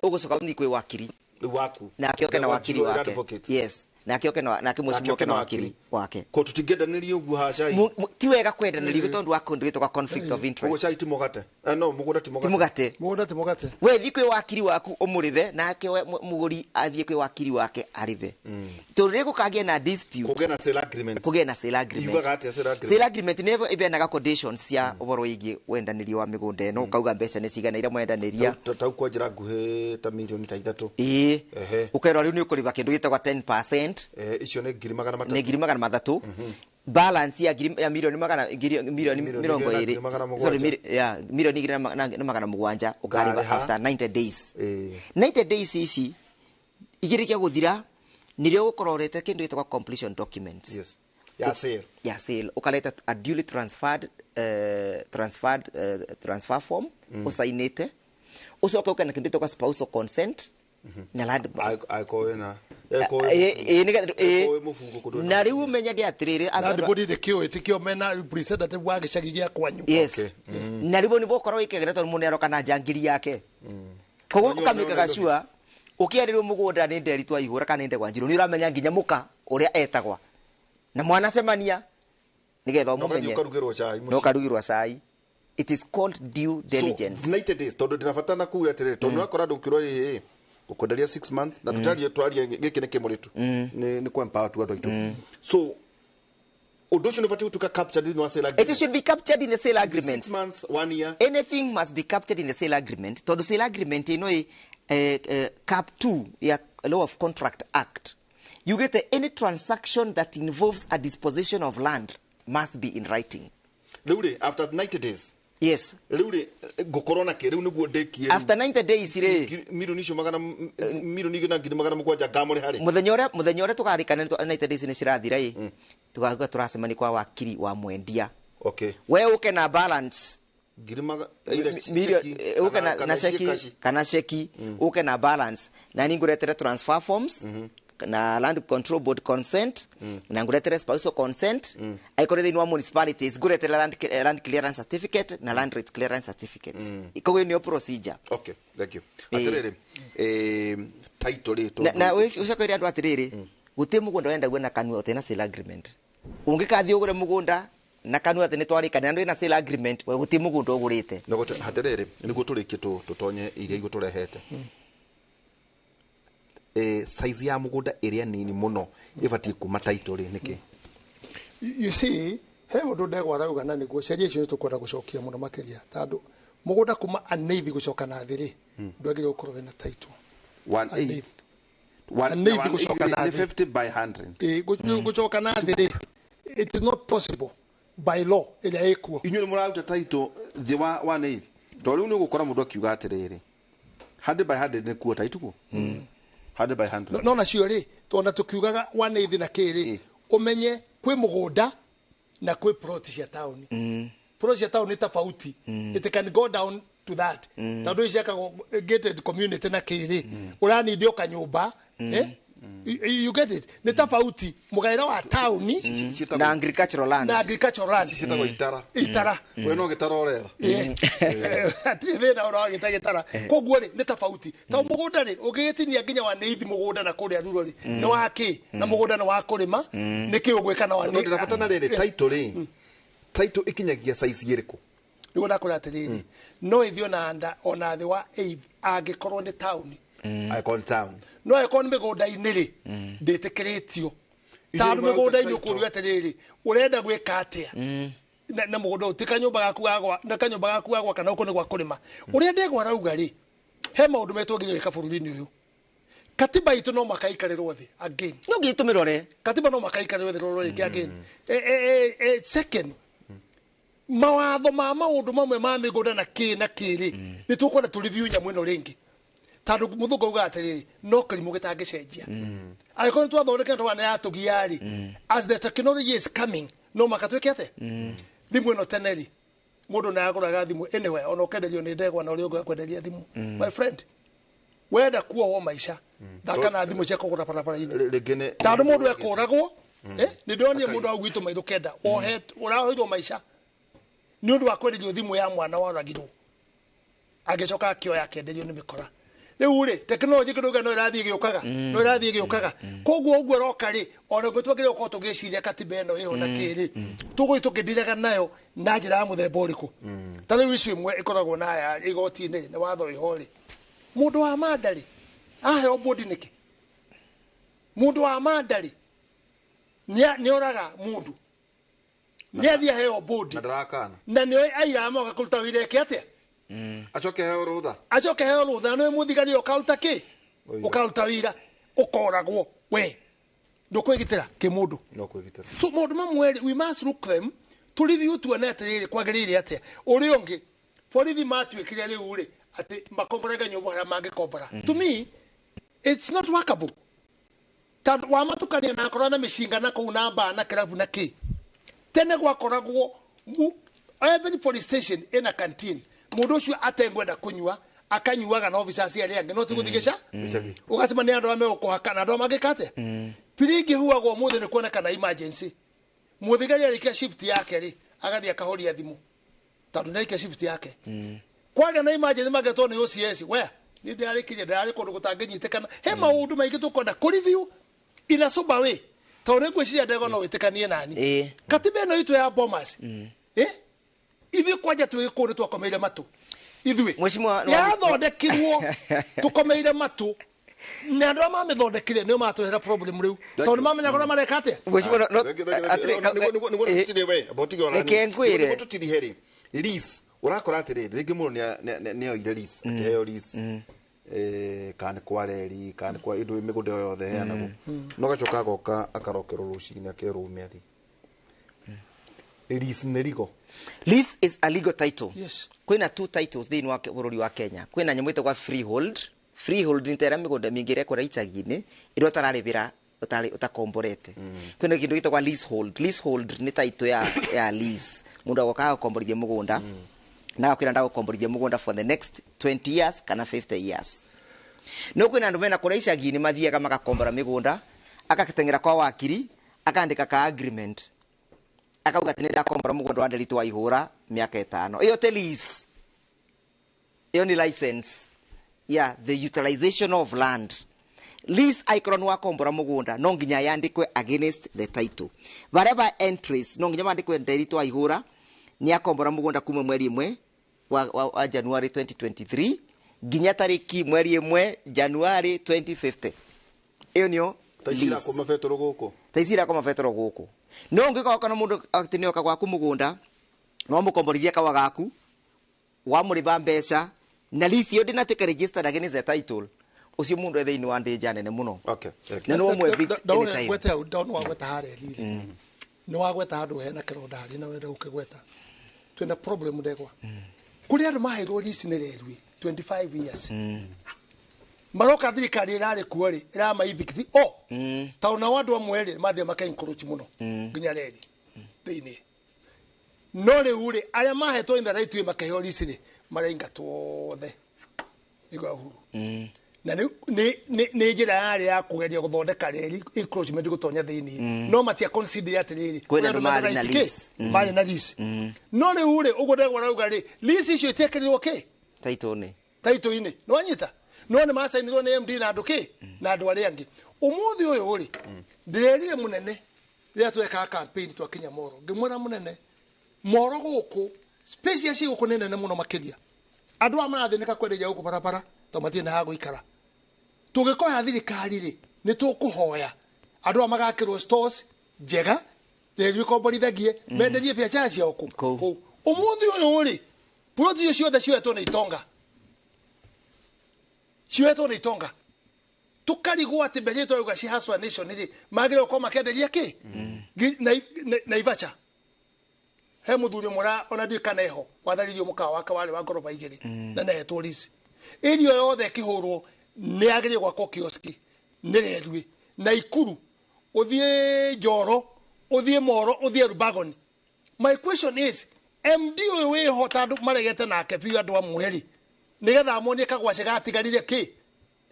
Speaker 18: ũgũcoka ũthiĩ kwĩ wakiri.
Speaker 16: Rĩu waku.
Speaker 18: Nake oke na wakiri wake. Yes. Nake oke na nake mheshimiwa oke na wakiri wake.
Speaker 16: Ko tũtingĩendanĩria ũguo ha cai.
Speaker 18: Ti wega kwendanĩria tondũ wa kũndũ gĩtagwo conflict of interest.
Speaker 16: Ũguo cai ti mũgate. No mũgũnda ti mũgate.
Speaker 18: Ti mũgate.
Speaker 17: Mũgũnda ti mũgate.
Speaker 18: We thiĩ kwĩ wakiri waku ũmũrĩhe nake mũgũri athiĩ kwĩ wakiri wake arĩhe. Tondũ rĩrĩa gũkagĩa na dispute.
Speaker 16: Kũgĩe na sale agreement.
Speaker 18: Kũgĩe na sale agreement.
Speaker 16: Yugaga atĩa sale agreement?
Speaker 18: Sale agreement nĩ ĩbeanaga conditions cia ũhoro wĩgiĩ wendanĩria wa mĩgũnda ĩno, ũkauga mbeca nĩ cigana iria mwendanĩria.
Speaker 16: Ta kwa njĩra nguhĩ ta mirioni ta 3.
Speaker 18: Ĩĩ. Ũkerwo rĩu nĩ ũkũrĩha kĩndũ gĩtagwo 10%.
Speaker 16: Icio nĩ ngiri magana matatũ.
Speaker 18: Nĩ ngiri magana matatũ. Balance ya ngiri ya milioni magana ngiri milioni mĩrongo ĩrĩ. Sorry, ya milioni igĩrĩ na magana mũgwanja ũkarĩha after 90 days. 90 days ici igĩrĩkia gũthira nĩrĩo ũgũkorwo ũrete kĩndũ gĩtagwo completion documents.
Speaker 16: Yes. Ya sale.
Speaker 18: Ya sale. Ũkareta a duly transferred transfer form ũsainĩte. Ũcoke ũke na kĩndũ gĩtagwo spousal consent. Na land
Speaker 16: akoe na
Speaker 18: na riu umenyage atiriri
Speaker 17: land board ndikio itikio mena representative wa gicagi gia kwanyu.
Speaker 18: Yes. Na riu ni bokorwo ikegera tondu mundu aroka na njangiri yake koguo ukamikaga sure ukiarirwo mugunda ni nderi twa ihura kana ndegwa njiru ni uramenya nginya muka uria etagwa na mwanacemania nigetha umumenye no karugirwo cai. It is called due diligence.
Speaker 16: So 90 days tondu ndirabatana na kuga atiriri tondu wakora ndukirwo ri ukwenderia 6 months na tutarie twarie giki ni kimuritu ni ku empower tu andu aitu. So undu ucio ni bati gutuka captured in sale agreement.
Speaker 18: It should be captured in the sale agreement.
Speaker 16: 6 months, 1 year,
Speaker 18: anything must be captured in the sale agreement tondu sale agreement ino cap 2 ya Law of Contract Act you get any transaction that involves a disposition of land must be in writing.
Speaker 16: Riu after 90 days.
Speaker 18: Yes.
Speaker 16: Riu ri ngukorwo na ki riu niguo ndikie.
Speaker 18: After 90 days ri
Speaker 16: milioni icio magana milioni igĩrĩ na ngiri magana mũgwanja ngamũrĩ harĩ.
Speaker 18: Muthenya uria tukarikana 90 days ni cirathira i tugakuwa turacemania kwa wakiri wa mwendia.
Speaker 16: Okay.
Speaker 18: We uke na balance.
Speaker 16: Ngiri magana
Speaker 18: uke na cheki kana cheki uke na balance na ninguretere transfer forms. Na Land Control Board consent na nguretere spousal consent aikore thĩinĩ wa municipalities nguretere land clearance certificate na land rate clearance certificates. Ikogo nĩyo procedure.
Speaker 16: Okay, thank you. Atiriri title ri
Speaker 18: na ucoke andu atiriri guti mugunda wendagwo na kanua ũtena sale agreement. Ungikathie ugure mugunda na kanua atĩ nĩtwarĩkanĩra ndwĩna sale agreement we guti mugunda ũgũrĩte.
Speaker 16: No hatiriri nĩguo tũrĩkie tũtonye iria igũtũrehete. Size ya mugunda ĩrĩa nini mũno ĩbatiĩ kuma title rĩ nĩkĩ?
Speaker 17: You see, he mũndũ ndegwa arauga na nĩguo ciaria icio nĩtũkwenda gũcokia mũno makĩria tondũ mũgũnda kuma aneithi gũcoka na thĩ rĩ ndwagĩrĩirwo gũkorwo wĩna title.
Speaker 16: 1/8 aneithi gũcoka na thĩ 50 by 100.
Speaker 17: Gũcoka na thĩ rĩ it is not possible by law ĩrĩa ĩkuo.
Speaker 16: Inyuĩ nĩmũraruta title thĩ wa 1/8 tondũ rĩu nĩũgũkora mũndũ akiuga atĩrĩrĩ 100 by 100 nĩkuo title kuo. 100 by 100.
Speaker 17: No nacio ri tona tukiugaga 1/8 na kiri umenye kwi mugunda na kwi plot cia town. Plot cia town ni tofauti. It can go down to that. Tondu iciakagwo gated community na kiri uranithio kanyumba You get it? Ni tofauti mugaira wa town
Speaker 18: na agricultural land.
Speaker 17: Na agricultural land.
Speaker 16: Ciitagwo itara.
Speaker 17: Itara.
Speaker 16: We no gitara ũretha.
Speaker 17: Ati thina ũragĩta gĩtara. Koguo rĩ nĩ tofauti. Ta mũgũnda rĩ ũngĩgĩtinia nginya wa neithi mũgũnda na kũrĩa ruro rĩ nĩ wa kĩ na mũgũnda nĩ wa kũrĩma nĩ kĩ ũgwĩka na wa
Speaker 16: nĩ. Ndĩrabatara rĩrĩ title rĩ. Title ikinyagia size ĩrĩkũ?
Speaker 17: Nĩguo ndakwĩra atĩrĩrĩ no ithio na nda ona thĩ wa 8 angĩkorwo nĩ town.
Speaker 16: Angĩkorwo nĩ town.
Speaker 17: No angĩkorwo nĩ mĩgũnda-inĩ rĩ ndĩtĩkĩrĩtio. Tondũ mĩgũnda-inĩ ũkũrio atĩrĩrĩ ũrenda gwĩka atĩa na mũgũnda ũyũ ti kanyũmba gaku gagwa na kanyũmba gaku gagwa kana ũkũ nĩ gwa kũrĩma. Ũrĩa ndegwa arauga rĩ he maũndũ me twagĩrĩirwo gwĩka bũrũri-inĩ ũyũ. Katiba itũ no mũhaka ĩikarĩrwo thĩ again.
Speaker 18: No nginya tũmĩrore.
Speaker 17: Katiba no mũhaka ĩikarĩrwo thĩ rũrore rĩngĩ again. Second, mawatho ma maũndũ mamwe ma mĩgũnda na kĩ na kĩ rĩ nĩ tũkwenda tũ review nyamũ ĩno rĩngĩ. Tondũ mũthũngũ augaga atĩrĩrĩ, no kĩrimũ gĩtangĩcenjia. Angĩkorwo nĩ twathondeka twana yatũgia rĩ, as the technology is coming, no maka twĩke atĩa? Thimũ ĩno tene rĩ, mũndũ nĩ agũraga thimũ anywhere, ona ũkenderio nĩ ndegwa na ũrĩa ũngĩ akwenderia thimũ. My friend, wenda kuohwo maica, thaka na thimũ cia kũgũra barabara-inĩ.
Speaker 16: Rĩngĩ nĩ
Speaker 17: Tondũ mũndũ ekũragwo, nĩ ndonire mũndũ wa gwitũ maitho kenda, ũrahoirwo maica nĩ ũndũ wa kwenderio thimũ ya mwana waragirwo. Agĩcoka akĩoya akĩenderio nĩ mĩkora. Rĩu rĩ, tekinoronjĩ kĩndũ gĩa no ĩrathiĩ ĩgĩũkaga, no ĩrathiĩ ĩgĩũkaga. Koguo ũguo ĩroka rĩ, ona ũguo twagĩrĩirwo gũkorwo tũgĩciria katiba ĩno ĩho na kĩ rĩ, tũgũthiĩ tũkĩndiraga nayo na njĩra ya mũthemba ũrĩkũ. Ta rĩu icio imwe ĩkoragwo na aya igoti-inĩ nĩ watho wĩho rĩ, mũndũ wa manda rĩ, aheo bodi nĩkĩ? Mũndũ wa manda rĩ, nĩoraga mũndũ, nĩathiĩ aheo bodi
Speaker 16: na ndarakana,
Speaker 17: na nĩoĩ aira moka kũruta wĩra eke atĩa?
Speaker 16: Acoke heo rũtha,
Speaker 17: acoke heo rũtha, nĩ mũthigari ũkaruta kĩ? Ũkaruta wĩra, ũkoragwo we ndũkwĩgitĩra kĩmũndũ.
Speaker 16: No kwĩgitĩra.
Speaker 17: So maũndũ mamwe rĩ, we must look them, tũreview tuone atĩrĩrĩ kwagĩrĩire atĩa. Ũrĩa ũngĩ, borithi matuĩkire rĩu rĩ, atĩ makomboraga nyũmba harĩa mangĩkombora. To me, it's not workable. Tondũ wamatukania na akorwo na mĩcinga na kũu na mbaa na kĩrabu na kĩ. Tene gwakoragwo every police station ĩna canteen. Mũndũ ũcio atengwenda kũnyua, akanyuaga na officers arĩa angĩ, no ti gũthiĩ gĩcagi. Ũgacemania na andũ arĩa megũkũhaka na andũ arĩa mangĩka atĩa? Biringi huagwo ũmũthĩ nĩ kuonekana emergency. Mũthigari arĩkia shift yake rĩ, agathiĩ akahoria thimũ. Tondũ nĩarĩkia shift yake. Kwagĩa na emergency mangetwo nĩ OCS, we, niĩ ndĩrarĩkirie, ndĩrarĩ kũndũ gũtangĩnyitĩkana. He maũndũ maingĩ tũkwenda kũ-review in a sober way. Tondũ nĩ ngwĩciria ndegwa no wĩtĩkanie nani. Katiba ĩno itũ ya Bomas, ithuĩ kwanja twĩ gĩkũyũ nĩ twakomeire matũ. Ithuĩ yathondekirwo tũkomeire matũ, na andũ arĩa mamĩthondekire nĩo matũrehera problem rĩu, tondũ nĩ mamenyaga ũrĩa mareka atĩa.
Speaker 18: Reke ngwĩre.
Speaker 16: Tũtirihe rĩ, lease ũrakora atĩrĩrĩ, rĩngĩ mũndũ nĩoire lease, akĩheo lease, kana nĩ kwa reri, kana nĩ kwa indo mĩgũnda ĩyo yothe ĩheanagwo, no gacoka agoka akarokerwo rũcinĩ akerwo ume athiĩ. Lease nĩ legal.
Speaker 18: Lease is a legal title.
Speaker 17: Yes.
Speaker 18: Kwĩna two titles thĩinĩ wa bũrũri wa Kenya. Kwĩna nyamũ ĩtagwo freehold. Freehold nĩ ta ĩrĩa mĩgũnda mĩingĩ ĩrĩa ĩkũrĩa icagi-inĩ, ĩrĩa ũtararĩhĩra, ũtakomborete. Kwĩna kĩndũ gĩtagwo leasehold. Leasehold nĩ title ya lease. Mũndũ agoka agakomborithia mũgũnda, na agakwĩra ndagũkomborithia mũgũnda for the next 20 years kana 50 years. No kwĩna andũ mena kũrĩa icagi-inĩ mathiaga magakombora mĩgũnda, agagĩteng'era kwa wakiri, akandĩka ka agreement. Akauga atĩ nĩndakombora mũgũnda wa Nderitu wa Ihũra mĩaka ĩtano. Ĩyo te lease. Ĩyo nĩ license ya the utilization of land. Lease aikorwo nĩ wakombora mũgũnda, no nginya yandĩkwe against the title. Barĩa ba entries no nginya mandĩkwe Nderitu wa Ihũra nĩ akombora mũgũnda kuma mweri ĩmwe wa January 2023 nginya tarĩki mweri ĩmwe January 2050. Ĩyo nĩyo
Speaker 16: Ta ici irakoma betũrũ gũkũ.
Speaker 18: Ta ici irakoma betũrũ gũkũ. No ũngĩkorwo kana mũndũ atĩ nĩoka gwaku mũgũnda, no mũkomborithie kawa gaku, wamũrĩba mbeca, na lease ĩyo ndĩnatuĩka registered against the title, ũcio mũndũ e thĩinĩ wa danger nene mũno. Na no ũmwe evict anytime.
Speaker 17: Gwete hau, no wagweta harĩa riri. Nĩ wagweta handũ hena kĩronda harĩ na ũrenda gũkĩgweta. Twĩna problem ndegwa. Kũrĩ andũ maheirwo lease nĩ rerui 25 years. Maroka thirikari ĩrarĩ kuo rĩ, ĩrama evict o. Tondũ nao andũ amwe rĩ, mathiĩ maka encroach mũno nginya reri thĩinĩ. No rĩu rĩ, arĩa mahetwo in the right way makaheo lease rĩ, maraingatwo othe igwa Uhuru. Na nĩ njĩra yarĩ ya kũgeria gũthondeka reri encroachment gũtonya thĩinĩ. No matia consider atĩrĩrĩ,
Speaker 18: kwĩna andũ marĩ na lease.
Speaker 17: Marĩ na lease. No rĩu rĩ, ũguo ndegwa arauga rĩ, lease icio itiekĩrirwo kĩ?
Speaker 18: Title-inĩ.
Speaker 17: Title-inĩ. Nĩ wanyita? No nĩ macainirwo nĩ MD na andũ kĩ? Na andũ arĩa angĩ. Ũmũthĩ ũyũ rĩ, ndĩrerire mũnene rĩrĩa twekaga campaign twakinya Moro. Ngĩmwĩra mũnene, Moro gũkũ, space iria ciĩ gũkũ nĩ nene mũno makĩria. Andũ aya marathĩnĩka kwenderia gũkũ barabara tondũ matirĩ na ha gũikara. Tũngĩkoya thirikari rĩ, nĩ tũkũhoya andũ aya magakĩrwo stores njega, rĩrĩ ikomborithagie, menderie biacara ciao kũu. Ũmũthĩ ũyũ rĩ, plot icio ciothe cioetwo nĩ itonga. Cioetwo nĩ itonga. Tũkarigwo atĩ mbeca iria tũrauga ci Hustler Nation rĩ, magĩrĩirwo gũkorwo makĩenderia kĩ? Naivasha. He mũthuri ũmwe ona ndiũĩ kana eho, watharirio mũkawa wake warĩ wa ngoroba igĩrĩ, na nĩahetwo lease. Area yothe ĩkĩhũrwo Nĩ yagĩrĩire gwakwo kioski nĩ Rerui na Ikuru ũthiĩ Njoro ũthiĩ Moro ũthiĩ Rubagoni. My question is, MD ũyũ wĩho ta andũ maregete nake biũ andũ amwe rĩ, nĩgetha amonie kagwace gatigarire kĩ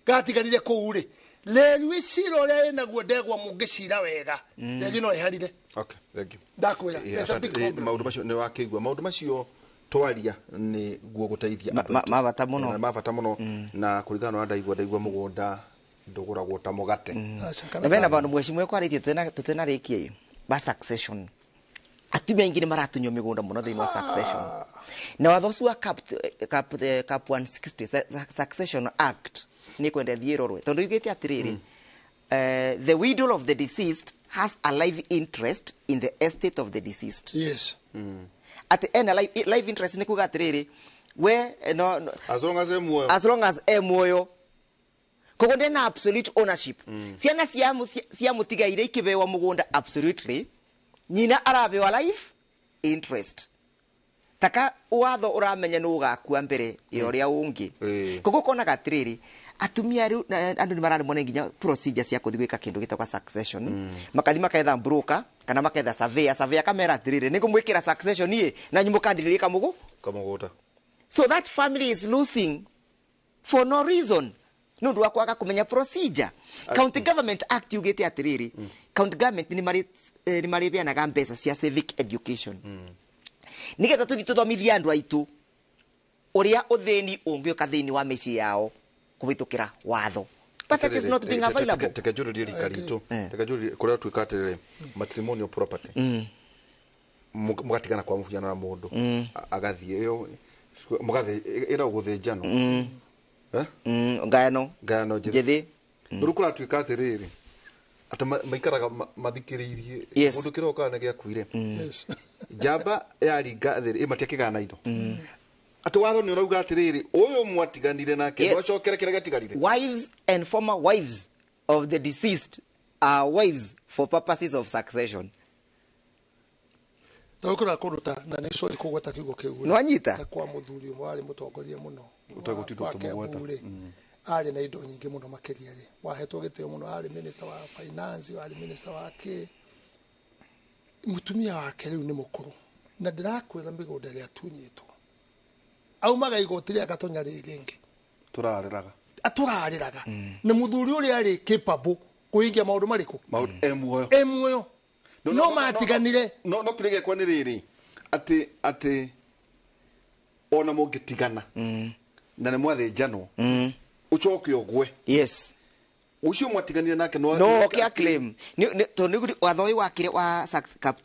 Speaker 17: gatigarire kũu rĩ, Rerui cira ũrĩa ĩnaguo ndegwa mũngĩcira wega, Rerui no ĩharire.
Speaker 16: Okay, thank you.
Speaker 17: Ndakwĩra,
Speaker 16: Eh,
Speaker 17: there's a
Speaker 16: asante.
Speaker 17: big problem.
Speaker 16: Maũndũ macio nĩ wakĩigua maũndũ macio twaria nĩ guo gũteithia andũ aitũ.
Speaker 18: Ma bata mũno.
Speaker 16: Na ma bata mũno na kũringana na ũrĩa ndaigua mũgũnda ndũgũragwo ta mũgate.
Speaker 18: Na bena bandu mwecimu ekwarĩtie tũtenarĩkia ĩ ba succession atumia aingĩ nĩ maratunywo mĩgũnda mũno thĩinĩ wa succession na watho ũcio wa cap 160 Succession Act nĩ kwenda thiĩ ĩrorwe tondũ yugĩte atĩrĩrĩ, the widow of the deceased has a life interest in the estate of the deceased.
Speaker 17: Yes.
Speaker 18: Atĩ ena life interest nĩ kuga atĩrĩrĩ we no,
Speaker 16: as long as e muoyo,
Speaker 18: as long as e muoyo, koguo ndena absolute ownership. Ciana cia mũtigaire ikĩbewa mũgũnda absolutely, nyina arabewa life interest taka watho ũramenya nĩ ũgakua mbere ya ũrĩa ũngĩ. Koguo konaga atĩrĩrĩ atumia rĩu andũ nĩ mararemwo nĩ nginya procedure cia kũthiĩ gwĩka kĩndũ gĩtagwo succession, makathi maketha broker kana maketha surveyor, akamera atĩrĩrĩ nĩ ngũmwĩkĩra succession iĩ na nyuĩ mũkandirĩrie kamũgũ
Speaker 16: kamũgũnda.
Speaker 18: So that family is losing for no reason nĩ ũndũ wa kwaga kũmenya procedure. County Government Act yugĩte atĩrĩrĩ county government nĩ marĩbeanaga mbeca cia civic education nĩgetha tũthiĩ tũthomithie andũ aitũ ũrĩa ũthĩni ũngĩũka thĩinĩ wa mĩciĩ yao kũhĩtũkĩra watho, but that is not being available.
Speaker 16: Teke njũrĩrie rika ritũ, teke njũrĩrie kũrĩa tuĩka atĩrĩrĩ, matrimonial property, mũgatigana kwa mũhiano na mũndũ agathiĩ ĩyo mũgathĩ ĩra gũthĩnjanwo. Eh?
Speaker 18: Ngayano
Speaker 16: ngayano njĩthĩ rĩu kũratuĩka atĩrĩrĩ atĩ maikaraga mathikĩrĩirie mũndũ kĩroko nĩ gĩakuire njamba yaringa thĩ ĩ matiakĩgana indo atĩ watho nĩ ũrauga atĩrĩrĩ ũyũ mwatiganire nake
Speaker 18: Yes.
Speaker 16: no acokere kĩrĩa gĩatigarire.
Speaker 18: Wives and former wives of the deceased are wives for purposes of succession.
Speaker 17: Tondũ kũrĩa kũndũ ta na nĩ sorry kũgweta kiugo kĩu rĩ,
Speaker 18: Nĩwanyita?
Speaker 17: ta kwa mũthuri ũmwe warĩ mũtongoria mũno
Speaker 16: Ũtegũtinda
Speaker 17: wa Kiambu
Speaker 16: ũkĩmũgweta.
Speaker 17: rĩ, arĩ na indo nyingĩ mũno makĩria rĩ, wahetwo gĩtĩo mũno, arĩ minister wa finance, arĩ minister wa kĩ, mũtumia wake rĩu nĩ mũkũrũ na ndĩrakwĩra mĩgũnda ĩrĩa atunyĩtwo aumaga igoti rĩa gatonya rĩrĩ rĩngĩ
Speaker 16: tũrarĩraga
Speaker 17: atũrarĩraga na mũthuri ũrĩa arĩ capable kũhingia maũndũ marĩkũ
Speaker 16: maũndũ e muoyo
Speaker 17: e muoyo no matiganire.
Speaker 16: No kĩrĩa gĩakwa nĩ rĩrĩ atĩ ona mũngĩtigana na nĩ mwathĩnjanwo ũcoke ũgwe.
Speaker 18: Yes.
Speaker 16: Ũcio mwatiganire nake no
Speaker 18: no oke a claim tondũ nĩguo watho ũyũ wakire wa cap cap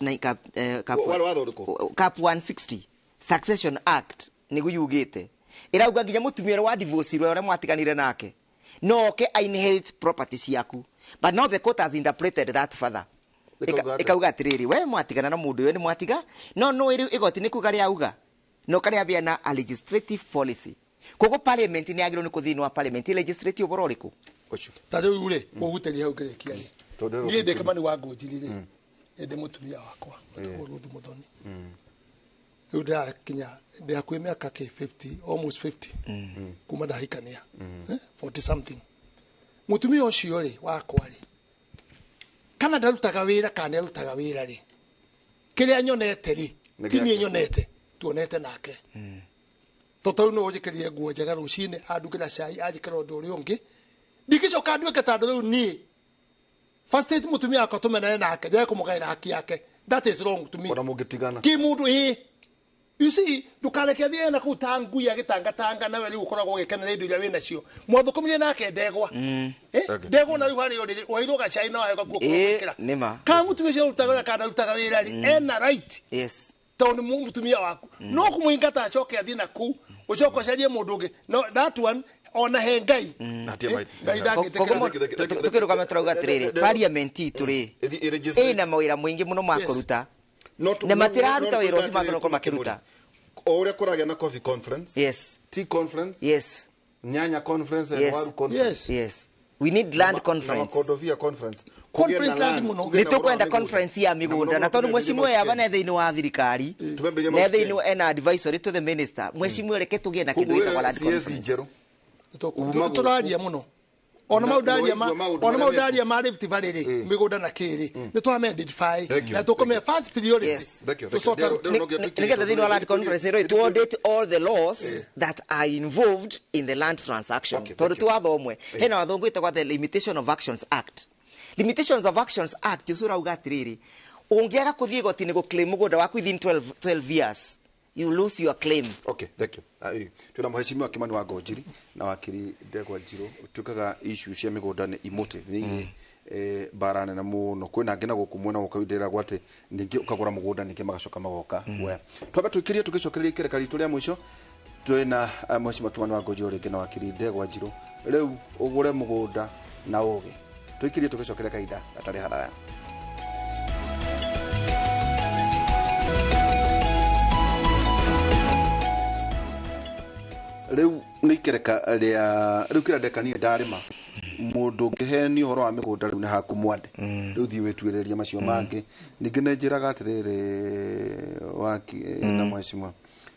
Speaker 16: Warĩ watho ũrĩkũ?
Speaker 18: Cap 160 Succession Act nĩguo yugĩte ĩrauga nginya mũtumia ũrĩa wa divorce ũrĩa mwatiganire nake no oke a inherit property ciaku, but now the court has interpreted that further.
Speaker 16: Ĩkauga atĩa?
Speaker 18: Ĩkauga atĩrĩrĩ we mwatigana na mũndũ ũyũ nĩ mwatiga no rĩu igoti nĩ kuga rĩauga no karĩa na a legislative policy, koguo parliament nĩ yagĩrĩirwo nĩ kũthiĩ wa parliament legislative ũhoro ũrĩkũ
Speaker 16: ũcio.
Speaker 17: Ta rĩu rĩ kũhutĩria hau ngĩrĩkia rĩ,
Speaker 16: Tondũ
Speaker 17: niĩ ndĩ Kimani wa Ngũnjiri rĩ, nĩ ndĩ mũtumia wakwa wĩtagwo Ruth Muthoni. Rĩu ndĩrakinya ndĩ hakuhĩ mĩaka kĩ 50, almost 50 kuma ndahikania, 40 something. Mũtumia ũcio rĩ wakwa rĩ, kana ndarutaga wĩra kana nĩarutaga wĩra rĩ, kĩrĩa nyonete rĩ
Speaker 16: Nĩ
Speaker 17: ti niĩ
Speaker 16: gĩake.
Speaker 17: nyonete, tuonete nake. Tondũ rĩu no ũnjĩkĩrire nguo njega rũcinĩ, andugĩra cai, anjĩkĩra ũndũ ũrĩa ũngĩ, ndingĩcoka nduĩke tondũ rĩu niĩ first aid mũtumia wakwa tũmenane nake njage kũmũgaĩra haki yake. That is wrong to me.
Speaker 16: Ona mũngĩtigana
Speaker 17: kĩ mũndũ ĩ you see, ndũkareke athiĩ na kũu ta ngui agĩtangatanga nawe rĩu ũkoragwo ũgĩkenera indo iria wĩ nacio. Mwathũkũmire nake ndegwa.
Speaker 16: Okay.
Speaker 17: Ndegwa na rĩu harĩa ũrĩ wairwo gacai na waheo gakuo
Speaker 18: Ĩ,
Speaker 17: kũrĩa
Speaker 18: nĩma.
Speaker 17: Kana mũtumia ũcio arutaga wĩra kana ndarutaga wĩra rĩ, ena right
Speaker 18: Yes.
Speaker 17: tondũ nĩ mũtumia waku. No kũmũingata acoke athiĩ na kũu ũcoke ũcarie mũndũ ũngĩ, no that one ona he Ngai. Ngai ndangĩtĩkĩra.
Speaker 18: Tukĩrũgama tũrauga atĩrĩrĩ parliament itũ rĩ ĩna mawĩra maingĩ mũno ma kũruta na matiraruta wĩra ũcio magĩrĩirwo gũkorwo makĩruta.
Speaker 16: O ũrĩa kũragĩa na coffee conference,
Speaker 18: yes,
Speaker 16: tea conference,
Speaker 18: yes,
Speaker 16: nyanya conference and
Speaker 18: yes,
Speaker 16: waru conference.
Speaker 18: Yes, we need land conference.
Speaker 16: Na makodovia conference.
Speaker 17: Conference land mũno.
Speaker 18: Nĩ tũkwenda conference ya mĩgũnda na tondũ mwecimu yaba ne thĩinĩ wa thirikari ne thĩinĩ ena advisory to the minister, mwecimu reke tũgĩe na kĩndũ gĩtagwo land conference.
Speaker 16: Njerũ Uma gũkũ.
Speaker 17: Tũraria mũno ona
Speaker 16: Na-
Speaker 17: mau ndaria ma
Speaker 16: na waigua maũndũ
Speaker 17: ona mau
Speaker 16: marĩa
Speaker 17: ndaria ma Rift Valley rĩ, mĩgũnda na kĩrĩ nĩ twame identify
Speaker 16: Thank you,
Speaker 17: na tũkũmĩa first priority.
Speaker 16: Thank you,
Speaker 17: to
Speaker 16: thank you.
Speaker 17: sort out.
Speaker 16: Ndero- ndero-
Speaker 18: Nĩgetha thĩinĩ wa land conference ĩno to audit all the laws that are involved in the land transaction, tondũ ti watho ũmwe. Hena watho ũngĩ wĩtagwo the Limitation of Actions Act. Limitations of Actions Act ũcio ũrauga atĩrĩrĩ, ũngĩaga kũthiĩ igoti-inĩ gũclaim mũgũnda waku within 12 years, you lose your claim.
Speaker 16: Okay, thank you. Twina mheshimiwa Kimani wa Ngonjiri na wakiri Ndegwa Njirũ. Tukaga issue cia mĩgũnda nĩ emotive, nĩ irĩ mbara nene mũno. Kwĩna angĩ na gũkũ mwena gũkũ ndĩragwo atĩ ningĩ ũkagũra mũgũnda, ningĩ magacoka magoka we. Twambe tũikĩrie tũgĩcokereria ikereka ritũ rĩa mũico. Twĩna mheshimiwa Kimani wa Ngonjiri rĩngĩ na wakiri Ndegwa Njirũ. Rĩu ũgũre mũgũnda na ũgĩ tũikĩrie tũgĩcokeria kahinda gatarĩ haraya. Rĩu nĩ ikereka rĩa rĩu kĩrĩa ndeka niĩ ndarĩma mũndũ ũngĩhenio ũhoro wa mĩgũnda rĩu nĩ haku mwande, rĩu thiĩ wĩtuĩrĩrie macio mangĩ. Ningĩ nĩ njĩraga atĩrĩrĩ waki na mheshimiwa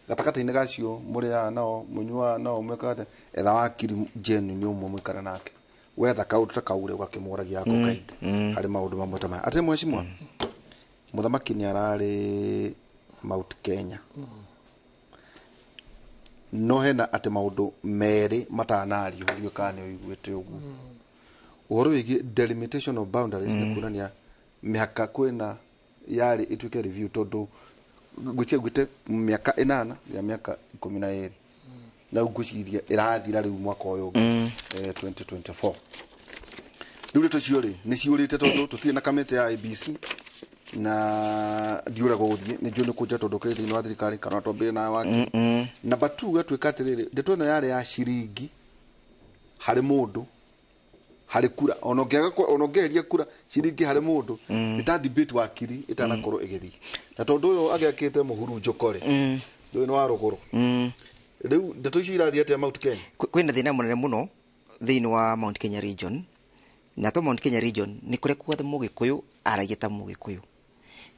Speaker 16: gatagatĩ-inĩ gacio mũrĩaga nao, mũnyuaga nao, mwĩkaga atĩa, etha wakiri genuine ũmwe mũikare nake, wetha kaũndũ ta kau rĩ, ũgakĩmũragia ako kaingĩ harĩ maũndũ mamwe ta maya. Atĩ mheshimiwa, mũthamaki nĩ ararĩ Mount Kenya, no hena atĩ maũndũ merĩ matanario, ndiũĩ kana nĩ ũiguĩte ũguo, ũhoro wĩgiĩ delimitation of boundaries, nĩ kuonania mĩhaka kwĩna yarĩ ĩtuĩke review, tondũ ngwĩciria ngwĩte mĩaka 8 ya mĩaka 12 na rĩu ngwĩciria ĩrathira rĩu mwaka ũyũ ũngĩ, 2024. Rĩu ndeto icio rĩ nĩ ciũrĩte tondũ tũtirĩ na kamĩtĩ ya IBC na ndiũragwo gũthiĩ nĩ njũĩ nĩ kũnja tondũ kĩrĩ thĩinĩ wa thirikari kana twambĩrĩrie na wakiri. Namba 2, gatuĩka atĩrĩrĩ, ndeto ĩno yarĩ ya ciringi harĩ mũndũ harĩ kura, ona ũngĩaga ona ũngĩeheria kura, ciringi harĩ mũndũ nĩ ta debate wakiri ĩtanakorwo ĩgĩthiĩ, na tondũ ũyũ agĩakĩte mũhurunjũko rĩ, ũyũ nĩ wa rũgũrũ. Rĩu ndeto icio irathiĩ atĩa Mount Kenya?
Speaker 18: Kwĩna thĩna mũnene mũno thĩinĩ wa Mount Kenya region, na to Mount Kenya region, nĩ kũrĩa guothe mũgĩkũyũ aragia ta mũgĩkũyũ,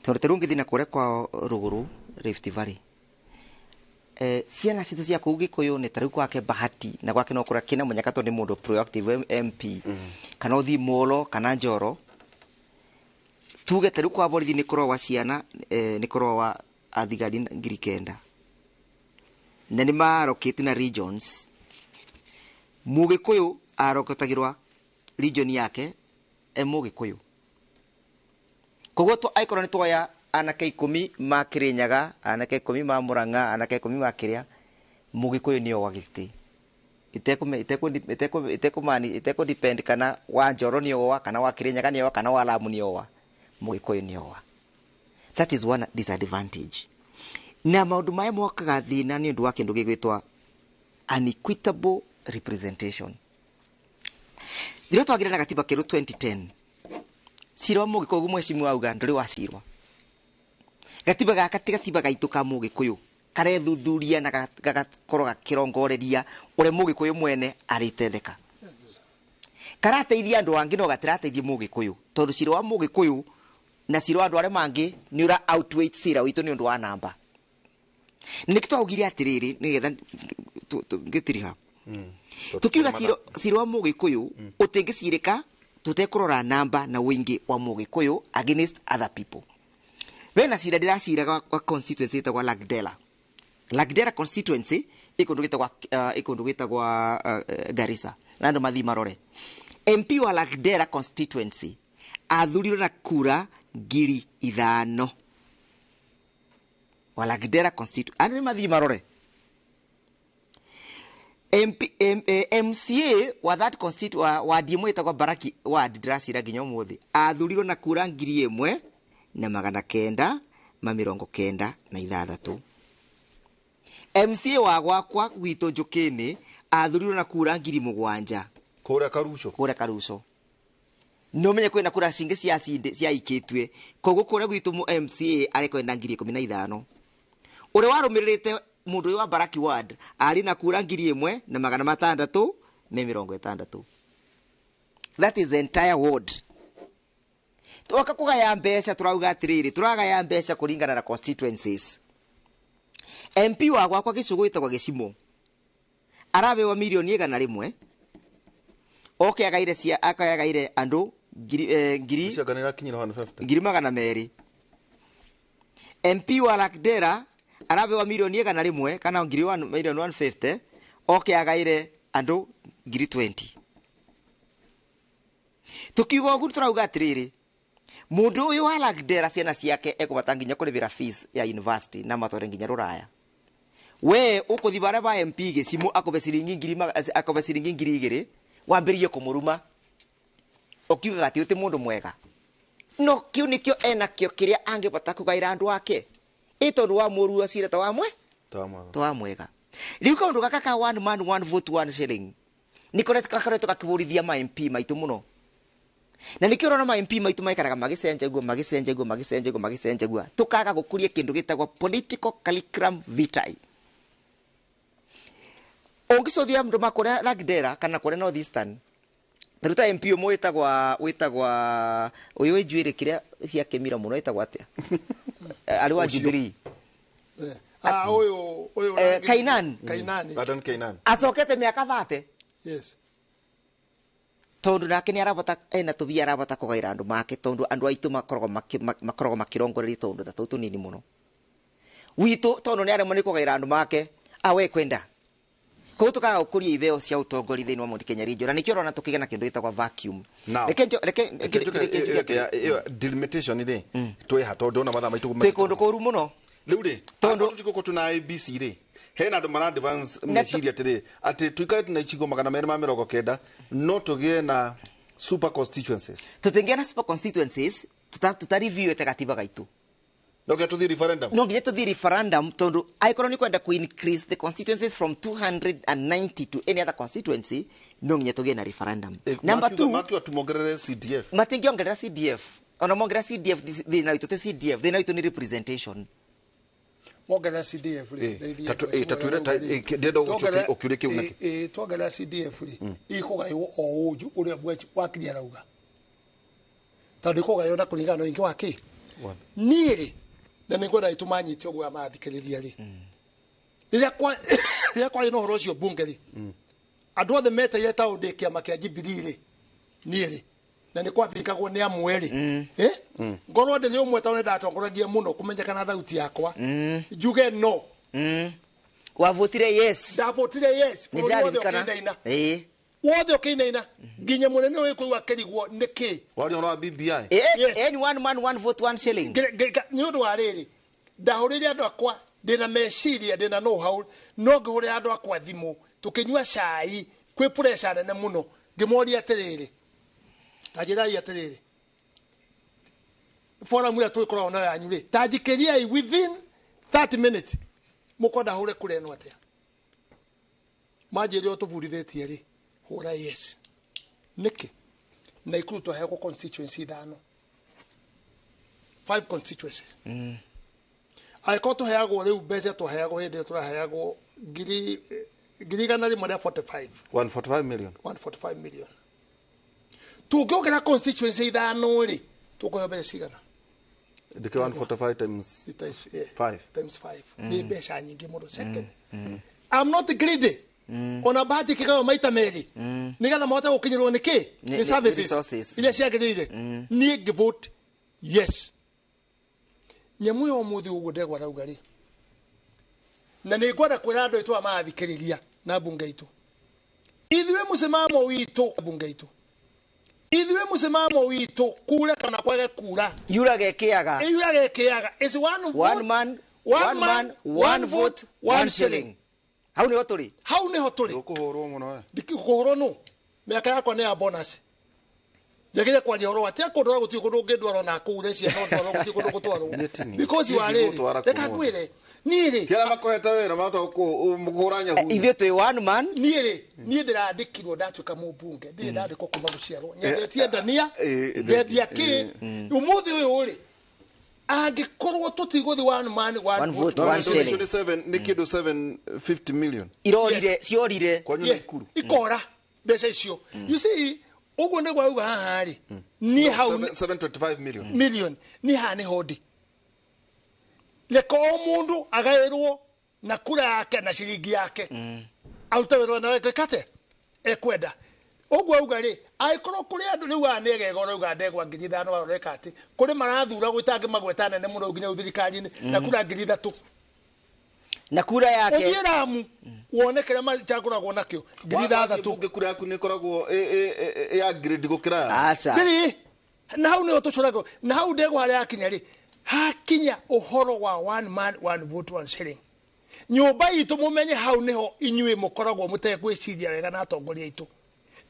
Speaker 18: tondũ ta rĩu ũngĩthiĩ na kũrĩa kwa rũgũrũ Rift Valley, ciana citũ cia kũu gĩkũyũ nĩ ta rĩu gwake Bahati na gwake no kũrĩa kĩna mũnyaka, tondũ nĩ mũndũ proactive MP, kana ũthiĩ Molo kana Njoro, tuge ta rĩu kwa borithi nĩ kũroa ciana, nĩ kũroa athigari 9,000 na nĩ marokĩte na regions. Mũgĩkũyũ arokotagĩrwa region yake e mũgĩkũyũ, koguo angĩkorwo nĩ tuoya anake 10 ma Kĩrĩnyaga, anake 10 ma Mũrang'a, anake 10 ma kĩrĩa, mũgĩkũyũ nĩo wa gĩtĩ itekũ depend kana wa Njoro nĩo wa, kana wa Kĩrĩnyaga nĩo wa, kana wa Lamu nĩo wa, mũgĩkũyũ nĩo wa. That is one disadvantage. Na maũndũ maya mokaga thĩna nĩ ũndũ wa kĩndũ gĩgwĩtwa unequitable representation. Rĩrĩa twagĩire na gatiba kerũ 2010, cira wa mũgĩkũyũ ũguo mheshimiwa auga ndũrĩ wacirwa. Gatiba gaka ti gatiba gaitũ ka mũgĩkũyũ karethuthuria na gagakorwo gakĩrongoreria ũrĩa mũgĩkũyũ mwene arĩtetheka. Karateithia andũ angĩ no gatirateithia mũgĩkũyũ, tondũ cira wa mũgĩkũyũ na cira wa andũ arĩa mangĩ nĩ ũra outweigh cira witũ nĩ ũndũ wa namba. Nĩkĩo twaugire atĩrĩrĩ, nĩgetha ngĩtiriha tukiuga cira wa mũgĩkũyũ ũtingĩcirĩka tũtekũrora namba na ũingĩ wa mũgĩkũyũ against other people. Wena cira ndĩraciraga wa constituency ĩtagwo Lagdera. Lagdera constituency ĩ kũndũ gĩtagwo ĩ kũndũ gĩtagwo Garissa, na andũ mathiĩ marore. MP wa Lagdera constituency athurirwo na kura 5,000 wa Lagdera constituency. Andũ nĩ mathiĩ marore. MP, MCA wa that constituency wa ward ĩmwe ĩtagwo Baraki ward ndĩracira nginya ũmũthĩ athurirwo na kura 1,996. MCA wa gwakwa gwitũ Njũkĩnĩ athurirwo na kura 7,000.
Speaker 16: Kũrĩa Karuco.
Speaker 18: Kũrĩa Karuco. No menye kwĩna kura cingĩ ciaikĩtue, koguo kũrĩa gwitũ MCA arekwenda 15,000. Ũrĩa warũmĩrĩrĩte mũndũ ũyũ wa Baraki ward arĩ na kura 1,660. That is the entire ward. Twoka kũgaya mbeca tũrauga atĩrĩrĩ, tũragaya mbeca kũringana na constituencies. MP wa gwakwa gĩcũgũ gĩtagwo Gĩcimo Arabewa milioni 100 oke agaire cia akayagaire andu ngiri ngiri 200. MP wa Lagdera arabewa milioni 100 kana ngiri 1 million 150 oke agaire andu ngiri 20. Tukiuga uguo turauga atiriri, mundu uyu wa Lagdera ciana ciake ekubata nginya kuribira fees ya university na matware nginya ruraya. We ukuthi baria ba MP gicimu akube ciringi ngiri akube ciringi 2,000 wambiririe kumuruma ukiugaga ati uti mundu mwega. No kiu nikio enakio kiria angibata kugaira andu ake i tondu wa murua cira ta wamwe ta mwega. Riu kaundu gaka ka one man one vote one shilling niko gakoretwo gakiburithia ma MP maitu muno. Na nikio urona ma MP maitu maikaraga magicenjagua magicenjagua magicenjagua magicenjagua tukaga gukuria kindu gitagwo political curriculum vitae. Ungicothia mndu makuria Lagdera kana kuria North Eastern taruta MP umwe witagwa uyu wi njuiri kiria cia kimira muno witagwa atia ari wa Jubilee.
Speaker 17: Uyu
Speaker 18: Kainan.
Speaker 16: Adan Kainan
Speaker 18: acokete miaka 30.
Speaker 17: Yes.
Speaker 18: Tondu nake ni arabata ena tubia arabata kugaira andu make tondu andu aitu makoragwo makirongoreria tondu ta tutu nini muno witu tondu ni aremwo ni kugaira andu make awe kwenda koguo tukaga gukuria itheo cia utongori thiini wa Mount Kenya region na nikio urona tukiga na kindu gitagwo vacuum.
Speaker 16: Reke reke delimitation ri twi ha tondu na mathaa maitu
Speaker 18: twi kundu kuru muno
Speaker 16: riu ri tondu tuko tuna ABC ri hena andu mara advance meciria atiri ati tuikare tuna icigo 290 no tugie na super constituencies.
Speaker 18: Tutingia na super constituencies tuta review ete gatiba gaitu.
Speaker 16: No nginya tuthie referendum.
Speaker 18: No nginya tuthie referendum tondu aikorwo ni kwenda ku increase the constituencies from 290 to any other constituency no nginya tugie na referendum. Number 2
Speaker 16: makiwa tumongerere CDF.
Speaker 18: Matingiongerera CDF. Ona mongerera CDF thina witu te CDF thina witu ni representation.
Speaker 17: Mongerera CDF ri
Speaker 16: ndenda ukiuria kiu naki
Speaker 17: twongerera CDF ri ikugaywo o unju uria wakiria arauga tondu ikugaywo na kuringana na wingi wa ki niĩ ri na nĩngwenda itũ manyite ũguo mathikĩrĩria rĩ rĩrĩa kwarĩ na ũhoro ũcio bunge rĩ andũ othe meteire ta ũndĩ kĩama kĩa Jubilee rĩ niĩ rĩ na nĩ kwambĩkagwo nĩ amwe rĩ ngorwo ndĩrĩ ũmwe tondũ nĩndatongoragia mũno kũmenyekana thauti yakwa njuge no.
Speaker 18: Wavotire yes.
Speaker 17: Ndavotire yes bũrũri wothe ũkĩinaina wothe ũkĩinaina nginya mũnene ũyũ kũigua akĩrigwo nĩkĩ
Speaker 16: waria ũhoro wa BBI.
Speaker 18: Any one man one vote one shilling
Speaker 17: nĩ ũndũ wa rĩrĩ ndahũrĩire andũ akwa ndĩna meciria ndĩna know how no ngĩhũrĩra andũ akwa thimũ tũkĩnyua cai kwĩ pressure nene mũno ngĩmoria atĩrĩrĩ ta njĩrai atĩrĩrĩ forum ĩrĩa tũgĩkoragwo nayo yanyu rĩ ta njikĩriai within 30 minutes mũkwenda hũre kura ĩno atĩa manjĩre ũtũburithĩtie rĩ hũra yes nĩkĩ Naikuru twaheagwo constituency 5 5 constituencies. Angĩkorwo tũheagwo rĩu mbeca twaheagwo hĩndĩ ĩyo tũraheagwo ngiri 145
Speaker 16: 145 million
Speaker 17: 145 million tũngĩongerera constituency 5 rĩ tũkũheo mbeca cigana?
Speaker 16: Ndĩkĩ 145 times 5
Speaker 17: times 5 nĩ mbeca nyingĩ mũno. Second, I'm not greedy. Ona bahati kĩgayo maita merĩ nĩgetha mahote gũkinyĩrwo nĩ kĩ nĩ services iria ciagĩrĩire. Niĩ ngĩvote yes. Nyamũ ĩyo ũmũthĩ ũguo ndegwa arauga rĩ na nĩ ngwenda kwĩra andũ aitũ aya marathikĩrĩria na mbunge itũ ithuĩ mũcemamo witũ mbunge itũ ithuĩ mũcemamo witũ kure kana kwage kura
Speaker 18: yurage kĩaga
Speaker 17: yurage kĩaga is one vote,
Speaker 18: one man, one man, one vote, one shilling. Hau niho tũrĩ,
Speaker 17: hau niho tũrĩ.
Speaker 16: Ndũkũhũrwo mũno we.
Speaker 17: Ndikũhũrwo nũ mĩaka yakwa nĩ ya bonus. Njagĩrĩire kwaria ũhoro wa tia kũndwara gũtirĩ kũndũ ũngĩndwara ona kũu ũreciria no ndwarwo gũtirĩ kũndũ gũtwarwo. Because you are ready. Reka ngwĩre niĩ rĩ
Speaker 16: ti arĩa makũhete wĩra mahota gũkũhũra nyahu.
Speaker 18: Ithuĩ twĩ one man.
Speaker 17: Niĩ rĩ niĩ ndĩrandĩkirwo ndatuĩka mũmbunge ndirĩ ndandĩkwo kuma gũciarwo nyendetie ndania ngendia kĩ ũmũthĩ ũyũ rĩ angĩkorwo tũtigũthiĩ one man one vote
Speaker 16: one shilling nĩ kĩndũ 750 million
Speaker 18: irorire ciorire
Speaker 16: kwanyu Nakuru
Speaker 17: ikora mbeca icio. You see uguo nĩguo auga haha rĩ ni hau
Speaker 16: 725 million
Speaker 17: million ni haha nĩ hodi reka o mũndũ agaĩrwo na kura yake na ciringi yake. Arute wĩra na weke kate ekwenda. Ũguo auga rĩ, angĩkorwo kũrĩ andũ rĩu aya nĩ egego rauga ndegwa 5,000 waroreka atĩ kũrĩ marathura gwĩtangĩ magweta nene mũno nginya thirikari-inĩ na kura 3,000.
Speaker 18: Na kura yake
Speaker 17: ũthiĩ Ramu wone kĩrĩa macagũragwo nakĩo 3,000.
Speaker 16: Bunge kura yaku nĩ ĩkoragwo ya grade gũkĩra.
Speaker 18: Aca.
Speaker 17: Ndĩrĩ na hau nĩho tũcũragwo na hau ndegwa harĩa hakinya rĩ, hakinya ũhoro wa one man one vote one shilling. Nyũmba itũ mũmenye hau nĩho inyuĩ mũkoragwo mũtekwĩciria wega na atongoria aitũ,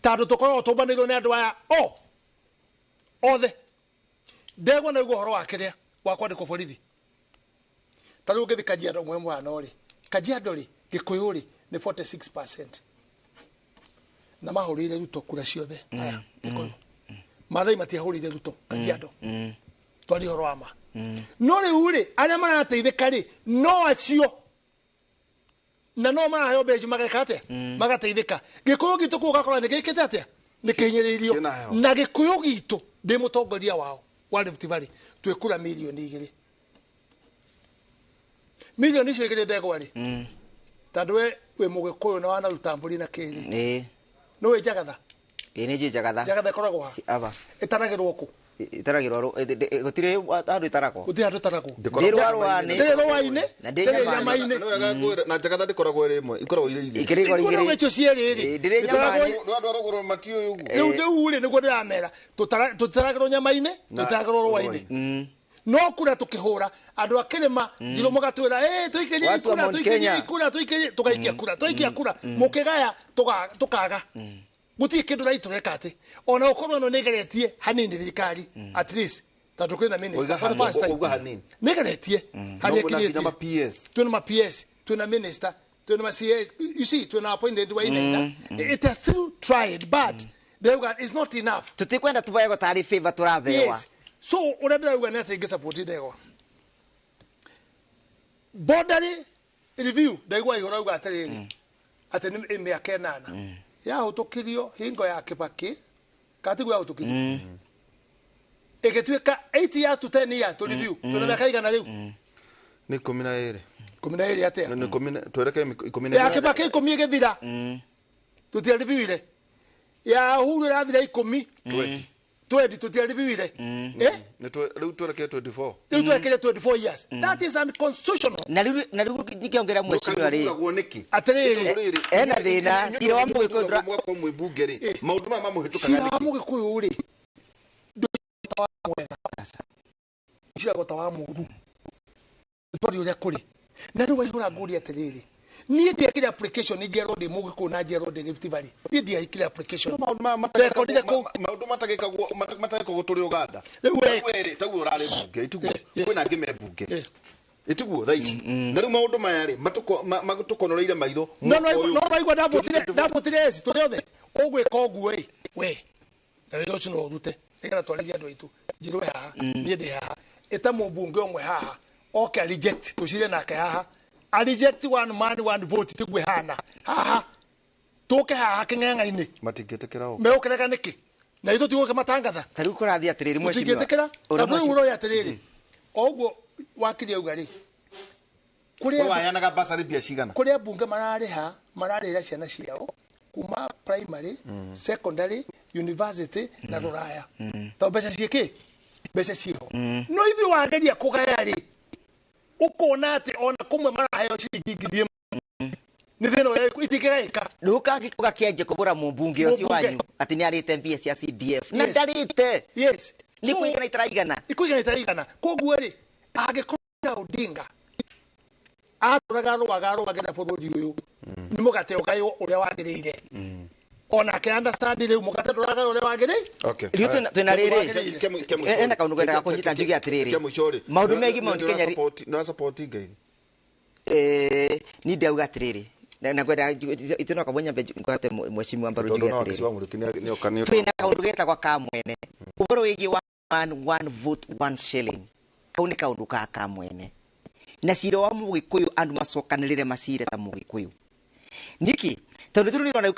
Speaker 17: tondũ tũkoragwo tũmbanĩirwo nĩ andũ aya o othe. Ndegwa naiguo ũhoro wa kĩrĩa wa kwandĩkwo borithi. Ta rĩu ũngĩthiĩ Kajiado mwe mwana rĩ, Kajiado rĩ, Gĩkũyũ rĩ nĩ 46% na mahũrĩire Ruto kura ciothe. Aya Gĩkũyũ Maathai matiahũrĩire Ruto Kajiado, twarie ũhoro wa ma. No rĩu rĩ, arĩa marateithĩka rĩ no acio na no maraheo mbeca mageka atĩa, magateithĩka. Gĩkũyũ gitũ kũu ũgakora nĩ gĩkĩte atĩa, nĩ kĩhinyĩrĩirio. Na Gĩkũyũ gitũ ndĩ mũtongoria wao wa Rift Valley twĩ kura 2 million. Milioni icio igĩrĩ ndegwa rĩ, tondũ we wĩ Mũgĩkũyũ na wanaruta mbũri na kĩrĩ, nĩ wĩ Njagatha.
Speaker 18: Ĩĩ nĩ njũĩ Njagatha.
Speaker 17: Njagatha ĩkoragwo ha?
Speaker 18: Aba.
Speaker 17: Ĩtaragĩrwo kũ?
Speaker 18: Ĩtaragĩrwo gũtirĩ handũ ĩtaragwo.
Speaker 17: Gũtirĩ handũ ĩtaragwo.
Speaker 18: Ndĩ rũa-rũa-inĩ.
Speaker 17: Ndĩ rũa-inĩ,
Speaker 18: Na ndĩ
Speaker 17: ndĩ nyama-inĩ.
Speaker 16: Nĩ wega ngwĩre, na Njagatha ndĩkoragwo ĩrĩ ĩmwe, ikoragwo irĩ igĩrĩ.
Speaker 18: Ikoragwo igĩrĩ.
Speaker 17: Ikoragwo icio cierĩ rĩ.
Speaker 18: Ndĩrĩ nyama-inĩ.
Speaker 16: Nĩ andũ a rũgũrũ matiũĩ ũguo.
Speaker 17: Rĩu rĩ nĩguo ndĩramera, tũtaragĩrwo nyama-inĩ, tũtaragĩrwo rũa-inĩ. No kura tukihura andu a kirima njiro mugatwira tuikirie
Speaker 18: Watu wa
Speaker 17: kura
Speaker 18: Mount
Speaker 17: tuikirie
Speaker 18: Kenya.
Speaker 17: kura tuikirie tugaikia kura twaikia kura mukigaya tukaga gutirĩ kĩndũ rai tũreka atĩ ona ũkorwo ĩno nĩ ĩgeretie hanini thirikari at least tondũ kwĩna minister
Speaker 16: Oiga
Speaker 17: for the first time.
Speaker 16: Oiga hanini.
Speaker 17: Nĩ ĩgeretie harĩa
Speaker 16: No,
Speaker 17: ĩkinyĩtie.
Speaker 16: ma PS.
Speaker 17: Twĩna ma PS, twĩna minister, twĩna ma CA, you see, twĩna appointed wa inaina. It has still tried, but ndĩrauga it's not enough.
Speaker 18: Tutikwenda tubaego tarĩ favor tũrabewa.
Speaker 17: Yes. So ũrĩa ndĩrauga nĩ atĩ ingĩsupport ndegwa boundary review, ndaigua igũrũ auga atĩrĩrĩ atĩ nĩ mĩaka 8 yahũtũkirio hingo ya Kibaki katiguo yahũtũkirio ĩgĩtuĩka 8 years to 10 years to review. Twĩna mĩaka igana rĩu?
Speaker 16: Nĩ 12.
Speaker 17: 12 atĩa?
Speaker 16: Nĩ ikũmi twerekee ikũmi na
Speaker 17: Ya
Speaker 16: ĩrĩ.
Speaker 17: Kibaki 10 ĩgĩthira tũtiareviewire, ya Uhuru ĩrathira 10
Speaker 16: 20.
Speaker 17: 20 tũtiareviewire. Eh?
Speaker 16: Nĩ rĩu twerekee 24.
Speaker 17: Rĩu twerekere 24 years. That is unconstitutional.
Speaker 18: Na rĩu nikĩongerera mheshimiwa rĩ
Speaker 16: Ndũkarugagwo nĩkĩ?
Speaker 17: Atĩrĩrĩ,
Speaker 18: ena thĩna cira wa mũgĩkũyũ
Speaker 16: Mwakorwo mwĩ mbunge rĩ, maũndũ maya mamũhĩtũkaga
Speaker 17: cira wa
Speaker 16: nĩkĩ?
Speaker 17: mũgĩkũyũ rĩ ndũciragwo ta wa mwega, ũciragwo ta wa mũũru, twaria ũrĩa kũrĩ. Na rĩu waihũra ngũria atĩrĩrĩ, niĩ ndiekire application njerwo ndĩ mũgĩkũyũ na njerwo ndĩ Rift Valley, niĩ ndiaikire application.
Speaker 16: Maũndũ maya
Speaker 17: Ndekorire kũu.
Speaker 16: Maũndũ matagĩkagwo tũrĩ Uganda.
Speaker 17: Rĩu we-
Speaker 16: Taguo rĩ, taguo ũrarĩ mbunge, itiguo
Speaker 17: Yes.
Speaker 16: kwĩna angĩ me mbunge, itiguo thaa ici. Na rĩu maũndũ maya rĩ matũkonoreire maitho
Speaker 17: no
Speaker 16: mwaka ũyũ.
Speaker 17: No waigua ndabũtire eci tũrĩ othe ũgwĩka ũguo ĩ we na wĩra ũcio no ũrute nĩgetha twarĩrie andũ aitũ njirwe haha, niĩ ndĩ haha, ĩta mũmbunge ũmwe haha oke a reject tũcire nake haha, a reject one man one vote tiguo ĩhana haha, tũke haha kĩng'eng'a-inĩ.
Speaker 16: Matingĩtĩkĩra ũguo.
Speaker 17: Megũkĩrega nĩkĩ na ithuĩ tigũke matangatha?
Speaker 18: Ta rĩu kũrathiĩ atĩrĩrĩ mheshimiwa.
Speaker 17: Tũtingĩtĩkĩra.
Speaker 18: Ũrĩa
Speaker 17: Tondũ rĩu ũroria atĩrĩrĩ, o ũguo wakiri auga rĩ, kũrĩ
Speaker 16: We wayanaga basarĩ mbia cigana?
Speaker 17: Kũrĩa mbunge mararĩha mararĩhĩra ciana ciao kuma primary, secondary, university na rũraya, tondũ mbeca ciĩkĩ mbeca ciĩho. No ithuĩ wageria kũgaya rĩ, ũkona atĩ ona kũmwe maraheo ciringi 1,000 nĩ thĩna ũrĩa itingĩgaĩka.
Speaker 18: Rĩu ũgakĩanjia kũbũra mũmbunge ũcio
Speaker 17: Mũmbunge.
Speaker 18: wanyu atĩ nĩ arĩte mbia cia CDF na
Speaker 17: Yes.
Speaker 18: ndarĩte.
Speaker 17: Yes.
Speaker 18: Nĩ
Speaker 17: So-
Speaker 18: kũigana itaraigana.
Speaker 17: Ikuigana itaraigana. Koguo rĩ, angĩkorwo na Odinga atũraga rũaga rũagĩra bũrũri ũyũ nĩ mũgate ũgaywo ũrĩa wagĩrĩire, onake understand rĩu mũgate ndũragaywo ũrĩa wagĩrĩire.
Speaker 16: Okay.
Speaker 18: Rĩu twĩna rĩrĩ ena kaũndũ ngwendaga kũnyita njuge atĩrĩrĩ
Speaker 16: Kĩa mũico rĩ,
Speaker 18: maũndũ megiĩ Mount Kenya
Speaker 16: nĩ support Ngai.
Speaker 18: Ni ndauga atĩrĩrĩ na ngwenda itino kamwe nyambe ngwate mheshimiwa Mbaru
Speaker 16: Tondũ
Speaker 18: njuge
Speaker 16: no
Speaker 18: atĩrĩrĩ
Speaker 16: wakĩci wa Mũrĩki nĩoka nĩ
Speaker 18: twĩna kaũndũ getagwo ka mwene ũhoro wĩgiĩ wa man one vote one shilling, kau nĩ kaũndũ ka mwene na cira wa mũgĩkũyũ andũ macokanĩrĩre macire ta mũgĩkũyũ niki tondũ tũrĩ nĩũrona rĩu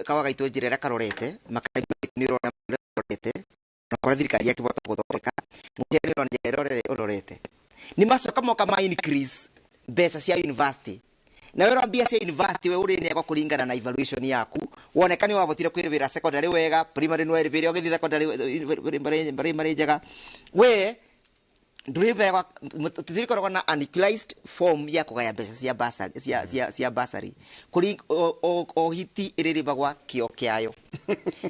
Speaker 18: kawa gaitũ njĩra ĩrĩa karorete nĩ ũrona karorete na kora thirikari yakĩbota gũthondeka mũcere nĩ ũrona njĩra ĩrĩa ũrorete nĩ macoka moka ma increase mbeca cia university. Na werwo mbia cia university we uri nĩakwa kũringana na evaluation yaku woneka nĩ wavotire kwĩrĩbĩra secondary wega, primary nĩ werĩbĩre ũgĩthiĩ secondary primary njega, we ndũrĩbĩra tũtirikoragwo na unequalized form ya kũgaya mbeca cia bursary cia bursary kũri o hiti ĩrĩrĩbagwa kĩo kĩayo.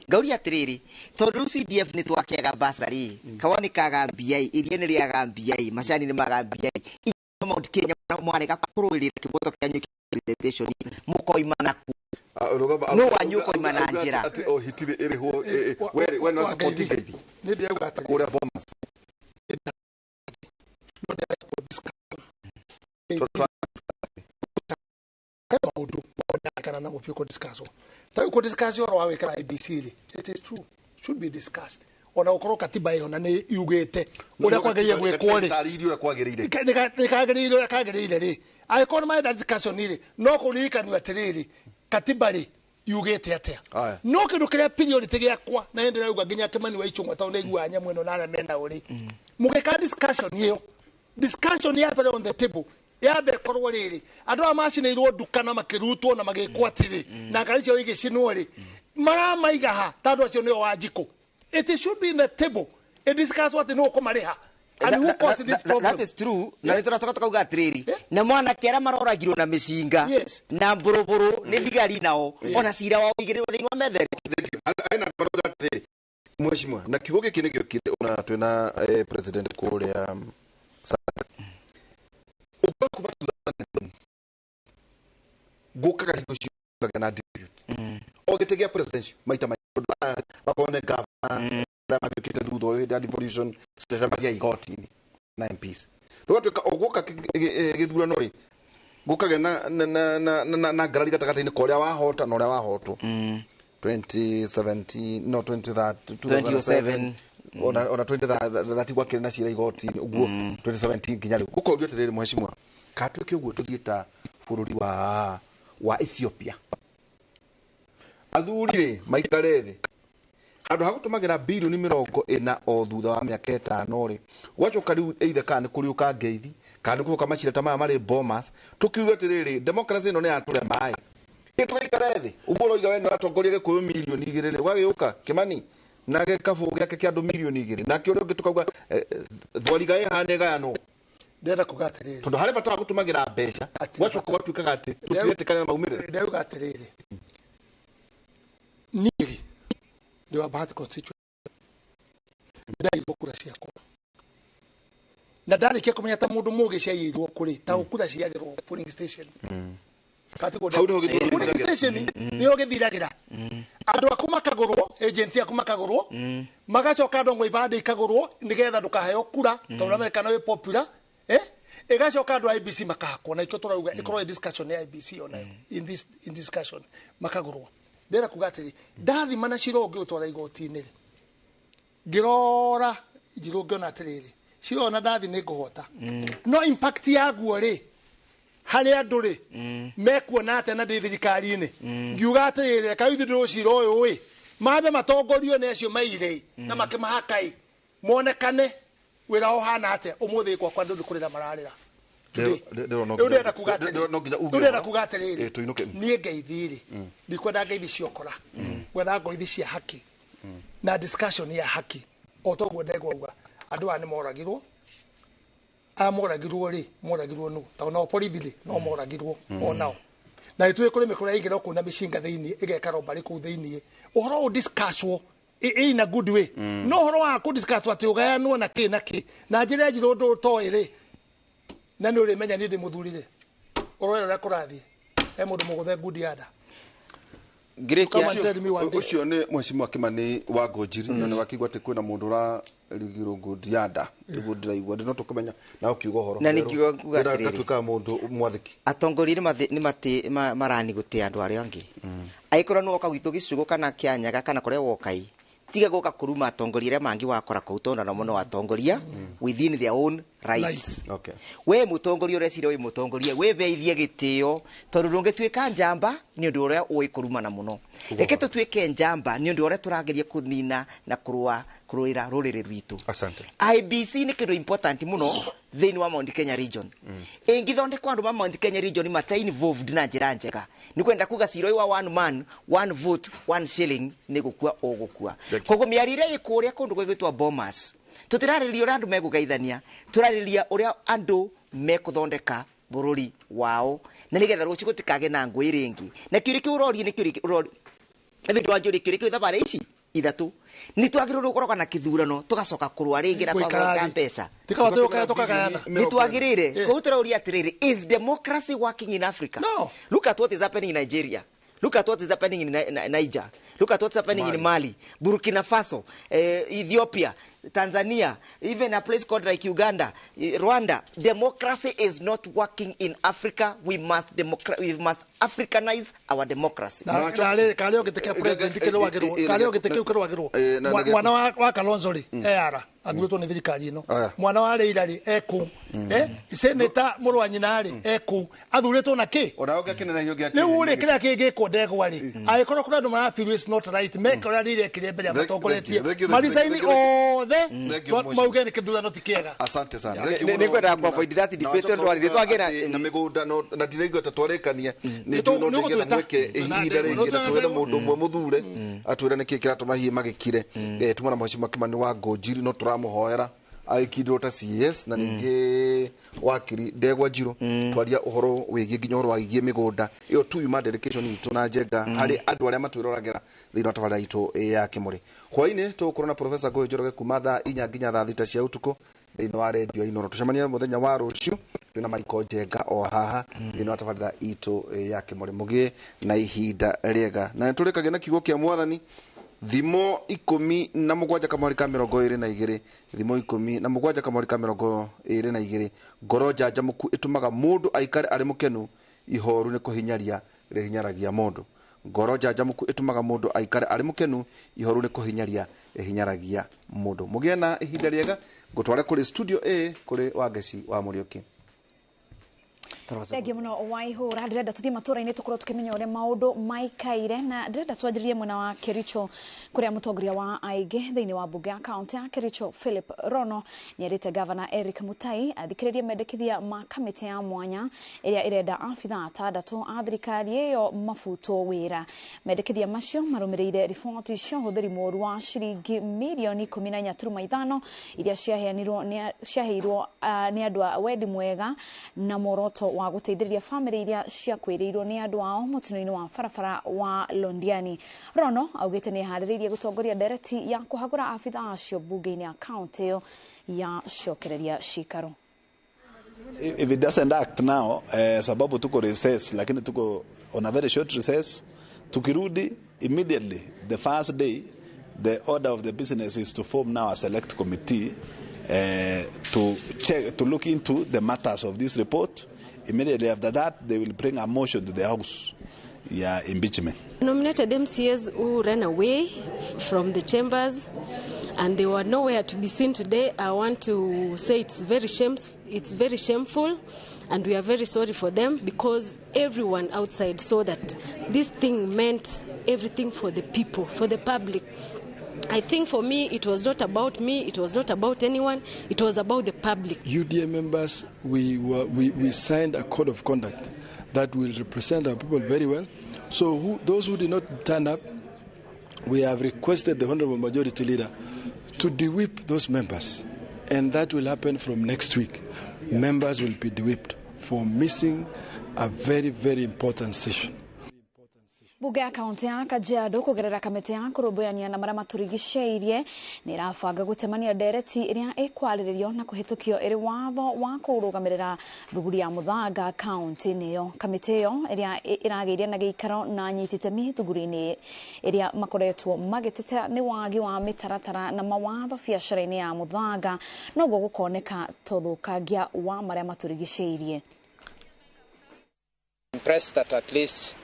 Speaker 18: Ngauria atĩrĩrĩ, tondũ rĩu CDF nĩ twakĩaga bursary, kawa nĩ kaga mbia, iria nĩ rĩaga mbia, macani nĩ maga mbia, Mount Kenya mwarega kũrũĩrĩra kĩboto kĩanyu representation mũkoima naku no wanyu ũkoima na njĩra
Speaker 16: atĩ o hiti ĩrĩhwo we no support ngeithi
Speaker 17: nĩ ndĩrauga atĩrĩrĩ
Speaker 16: kũrĩa Bomas
Speaker 17: maundu kana na gũthiĩ kũ-discuss ta rĩu kũ-discuss ũhoro wa gwĩkĩra IEBC rĩ, it is true, should be discussed, ona gũkorwo katiba ĩyo na nĩ yugĩte ũrĩa kwagĩrĩire gwĩkwo rĩ,
Speaker 16: tarĩirie ũrĩa kwagĩrĩire,
Speaker 17: nĩ kagĩrĩire ũrĩa kagĩrĩire rĩ, angĩkorwo nĩ marenda discussion rĩ, no kũririkanio atĩrĩrĩ, katiba rĩ yugĩte atĩa. No kĩndũ kĩrĩa priority gĩakwa na nĩ ndĩrauga nginya Kĩmani wa Ichung'wa tondũ nĩ aiguaga nyamũ ĩno na arĩa mena ũrĩ, mũgĩka discussion ĩyo, discussion ya mbere on the table yambe ĩkorwo rĩrĩ, andũ aya macinĩirwo nduka na makĩrutwo na magĩkwo atĩrĩ na ngari ciao igĩcinwo rĩ, maramaiga ha ta andũ acio nĩo Wanjikũ? It should be in the table it discuss atĩ nũ ũkũmarĩha and who caused this problem.
Speaker 18: That is true. Na nĩ tũracoka tũkauga atĩrĩrĩ, na mwanake arĩa maroragirwo na mĩcinga na mbũrũbũrũ nĩ thigari nao ona cira wao ũigĩrĩrwo thĩinĩ wa metha.
Speaker 16: Ena marauga atĩrĩrĩ, mheshimiwa, na kiugo gĩkĩ nĩkĩo kĩrĩ ona twĩna president kũrĩa ũngĩona kuma 2007 gũkaga hingo ciothe na dispute o gĩtĩ gĩa presidential maita maingĩ, bakorwo nĩ gavana arĩa magĩũkĩte thutha ũyũ hĩndĩ ya devolution mathiaga igoti-inĩ na MPs, rĩu o gũka gĩthurano rĩ, gũkagĩa na ngarari gatagatĩ-inĩ ka ũrĩa wahota na ũrĩa wahotwo 2017 no 2007 ona 2030 gwakĩrĩ na cira igoti-inĩ ũguo 2017 nginya rĩu. Gũkorio atĩrĩrĩ, mheshimiwa, ka twĩke ũguo tũthiĩ ta bũrũri wa Ethiopia, athuri rĩ maikare thĩ handũ ha gũtũmagĩra birioni 40 o thutha wa mĩaka 5 rĩ, gwacoka rĩu either kana nĩ kũrĩũka ngeithi kana nĩ kũrĩũka macira ta maya marĩ Bomas, tũkiuge atĩrĩrĩ, democracy ĩno nĩ yatũrema ĩ, tũgaikare thĩ ũguo ũroiga we nĩ ũratongoria Gĩkũyũ mirioni 2 rĩ, gwagĩũka Kĩmani na gĩkabũ gĩake kĩa andũ mirioni 2, nake ũrĩa ũngĩ tũkauga thwariga ĩhana ĩgayanwo.
Speaker 17: Ndĩrenda kuga atĩrĩrĩ,
Speaker 16: tondũ harĩ bata wa gũtũmagĩra mbeca, gwacoka gwatuĩkaga atĩ tũtiretĩkana na maumĩrĩra.
Speaker 17: Ndĩrauga atĩrĩrĩ, niĩ ndĩ wa Bahati constituency, ndaiyirwo kura ciakwa na ndarĩkia kũmenya ta mũndũ mũgĩ ciaiyirwo kũrĩ ta kura ciagĩrwo polling station, polling station nĩyo gĩthiragĩra andũ aku makagũrwo, agent aku makagũrwo, magacoka andũ ngwa ibandĩ ikagũrwo nĩgetha ndũkaheo kura tondũ ũramenyekana wĩ popular, ĩgacoka andũ a IEBC makahakwo, na ikĩo tũrauga ĩkorwo ĩ discussion ya IEBC onayo in this in discussion makagũrwo. Ndĩrenda kuga atĩrĩ, ndathima na cira ũngĩ ũtwara igoti-inĩ rĩ, ngĩrora njirũ ngĩona atĩrĩrĩ, cira ona ndathi nĩ ngũhota, no impact yaguo rĩ harĩ andũ rĩ mekuona atĩa na ndĩ thirikari-inĩ, ngiuga atĩrĩrĩ, reka ithuĩ ndũcira ũyũ ĩ mambe matongorio nĩ acio maire na makĩmahaka ĩ monekane wĩra ũhana atĩa. Ũmũthĩ gwakwa andũ nĩ kũrĩra mararĩra. Rĩu ndĩrenda kuga atĩrĩrĩ, niĩ ngeithi rĩ ndikwenda ngeithi cia ũkora, ngwetha ngeithi cia haki na discussion ya haki. O toguo ndegwauga andũ aya nĩ moragirwo, aya moragirwo rĩ, moragirwo nũ? Tondũ nao borithi rĩ no moragirwo onao, na ĩtuĩ kũrĩ mĩkũra ĩingĩra kũu na mĩcinga thĩinĩ ĩgeka robbery kũu thĩinĩ. Ũhoro ũyũ discusswo in a good way, no ũhoro wa kũ discuss atĩ ũgayanwo na kĩ na kĩ na njĩra njirũ ũndũ ũtoĩ rĩ, na nĩ ũrĩmenya niĩ ndĩ mũthuri rĩ, ũrore ũrĩa kũrathiĩ, he mũndũ mũgũthe ngundi ya nda.
Speaker 16: Ũcio nĩ mheshimiwa Kĩmani wa Ngũnjiri, na nĩ wakĩigua atĩ kwĩna mũndũ ũrarigirwo ngundi ya nda, nĩguo ndĩraigua, ndĩ no tũkũmenya na ũkiuga ũhoro
Speaker 18: na nĩkiuga kuga atĩrĩrĩ,
Speaker 16: gatuĩkaga mũndũ mwathĩki.
Speaker 18: Atongoria nĩ marani gũtĩa andũ arĩa angĩ, angĩkorwo nĩ woka gwitũ gĩcigo kana Kĩanyaga kana kũrĩa wokai, tiga gũka kũruma atongoria arĩa mangĩ wakora kũu, tondũ nao no atongoria within their own rights.
Speaker 16: Okay.
Speaker 18: We mutongoria ũreciria wĩ mũtongoria wĩbeithie gĩtĩo tondũ ndũngĩtuĩka njamba nĩ ũndũ ũrĩa ũĩ kũrumana mũno. Reke tũtuĩke njamba nĩ ũndũ ũrĩa tũrageria kũnina na kũrũĩra rũrĩrĩ rwitũ.
Speaker 16: Asante.
Speaker 18: IBC nĩ kĩndũ important mũno thĩinĩ wa Mount Kenya region. Ĩngĩthondekwo andũ ma Mount Kenya region mate involved na njĩra njega nĩ kwenda kuga cira ũyũ wa one man one vote one shilling nĩ gũkua ũgũkua. Koguo mĩario ĩrĩa ĩ kũrĩa kũndũ gwĩtwo Bomas tũtirarĩrĩria ũrĩa andũ megũgeithania, tũrarĩrĩria ũrĩa andũ mekũthondeka bũrũri wao na nĩgetha rũciũ gũtikagĩe na ngũĩ rĩngĩ. Na kĩũria kĩu ũroria nĩ kĩũria ũroria nĩ ũndũ wa njũria kĩũria kĩu thabarĩ ici ithatũ nĩ twagĩrĩirwo gũkorwo na kĩthurano tũgacoka kũrũa rĩngĩ na twathondeka mbeca nĩ twagĩrĩire. Koguo tũrauria atĩrĩrĩ, is democracy working in Africa?
Speaker 17: No.
Speaker 18: Look at what is happening in Nigeria. Look at what is happening in Niger. Look at what's happening in Mali, Burkina Faso, Ethiopia, Tanzania, even a place called like Uganda, Rwanda. Democracy is not working in Africa. We must Africanize our democracy.
Speaker 17: Mwana wa Kalonzo rĩ eara athurĩtwo nĩ thirikari ĩno, mwana wa Raila rĩ ekũu, seneta mũrũ wa nyina rĩ ekũu, athurĩtwo na kĩ? Rĩu rĩ kĩrĩa kĩngĩkwo ndegwa rĩ angĩkorwo kũrĩ andũ marafeel it's not right meke ũrĩa Raila ekire mbere ya matongoretie maricaini othe mauge nĩ kĩthurano ti kĩega.
Speaker 16: Asante sana.
Speaker 18: Nĩ ngwenda ku avoid that debate tondũ arĩ twagĩra
Speaker 16: na mĩgũnda na ndiraigua ta twarĩkania nĩ no nĩgetha mweke ihinda rĩngĩ na twethe mũndũ ũmwe mũthure atwĩre nĩkĩ kĩratũma hihi magĩkire. Tumana Mheshimiwa Kimani wa Ngũnjiri no tũramũhoera aikirwo ta CS na ningĩ wakiri Ndegwa Njirũ twaria ũhoro wĩgiĩ nginya ũhoro wĩgiĩ mĩgũnda ĩyo tu yuma dedication itũ na njenga harĩ andũ arĩa matwĩroragĩra thĩinĩ wa tabarĩra itũ ya Kĩmũrĩ. Hwaĩ-inĩ tũgũkorwo na Professor Ngũĩ Njoroge kuma thaa 4 nginya thaa 6 cia ũtukũ thĩinĩ wa redio Inooro. Tũcemanie mũthenya wa rũciũ twĩna Michael Njenga o haha thĩinĩ wa tabarĩra itũ ya Kĩmũrĩ. Mũgĩe na ihinda rĩega na nĩtũrĩkagia na kiugo kĩa Mwathani. Thimo 17 kamweri ka 22, thimo 17 kamweri ka 22. Ngoro njanjamũku ĩtũmaga mũndũ aikare arĩ mũkenu, ihoru nĩ kũhinyaria rĩhinyaragia mũndũ. Ngoro njanjamũku ĩtũmaga mũndũ aikare arĩ mũkenu, ihoru nĩ kũhinyaria rĩhinyaragia mũndũ. Mũgĩe na ihinda rĩega, ngũtware kũrĩ studio A kũrĩ Wangeci wa Mũriũki.
Speaker 19: Thengiå må no waihå ndärenda tå thiä matå-ra-inä tå korwo tå kä menya å rä a maå ndå maikaire na ndärenda twanjä mwena wa Kericho kå rä a må tongoria wa aingä thä inä wa mbunge ya kauntä ya Kericho Philip Rono nä erä te gavana Eric Mutai athikä rä rie mendekithia ma kamĩtĩ ya mwanya ä rä a ĩrenda abithaa atandatũ a thirikari ä yo mabutwo wä ra. Mendekithia macio marå mä rä ire riboti cia å hũthĩri mũru wa ciringi mirioni 14.5 iria ciaheirwo nĩ andũ a wendi mwega na muoroto wa guteithĩrĩria bamĩrĩ iria ciakuĩrĩirwo nĩ andũ ao mũtino-inĩ wa barabara wa Londiani. Rono augĩte nĩ eharĩrĩirie gũtongoria ndereti ya kũhagũra abithaa acio mbunge-inĩ ya kaunti ĩyo ya cokereria cikaro.
Speaker 20: If it doesn't act now, sababu tuko recess, lakini tuko on a very short recess, tukirudi immediately the first day the order of the business is to form now a select committee to check, to look into the matters of this report. Immediately after that, they will bring a motion to the House, impeachment.
Speaker 21: Nominated MCAs who ran away from the chambers and they were nowhere to be seen today. I want to say it's very shameful, and we are very sorry for them, because everyone outside saw that this thing meant everything for the people, for the public. I think for me, it was not about me, it was not about anyone, it was about the public.
Speaker 22: UDA members, we signed a code of conduct that will represent our people very well. So those who did not turn up, we have requested the Honorable Majority Leader to de-whip those members. And that will happen from next week. Members will be de-whipped for missing a very, very important session.
Speaker 19: Bunge ya kaunti ya Kajiado kugerera kamĩtĩ ya kũrũmbũyania na marĩa matũrigicĩirie nĩ ĩrabanga gũtemania ndereti ĩrĩa ĩkwarĩrĩrio na kũhĩtũkio ĩrĩ watho wa kũrũgamĩrĩra thuguri ya mũthanga kaunti-inĩ ĩyo. Kamĩtĩ ĩyo ĩrĩa ĩragĩire na gĩikaro na anyiti itemi thuguri-inĩ ĩrĩa makoretwo magĩteta nĩ wagi wa mĩtaratara na mawatho biacara-inĩ ya mũthanga noguo gũkoneka ta ũthũkangia wa marĩa matũrigicĩirie.
Speaker 23: Impressed that at least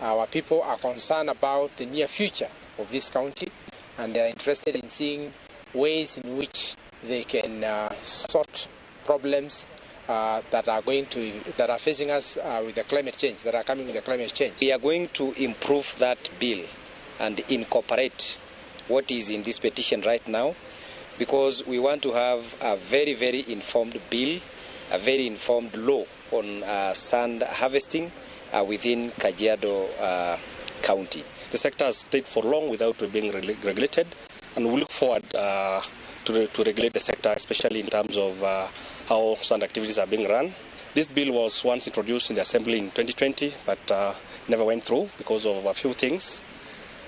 Speaker 23: our people are concerned about the near future of this county, and they are interested in seeing ways in which they can sort problems that are facing us with the climate change, that are coming with the climate change.
Speaker 1: We are going to improve that bill and incorporate what is in this petition right now, because we want to have a very, very informed bill, a very informed law on sand harvesting within Kajiado County.
Speaker 2: The sector has stayed for long without being regulated, and we look forward to regulate the sector, especially in terms of how sand activities are being run. This bill was once introduced in the Assembly in 2020, but never went through because of a few things.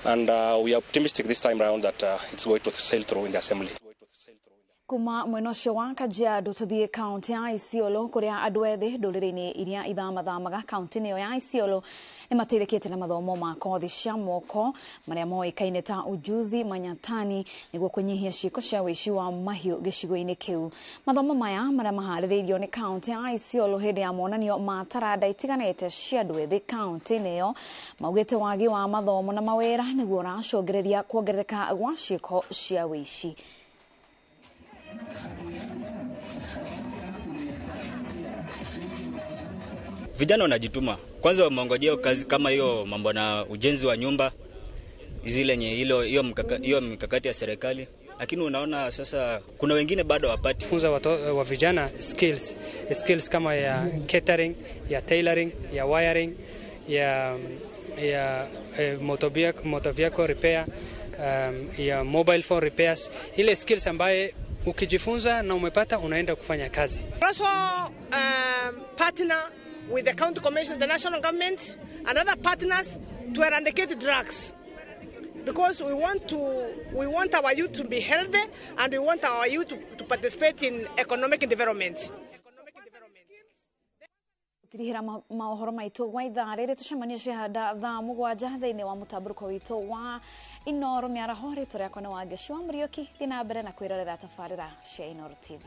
Speaker 2: And we are optimistic this time round that it's going to sail through in the Assembly.
Speaker 19: Kuma mwena ũcio wa Kajiado tũthiĩ kaunti ya Isiolo kũrĩa andũ ethĩ ndũrĩrĩ-inĩ iria ithamathamaga kaunti-inĩ ĩyo ya Isiolo nĩmateithĩkĩte na mathomo ma kothi cia moko marĩa moĩkaine ta ujuzi manyatani nĩguo kũnyihia ciĩko cia ũici wa mahiũ gĩcigo-inĩ kĩu. Mathomo maya marĩa maharĩrĩirio nĩ kaunti ya Isiolo hĩndĩ ya monanio ma taranda itiganĩte cia andũ ethĩ kaunti-inĩ ĩyo maugĩte wagi wa mathomo na mawĩra nĩguo ũracũngĩrĩria kuongerereka gwa ciĩko cia ũici.
Speaker 3: Vijana wanajituma. Kwanza wameongojea kazi kama hiyo mambo na ujenzi wa nyumba zile nye hiyo mikakati ya serikali, lakini unaona sasa kuna wengine bado hawapati.
Speaker 24: Funza wa vijana skills kama ya catering, ya tailoring, ya wiring, ya motor vehicle repair, ya mobile phone repairs, ile skills ambaye ukijifunza na umepata unaenda kufanya kazi.
Speaker 25: Also partner with the county commission, the national government and other partners to eradicate drugs, because we want our youth to be healthy and we want our youth to participate in economic development.
Speaker 19: Tirihira maũhoro maitũ gwa ithaa rĩrĩ tũcemanie cihanda thaa 7 thĩinĩ wa mũtambũrũko witũ wa Inoro mĩaraho. Rĩtwa rĩakwa nĩ Wangeci wa Mũriũki. Thiĩ na mbere na kwĩrorera tabarĩra cia Inoro TV.